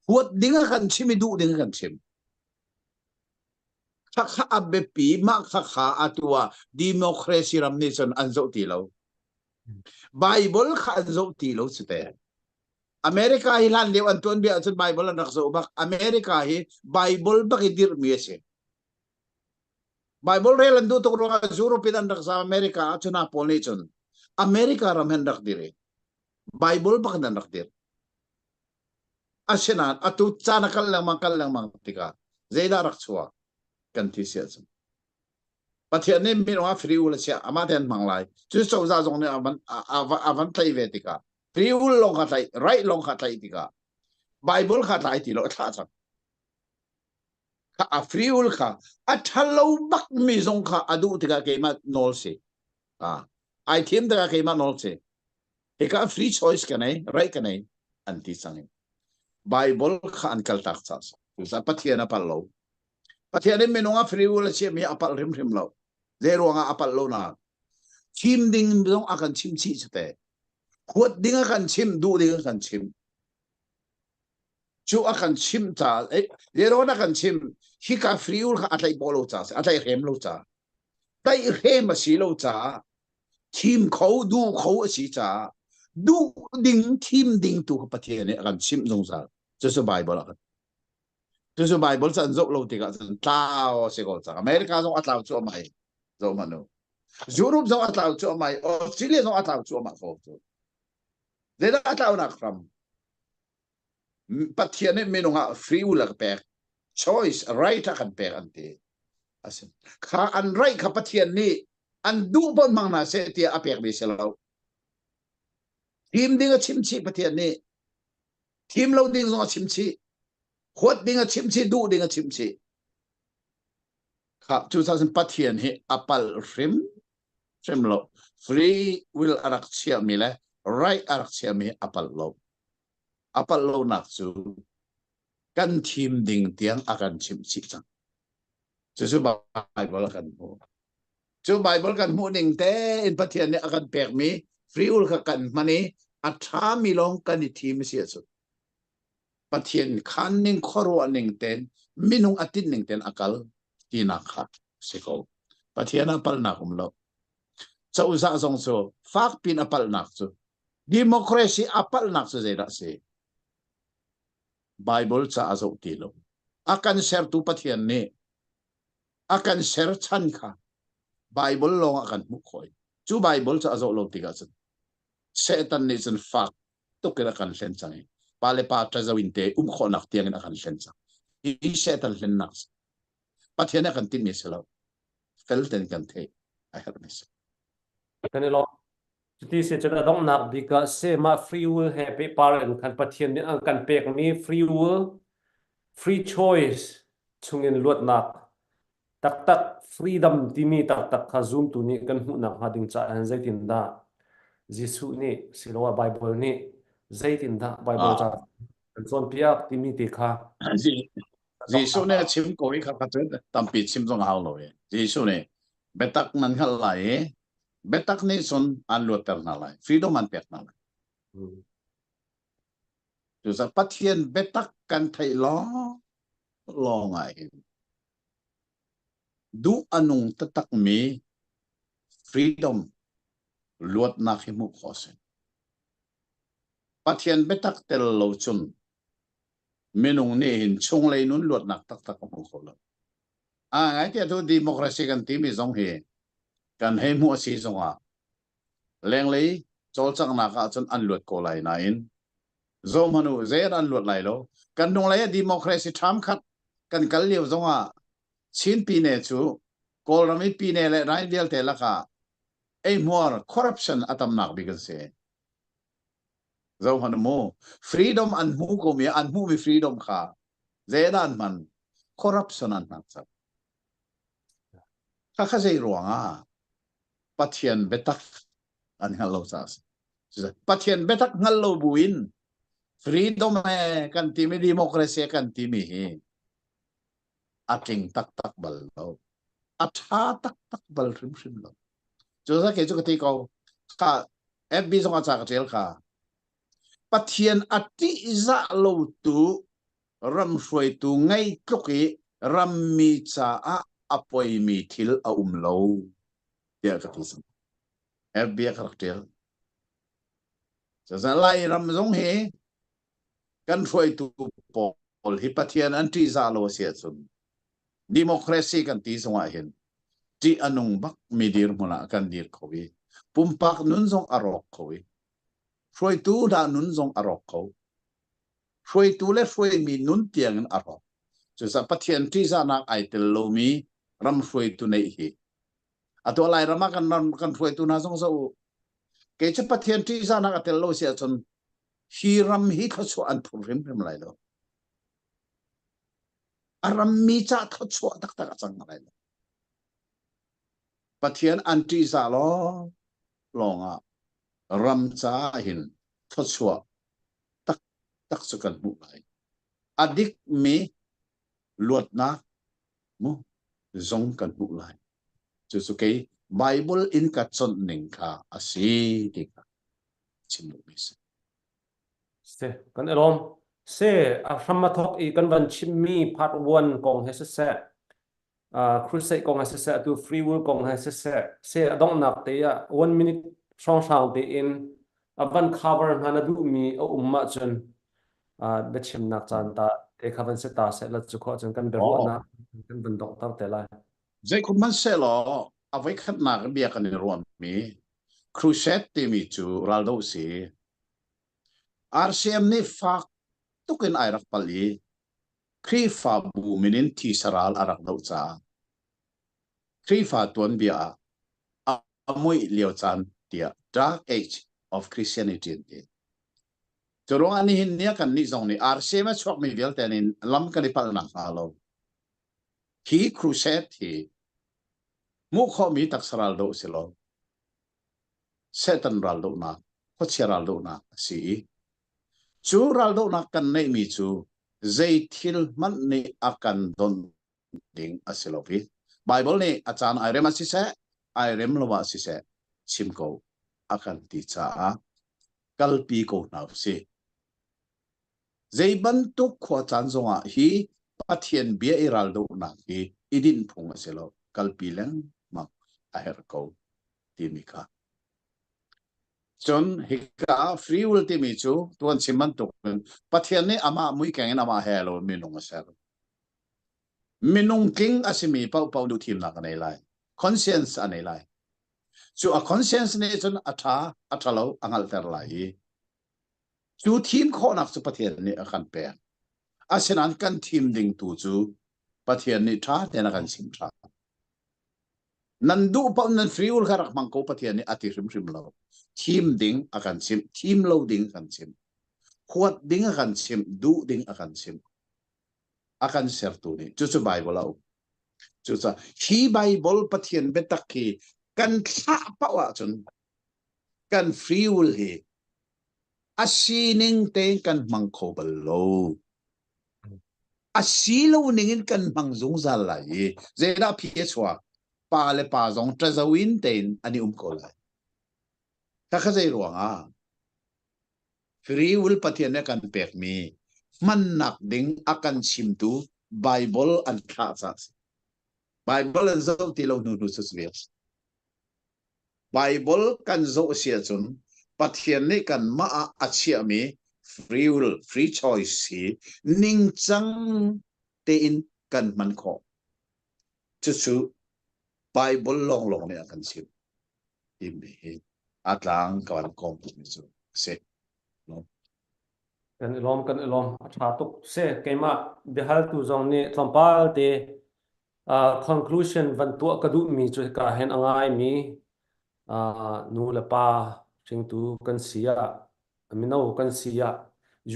huat ding a kan chim i duh ding a kan chimh. Khakha a biapi mah khakha atu ah democracy ram nih cun an zoh ti lo. Bible kha an zoh ti lo cu te. America hi hlan lio an tuanbia ahcun Bible an rak zoh bak. America hi Bible bak i dirhmi a si. Bible rel an duh tuk ruangah Europe in an rak zaam America ah cun pawl nih cun America ram hen rak dir i Bible bak in an rak dir. Asinain atu caan a kal lengmang kal lengmang tikah zeidah rak chuak kan ti si ahcun Pathian nih minung ah free will a chiah amah te an hmang lai cu cozah zong nih a van a van tlaih ve tikah free will lawng kha tlaih right lawng kha tlaih tikah Bible kha tlai ti lo a thlah cang kha a free will kha a ṭhalo bak mi zong kha a duh tikah keimah nawl si ah ai thim tikah keimah nawl si hika free choice ka nei right ka nei an ti cang i Bible kha an kaltak ca cucaah Pathian a palh lo Pathian in minung a free will a chiahmi a palh hrimhrim lo zei ruangah a palh lo na thim ding zong a kan chim chih cu te huat ding a kan chim duh ding a kan chim cu a kan chim ca eh zeirawn a kan chim hika free will kha a tlaih bawh lo ca a tlaih hrem lo ca tlaih hrem a si lo caah thim kho duh kho a si caah duh ding thim ding tu kha Pathian nih a kan chimh zungzal cucu Bible ah cucu Bible cu an zoh lo tikah cun tlau a si ko cang America zong a tlau cuahmah i zoh hmanh u Europe zong a tlau cuahmah i Australia zong a tlau cuahmah ko cu zeidah a tlaunak hram Pathian nih minung ah free will a ka pek choice right a kan pek an ti. A si. Kha an right kha Pathian nih an duh bon hmang hna seh tiah a pekmi si lo. Thim ding a chim chih Pathian nih. Thim lo ding zong a chim chih. Huat ding a chim chih, duh ding a chim chih. Kha cucaah cun Pathian hi a palh hrim hrim lo. Free will a rak chiahmi le right a rak chiahmi a palh lo. A palh lonak cu kan thim ding tiang a kan chimh chih cang. Cucu Bible a kan hmuh. Cu Bible kan hmuh ning tein Pathian nih a kan pekmi free will kha kan hman i a ṭhami lawng kan i thim a si ahcun Pathian khan ning khuaruah ning tein minung a tinh ning tein a kal tinak kha si ko. Pathian ah palhnak um lo. Cozah zong cu fak pin a palhnak cu democracy a palhnak cu zeidah si? Bible ca a zoh ti lo. A kan sertu Pathian nih a kan ser chan kha Bible lawng ah kan hmuh khawh i cu Bible cu a zoh lo tikah cun Satan nih cun fak tuk in a kan hlen cang i pa le pa ṭazo in te um khawhnak tiang in a kan hlen cang. Hi Satan hlennak Pathian a kan timhmi si lo. Fel ten kan theih a herhmi si. Kan i lawm. Cuti si cun a donghnak bik ah seh mah free will he pehpar in khan Pathian nih an kan pekmi free will, free choice chungin luatnak taktak freedom timi taktak kha zumtu nih kan hmuhnak hnga ding caah hin zeitindah Jesuh nih siloah Bible nih zeitindah Bible ca kan cawnpiak timi te kha Jesuh nih a chim ko i kha kha cu tampi chim zong a hau lo i Jesuh nih biatak nan hngalh lai i biatak nih cun an luatter hna lai freedom an pek hna lai cucaah Pathian biatak kan theih lawng lawng ah hin duh a nung taktak mi freedom luatnak hi hmuh khawh a si Pathian biatak tel lo cun minung nih hin chunglei nun luatnak taktak a hmu kho lo A ngai tiah tu democracy kan timi zong hi kan hei hmuh a si zongah lenglei cawlcanghnak ahcun an luat ko lai nain zohhmanh u zei an luat lai lo kan hnunglei ah democracy ṭham khat kan kal lio zongah Chin pine cu Kawlram i pine le rai vialte lakah eihmuar corruption a tamnak bik an si. Zohhmanh mu, freedom an hmu ko mi an hmuhmi freedom kha zeidah an hman? Corruption an hman cang. Khakha zei ruangah Pathian biatak an hngalh lo caah a si. Pathian biatak hngal lo buin freedom he kan timi democracy kan timi hi a tling taktak bal lo. A ṭha taktak bal hrimhrim lo. Cu kei cu ka ti ko. Kha FB zong ah ca ka ṭial kha. Pathian a ṭihzah lo tu ram hruaitu ngei tluk i rammi caah a poimi thil a um lo tiah ka ti cang. FB ah ka rak ṭial. Cucaah Lairam zong hi kan hruaitu pawl hi Pathian an ṭihzah lo a si ahcun democracy kan ti zongah hin ṭih a nung bak mi dirhmun ah kan dir kho i pumpak nun zong a rawk kho i hruaitu hna nun zong a rawk kho hruaitu le hruaimi nun tiang in a rawk cucaah Pathian ṭihzahnak ai tel lomi ram hruaitu neih hi atu Lairam ah kan ram kan hruaitu hna zong zoh u kei cu Pathian ṭihzahnak a tel lo si ahcun hi ram hi thluachuah an phur hrimhrim lai lo a rammi ca thluachuah taktak a cang lai lo Pathian an ṭihzah lawng lawngah ram caah hin thluachuah taktak cu kan hmuh lai a dikmi luatnak mu zong kan hmuh lai cucu kei Bible in ka conh ning kha a si ti kha chim duhmi si. Se kan i lawm. Se a hram a thawk i kan van chimmi part 1 kong he siseh uh, crusade kong he siseh atu free will kong he siseh se a donghnak te ah one minute hrawnghrang tein a van cover hna na duhmi a um ahcun uh, biachimnak caan ta te kha van se ta seh la cu khawh cun kan biaruahnak kan van donghter te lai. Zeikhum hmanhsehlaw a voikhatnak bia kan i ruahmi crusade timi cu raldoh si. RCM nih fak tuk in ai rak pal i Khrihfabu min in thisa ral a rak doh caah. Khrihfa tuanbia ah a muih lio caan tiah Dark Age of Christianity an ti. Cu ruangah nihin ni ah kannih zong nih RCM a chuakmi vialte nih lam kan i palhnak hnga lo. Hi crusade hi hmuh khawhmi taksa ral doh si lo. Satan ral dohnak, khuachia ral dohnak a si i cu raldohnak kan neihmi cu zei thil hmanh nih a kan donh ding a si lo i Baibal nih a caan ai rem ah siseh, ai rem lo ah siseh chim ko a kan ti caah kalpi ko hna usih. Zei bantuk khua caan zongah hi Pathian bia i raldohnak hi i dinh phung a si lo, kalpi lengmang a herh ko timi kha. Cun hika ah free will timi cu tuan chim bantuk in Pathian nih amah muikeng in amah he lo minung a ser. Minung tling a simi paohpaoh duhthimnak a nei lai. Conscience a nei lai. Cu a conscience nih cun a ṭha, a ṭhalo a hngalhter lai i cu thim khawhnak cu Pathian nih a kan pek. Asinain kan thim ding tu cu Pathian nih ṭha tein a kan chimh ṭhan. Nan duh paoh nan free will kha rak hmang ko Pathian nih a ti hrimhrim lo. Thim ding a kan chimh, thim lo ding a kan chimh. Huat ding a kan chimh, duh ding a kan chimh. A kan sertu nih cucu Bible a um. Cucaah hi Bible Pathian biatak hi kan thlah paoh ahcun kan free will hi a sining tein kan hmang kho bal lo. A si lo ning in kan hmang zungzal lai i zeidah phi a chuak? Pa le pa zong ṭazo in tein an i um ko lai. Khakha zei ruangah Free will Pathian nih a kan pekmi hmannak ding a kan chimtu Bible an thlah caah a si. Bible an zoh ti lo hnu hnu cu si Bible kan zoh a si ahcun Pathian nih kanmah ah a chiahmi free will, free choice hi ningcang tein kan hman khawh. Cucu Bible lawnglawng nih a kan chimh timi hi a tlang ka van kawm timi cu a si. Kan i lawm, kan i lawm. A ṭha tuk. Si, keimah biahaltu zong nih tlawmpal te conclusion van tuah ka duhmi cu hika hin a ngaimi nu le pa hringtu kan si ah mino kan si ah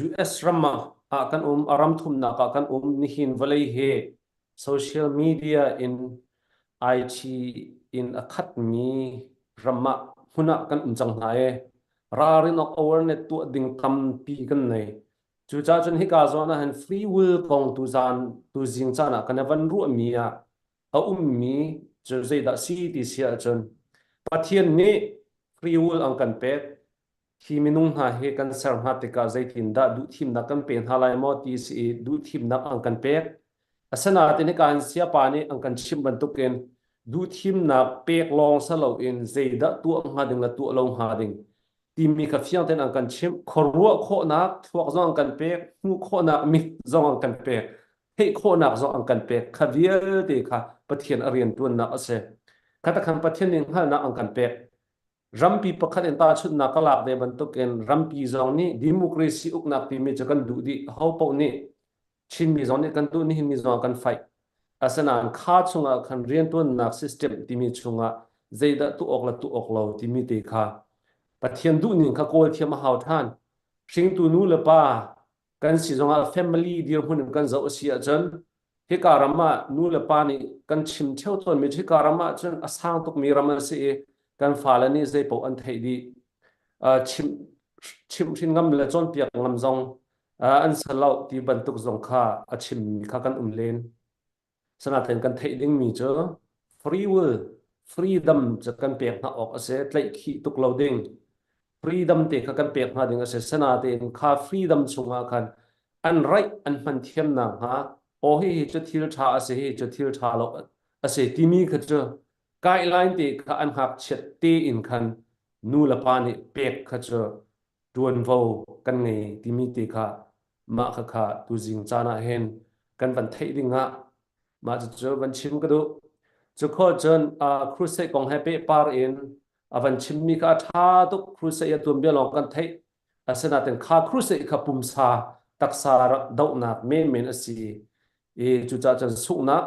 US ram ah kan um a ram thumnak ah kan um nihin vawlei hi social media in IT in a khatmi ram ah hmun ah kan um cang hna i ralrin awk awareness tuah ding tampi kan nei. Cucaah cun hika zawn ah hin free will kong tuzan tuzing caan ah kan i van ruahmi ah a ummi cu zeidah si ti si ahcun Pathian nih free will an kan pek. Hi minung hna hi kan ser hna tikah zeitindah duhthimnak kan pe hna lai maw ti si i duhthimnak an kan pek. Asinain hika hin siapa nih an kan chimh bantukin duhthimnak pek lawng si loin zeidah tuah hnga ding le tuah lo hnga ding timi kha fiang tein an kan chimh. Khuaruah khawhnak thluak zong an kan pek, hmuh khawhnak mit zong an kan pek, theih khawhnak zong an kan pek. Kha vialte kha Pathian a rianṭuannak a si. Kha takhan Pathian nih hngalhnak an kan pek. Rampi pakhat in tahchunhnak ka lak ve bantukin rampi zong nih democracy uknak timi cu kan duh dih. Ho paoh nih Chinmi zong nih kan duh, nihin mi zong kan fight. Asinain kha chungah khan rianṭuannak system timi chungah zeidah tuah awk le tuah awk lo timi te kha Pathian duhning kha kawl thiam a hau ṭhan. Hringtu nu le pa kan si zongah family dirhmun in kan zoh a si ahcun hika ram ah nu le pa nih kan chim ṭheo tawnmi hika ram ah cun a sang tukmi ram an si i kan fale nih zei paoh an theih dih. Chimh chimhhrin ngam le cawnpiak ngam zong an sa lo ti bantuk zong kha a chimmi kha kan um len. Sanaten kan theih dingmi cu free will, freedom cu kan pek hna awk a si, tlaihkhih tuk lo ding. Freedom te kha kan pek hna ding a si. Sanatein kha freedom chungah khan an right an hman thiam nakhnga aw hihi cu thil ṭha a si, hi cu thil ṭha lo a si timi kha cu guideline te kha an ngakchiat tein khan nu le pa nih pek kha cu ṭuanvo kan ngei timi te kha mah khakha tuzing caan ah hin kan van theih ding ah mah cucu van chim ka duh. Cu khawh cun crusade kong he pehpar in a van chimmi kha a ṭha tuk. Crusade a tuanbia lawng kan theih. Asinain kha crusade kha pumsa taksa rak dohnak menmen a si i cucaah cun sunghnak.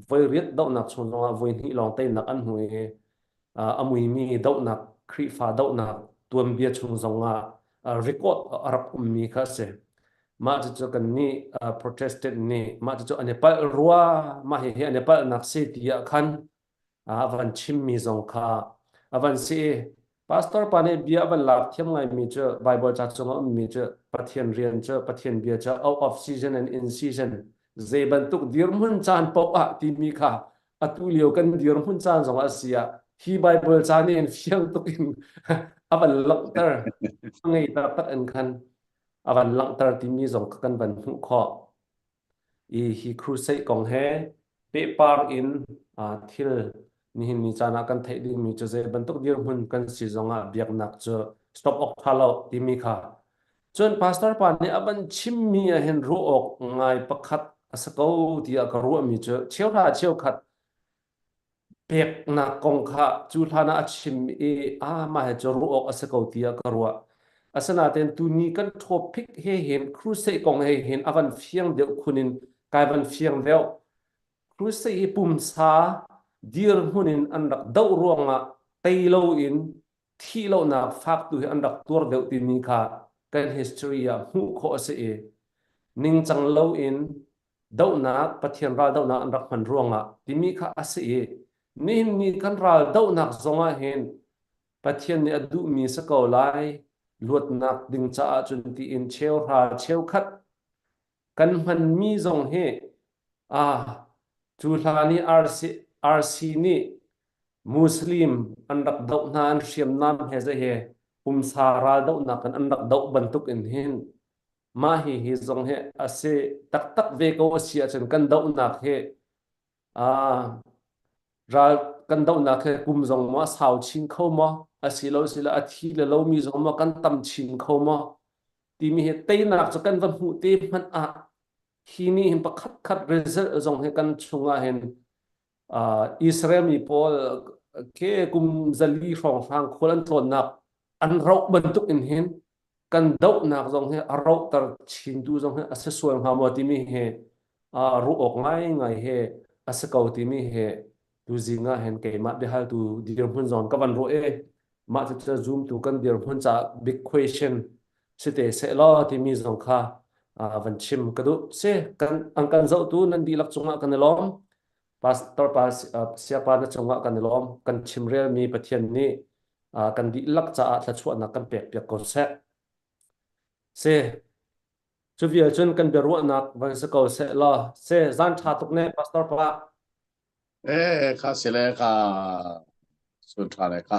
Voi riat dohnak chung zongah voi hnih lawng teinak an hmu i a muimi dohnak Khrihfa dohnak tuanbia chung zongah record a rak ummi kha a si. Mah cucu kan nih Protestant nih mah cucu an i palh rua mah hihi an i palhnak si ti ah khan a van chimmi zong kha a van si i pastor pa nih bia a van lak thiam ngaimi cu Bible ca chungah ummi cu Pathian rian cu Pathian bia cu out of season and in season zei bantuk dirhmun caan paoh ah timi kha atu lio kan dirhmun caan zong ah si ah hi Bible ca nih hin fiang tuk in a van langhter ngei taktak in khan a van langhter timi zong kha kan van hmuh khawh. I hi crusade kong he pehpar in thil nihin ni caan ah kan theih dingmi cu zei bantuk dirhmun kan si zongah biaknak cu stop awk tha lo timi kha cun pastor pa nih a van chimmi ah hin ruah awk ngai pakhat a si ko tiah ka ruahmi cu cheuhra cheukhat Peknak kong kha cu hlan ah a chim i ah mah hi cu ruah awk a si ko tiah ka ruah. Asinain tuni kan topic he hin crusade kong he hin a van fiang deuh khun in kai van fiang deuh. Crusade hi pumsa dirhmun in an rak doh ruangah tei loin thih lonak fak tu hi an rak tuar deuh timi kha kan history ah hmuh khawh a si i ningcang loin dohnak Pathian ral dohnak an rak hman ruangah timi kha a si i nihin ni kan ral dohnak zongah hin Pathian nih a duhmi si ko lai luatnak ding caah cun tiin cheuhra cheukhat kan hmanmi zong hi ah cu hlan i RC, RC nih Muslim an rak doh hna an hriamnam he zei he pumsa ral dohnak in an rak doh bantuk in hin Mah hi hi zong hi a si taktak ve ko a si ahcun kan dohnak hi aa ral kan dohnak hi kum zong maw a sau chin kho maw asilo sila a thi le lomi zong maw kan tam chin kho maw timi hi teinak cu kan va hmuh te hmanh ah hi nih hin pakhat khat result zong hi kan chungah hin Israel mi pawl ke kum zali hrawnghrang khual an tlawnnak an roh bantuk in hin kan dohnak zong hi a rohter chintu zong hi a si sual hnga maw timi hi ruah awk ngaingai he a si ko timi hi tuzing ah hin keimah biahaltu dirhmun zong ka van ruah i mah cucu zumtu kan dirhmun caah big question si te seh law timi zong kha van chim ka duh si kan an kan zohtu nan dihlak cungah kan i lawm pastor pa siapa na cungah kan i lawm kan chimrelmi Pathian nih kan dihlak caah thluachuahnak kan pek piak ko seh. Si cu vial cun kan biaruahnak van si ko seh law si zan ṭha tuk ne pastor pa. Eh kha si le kha sun ṭha le kha.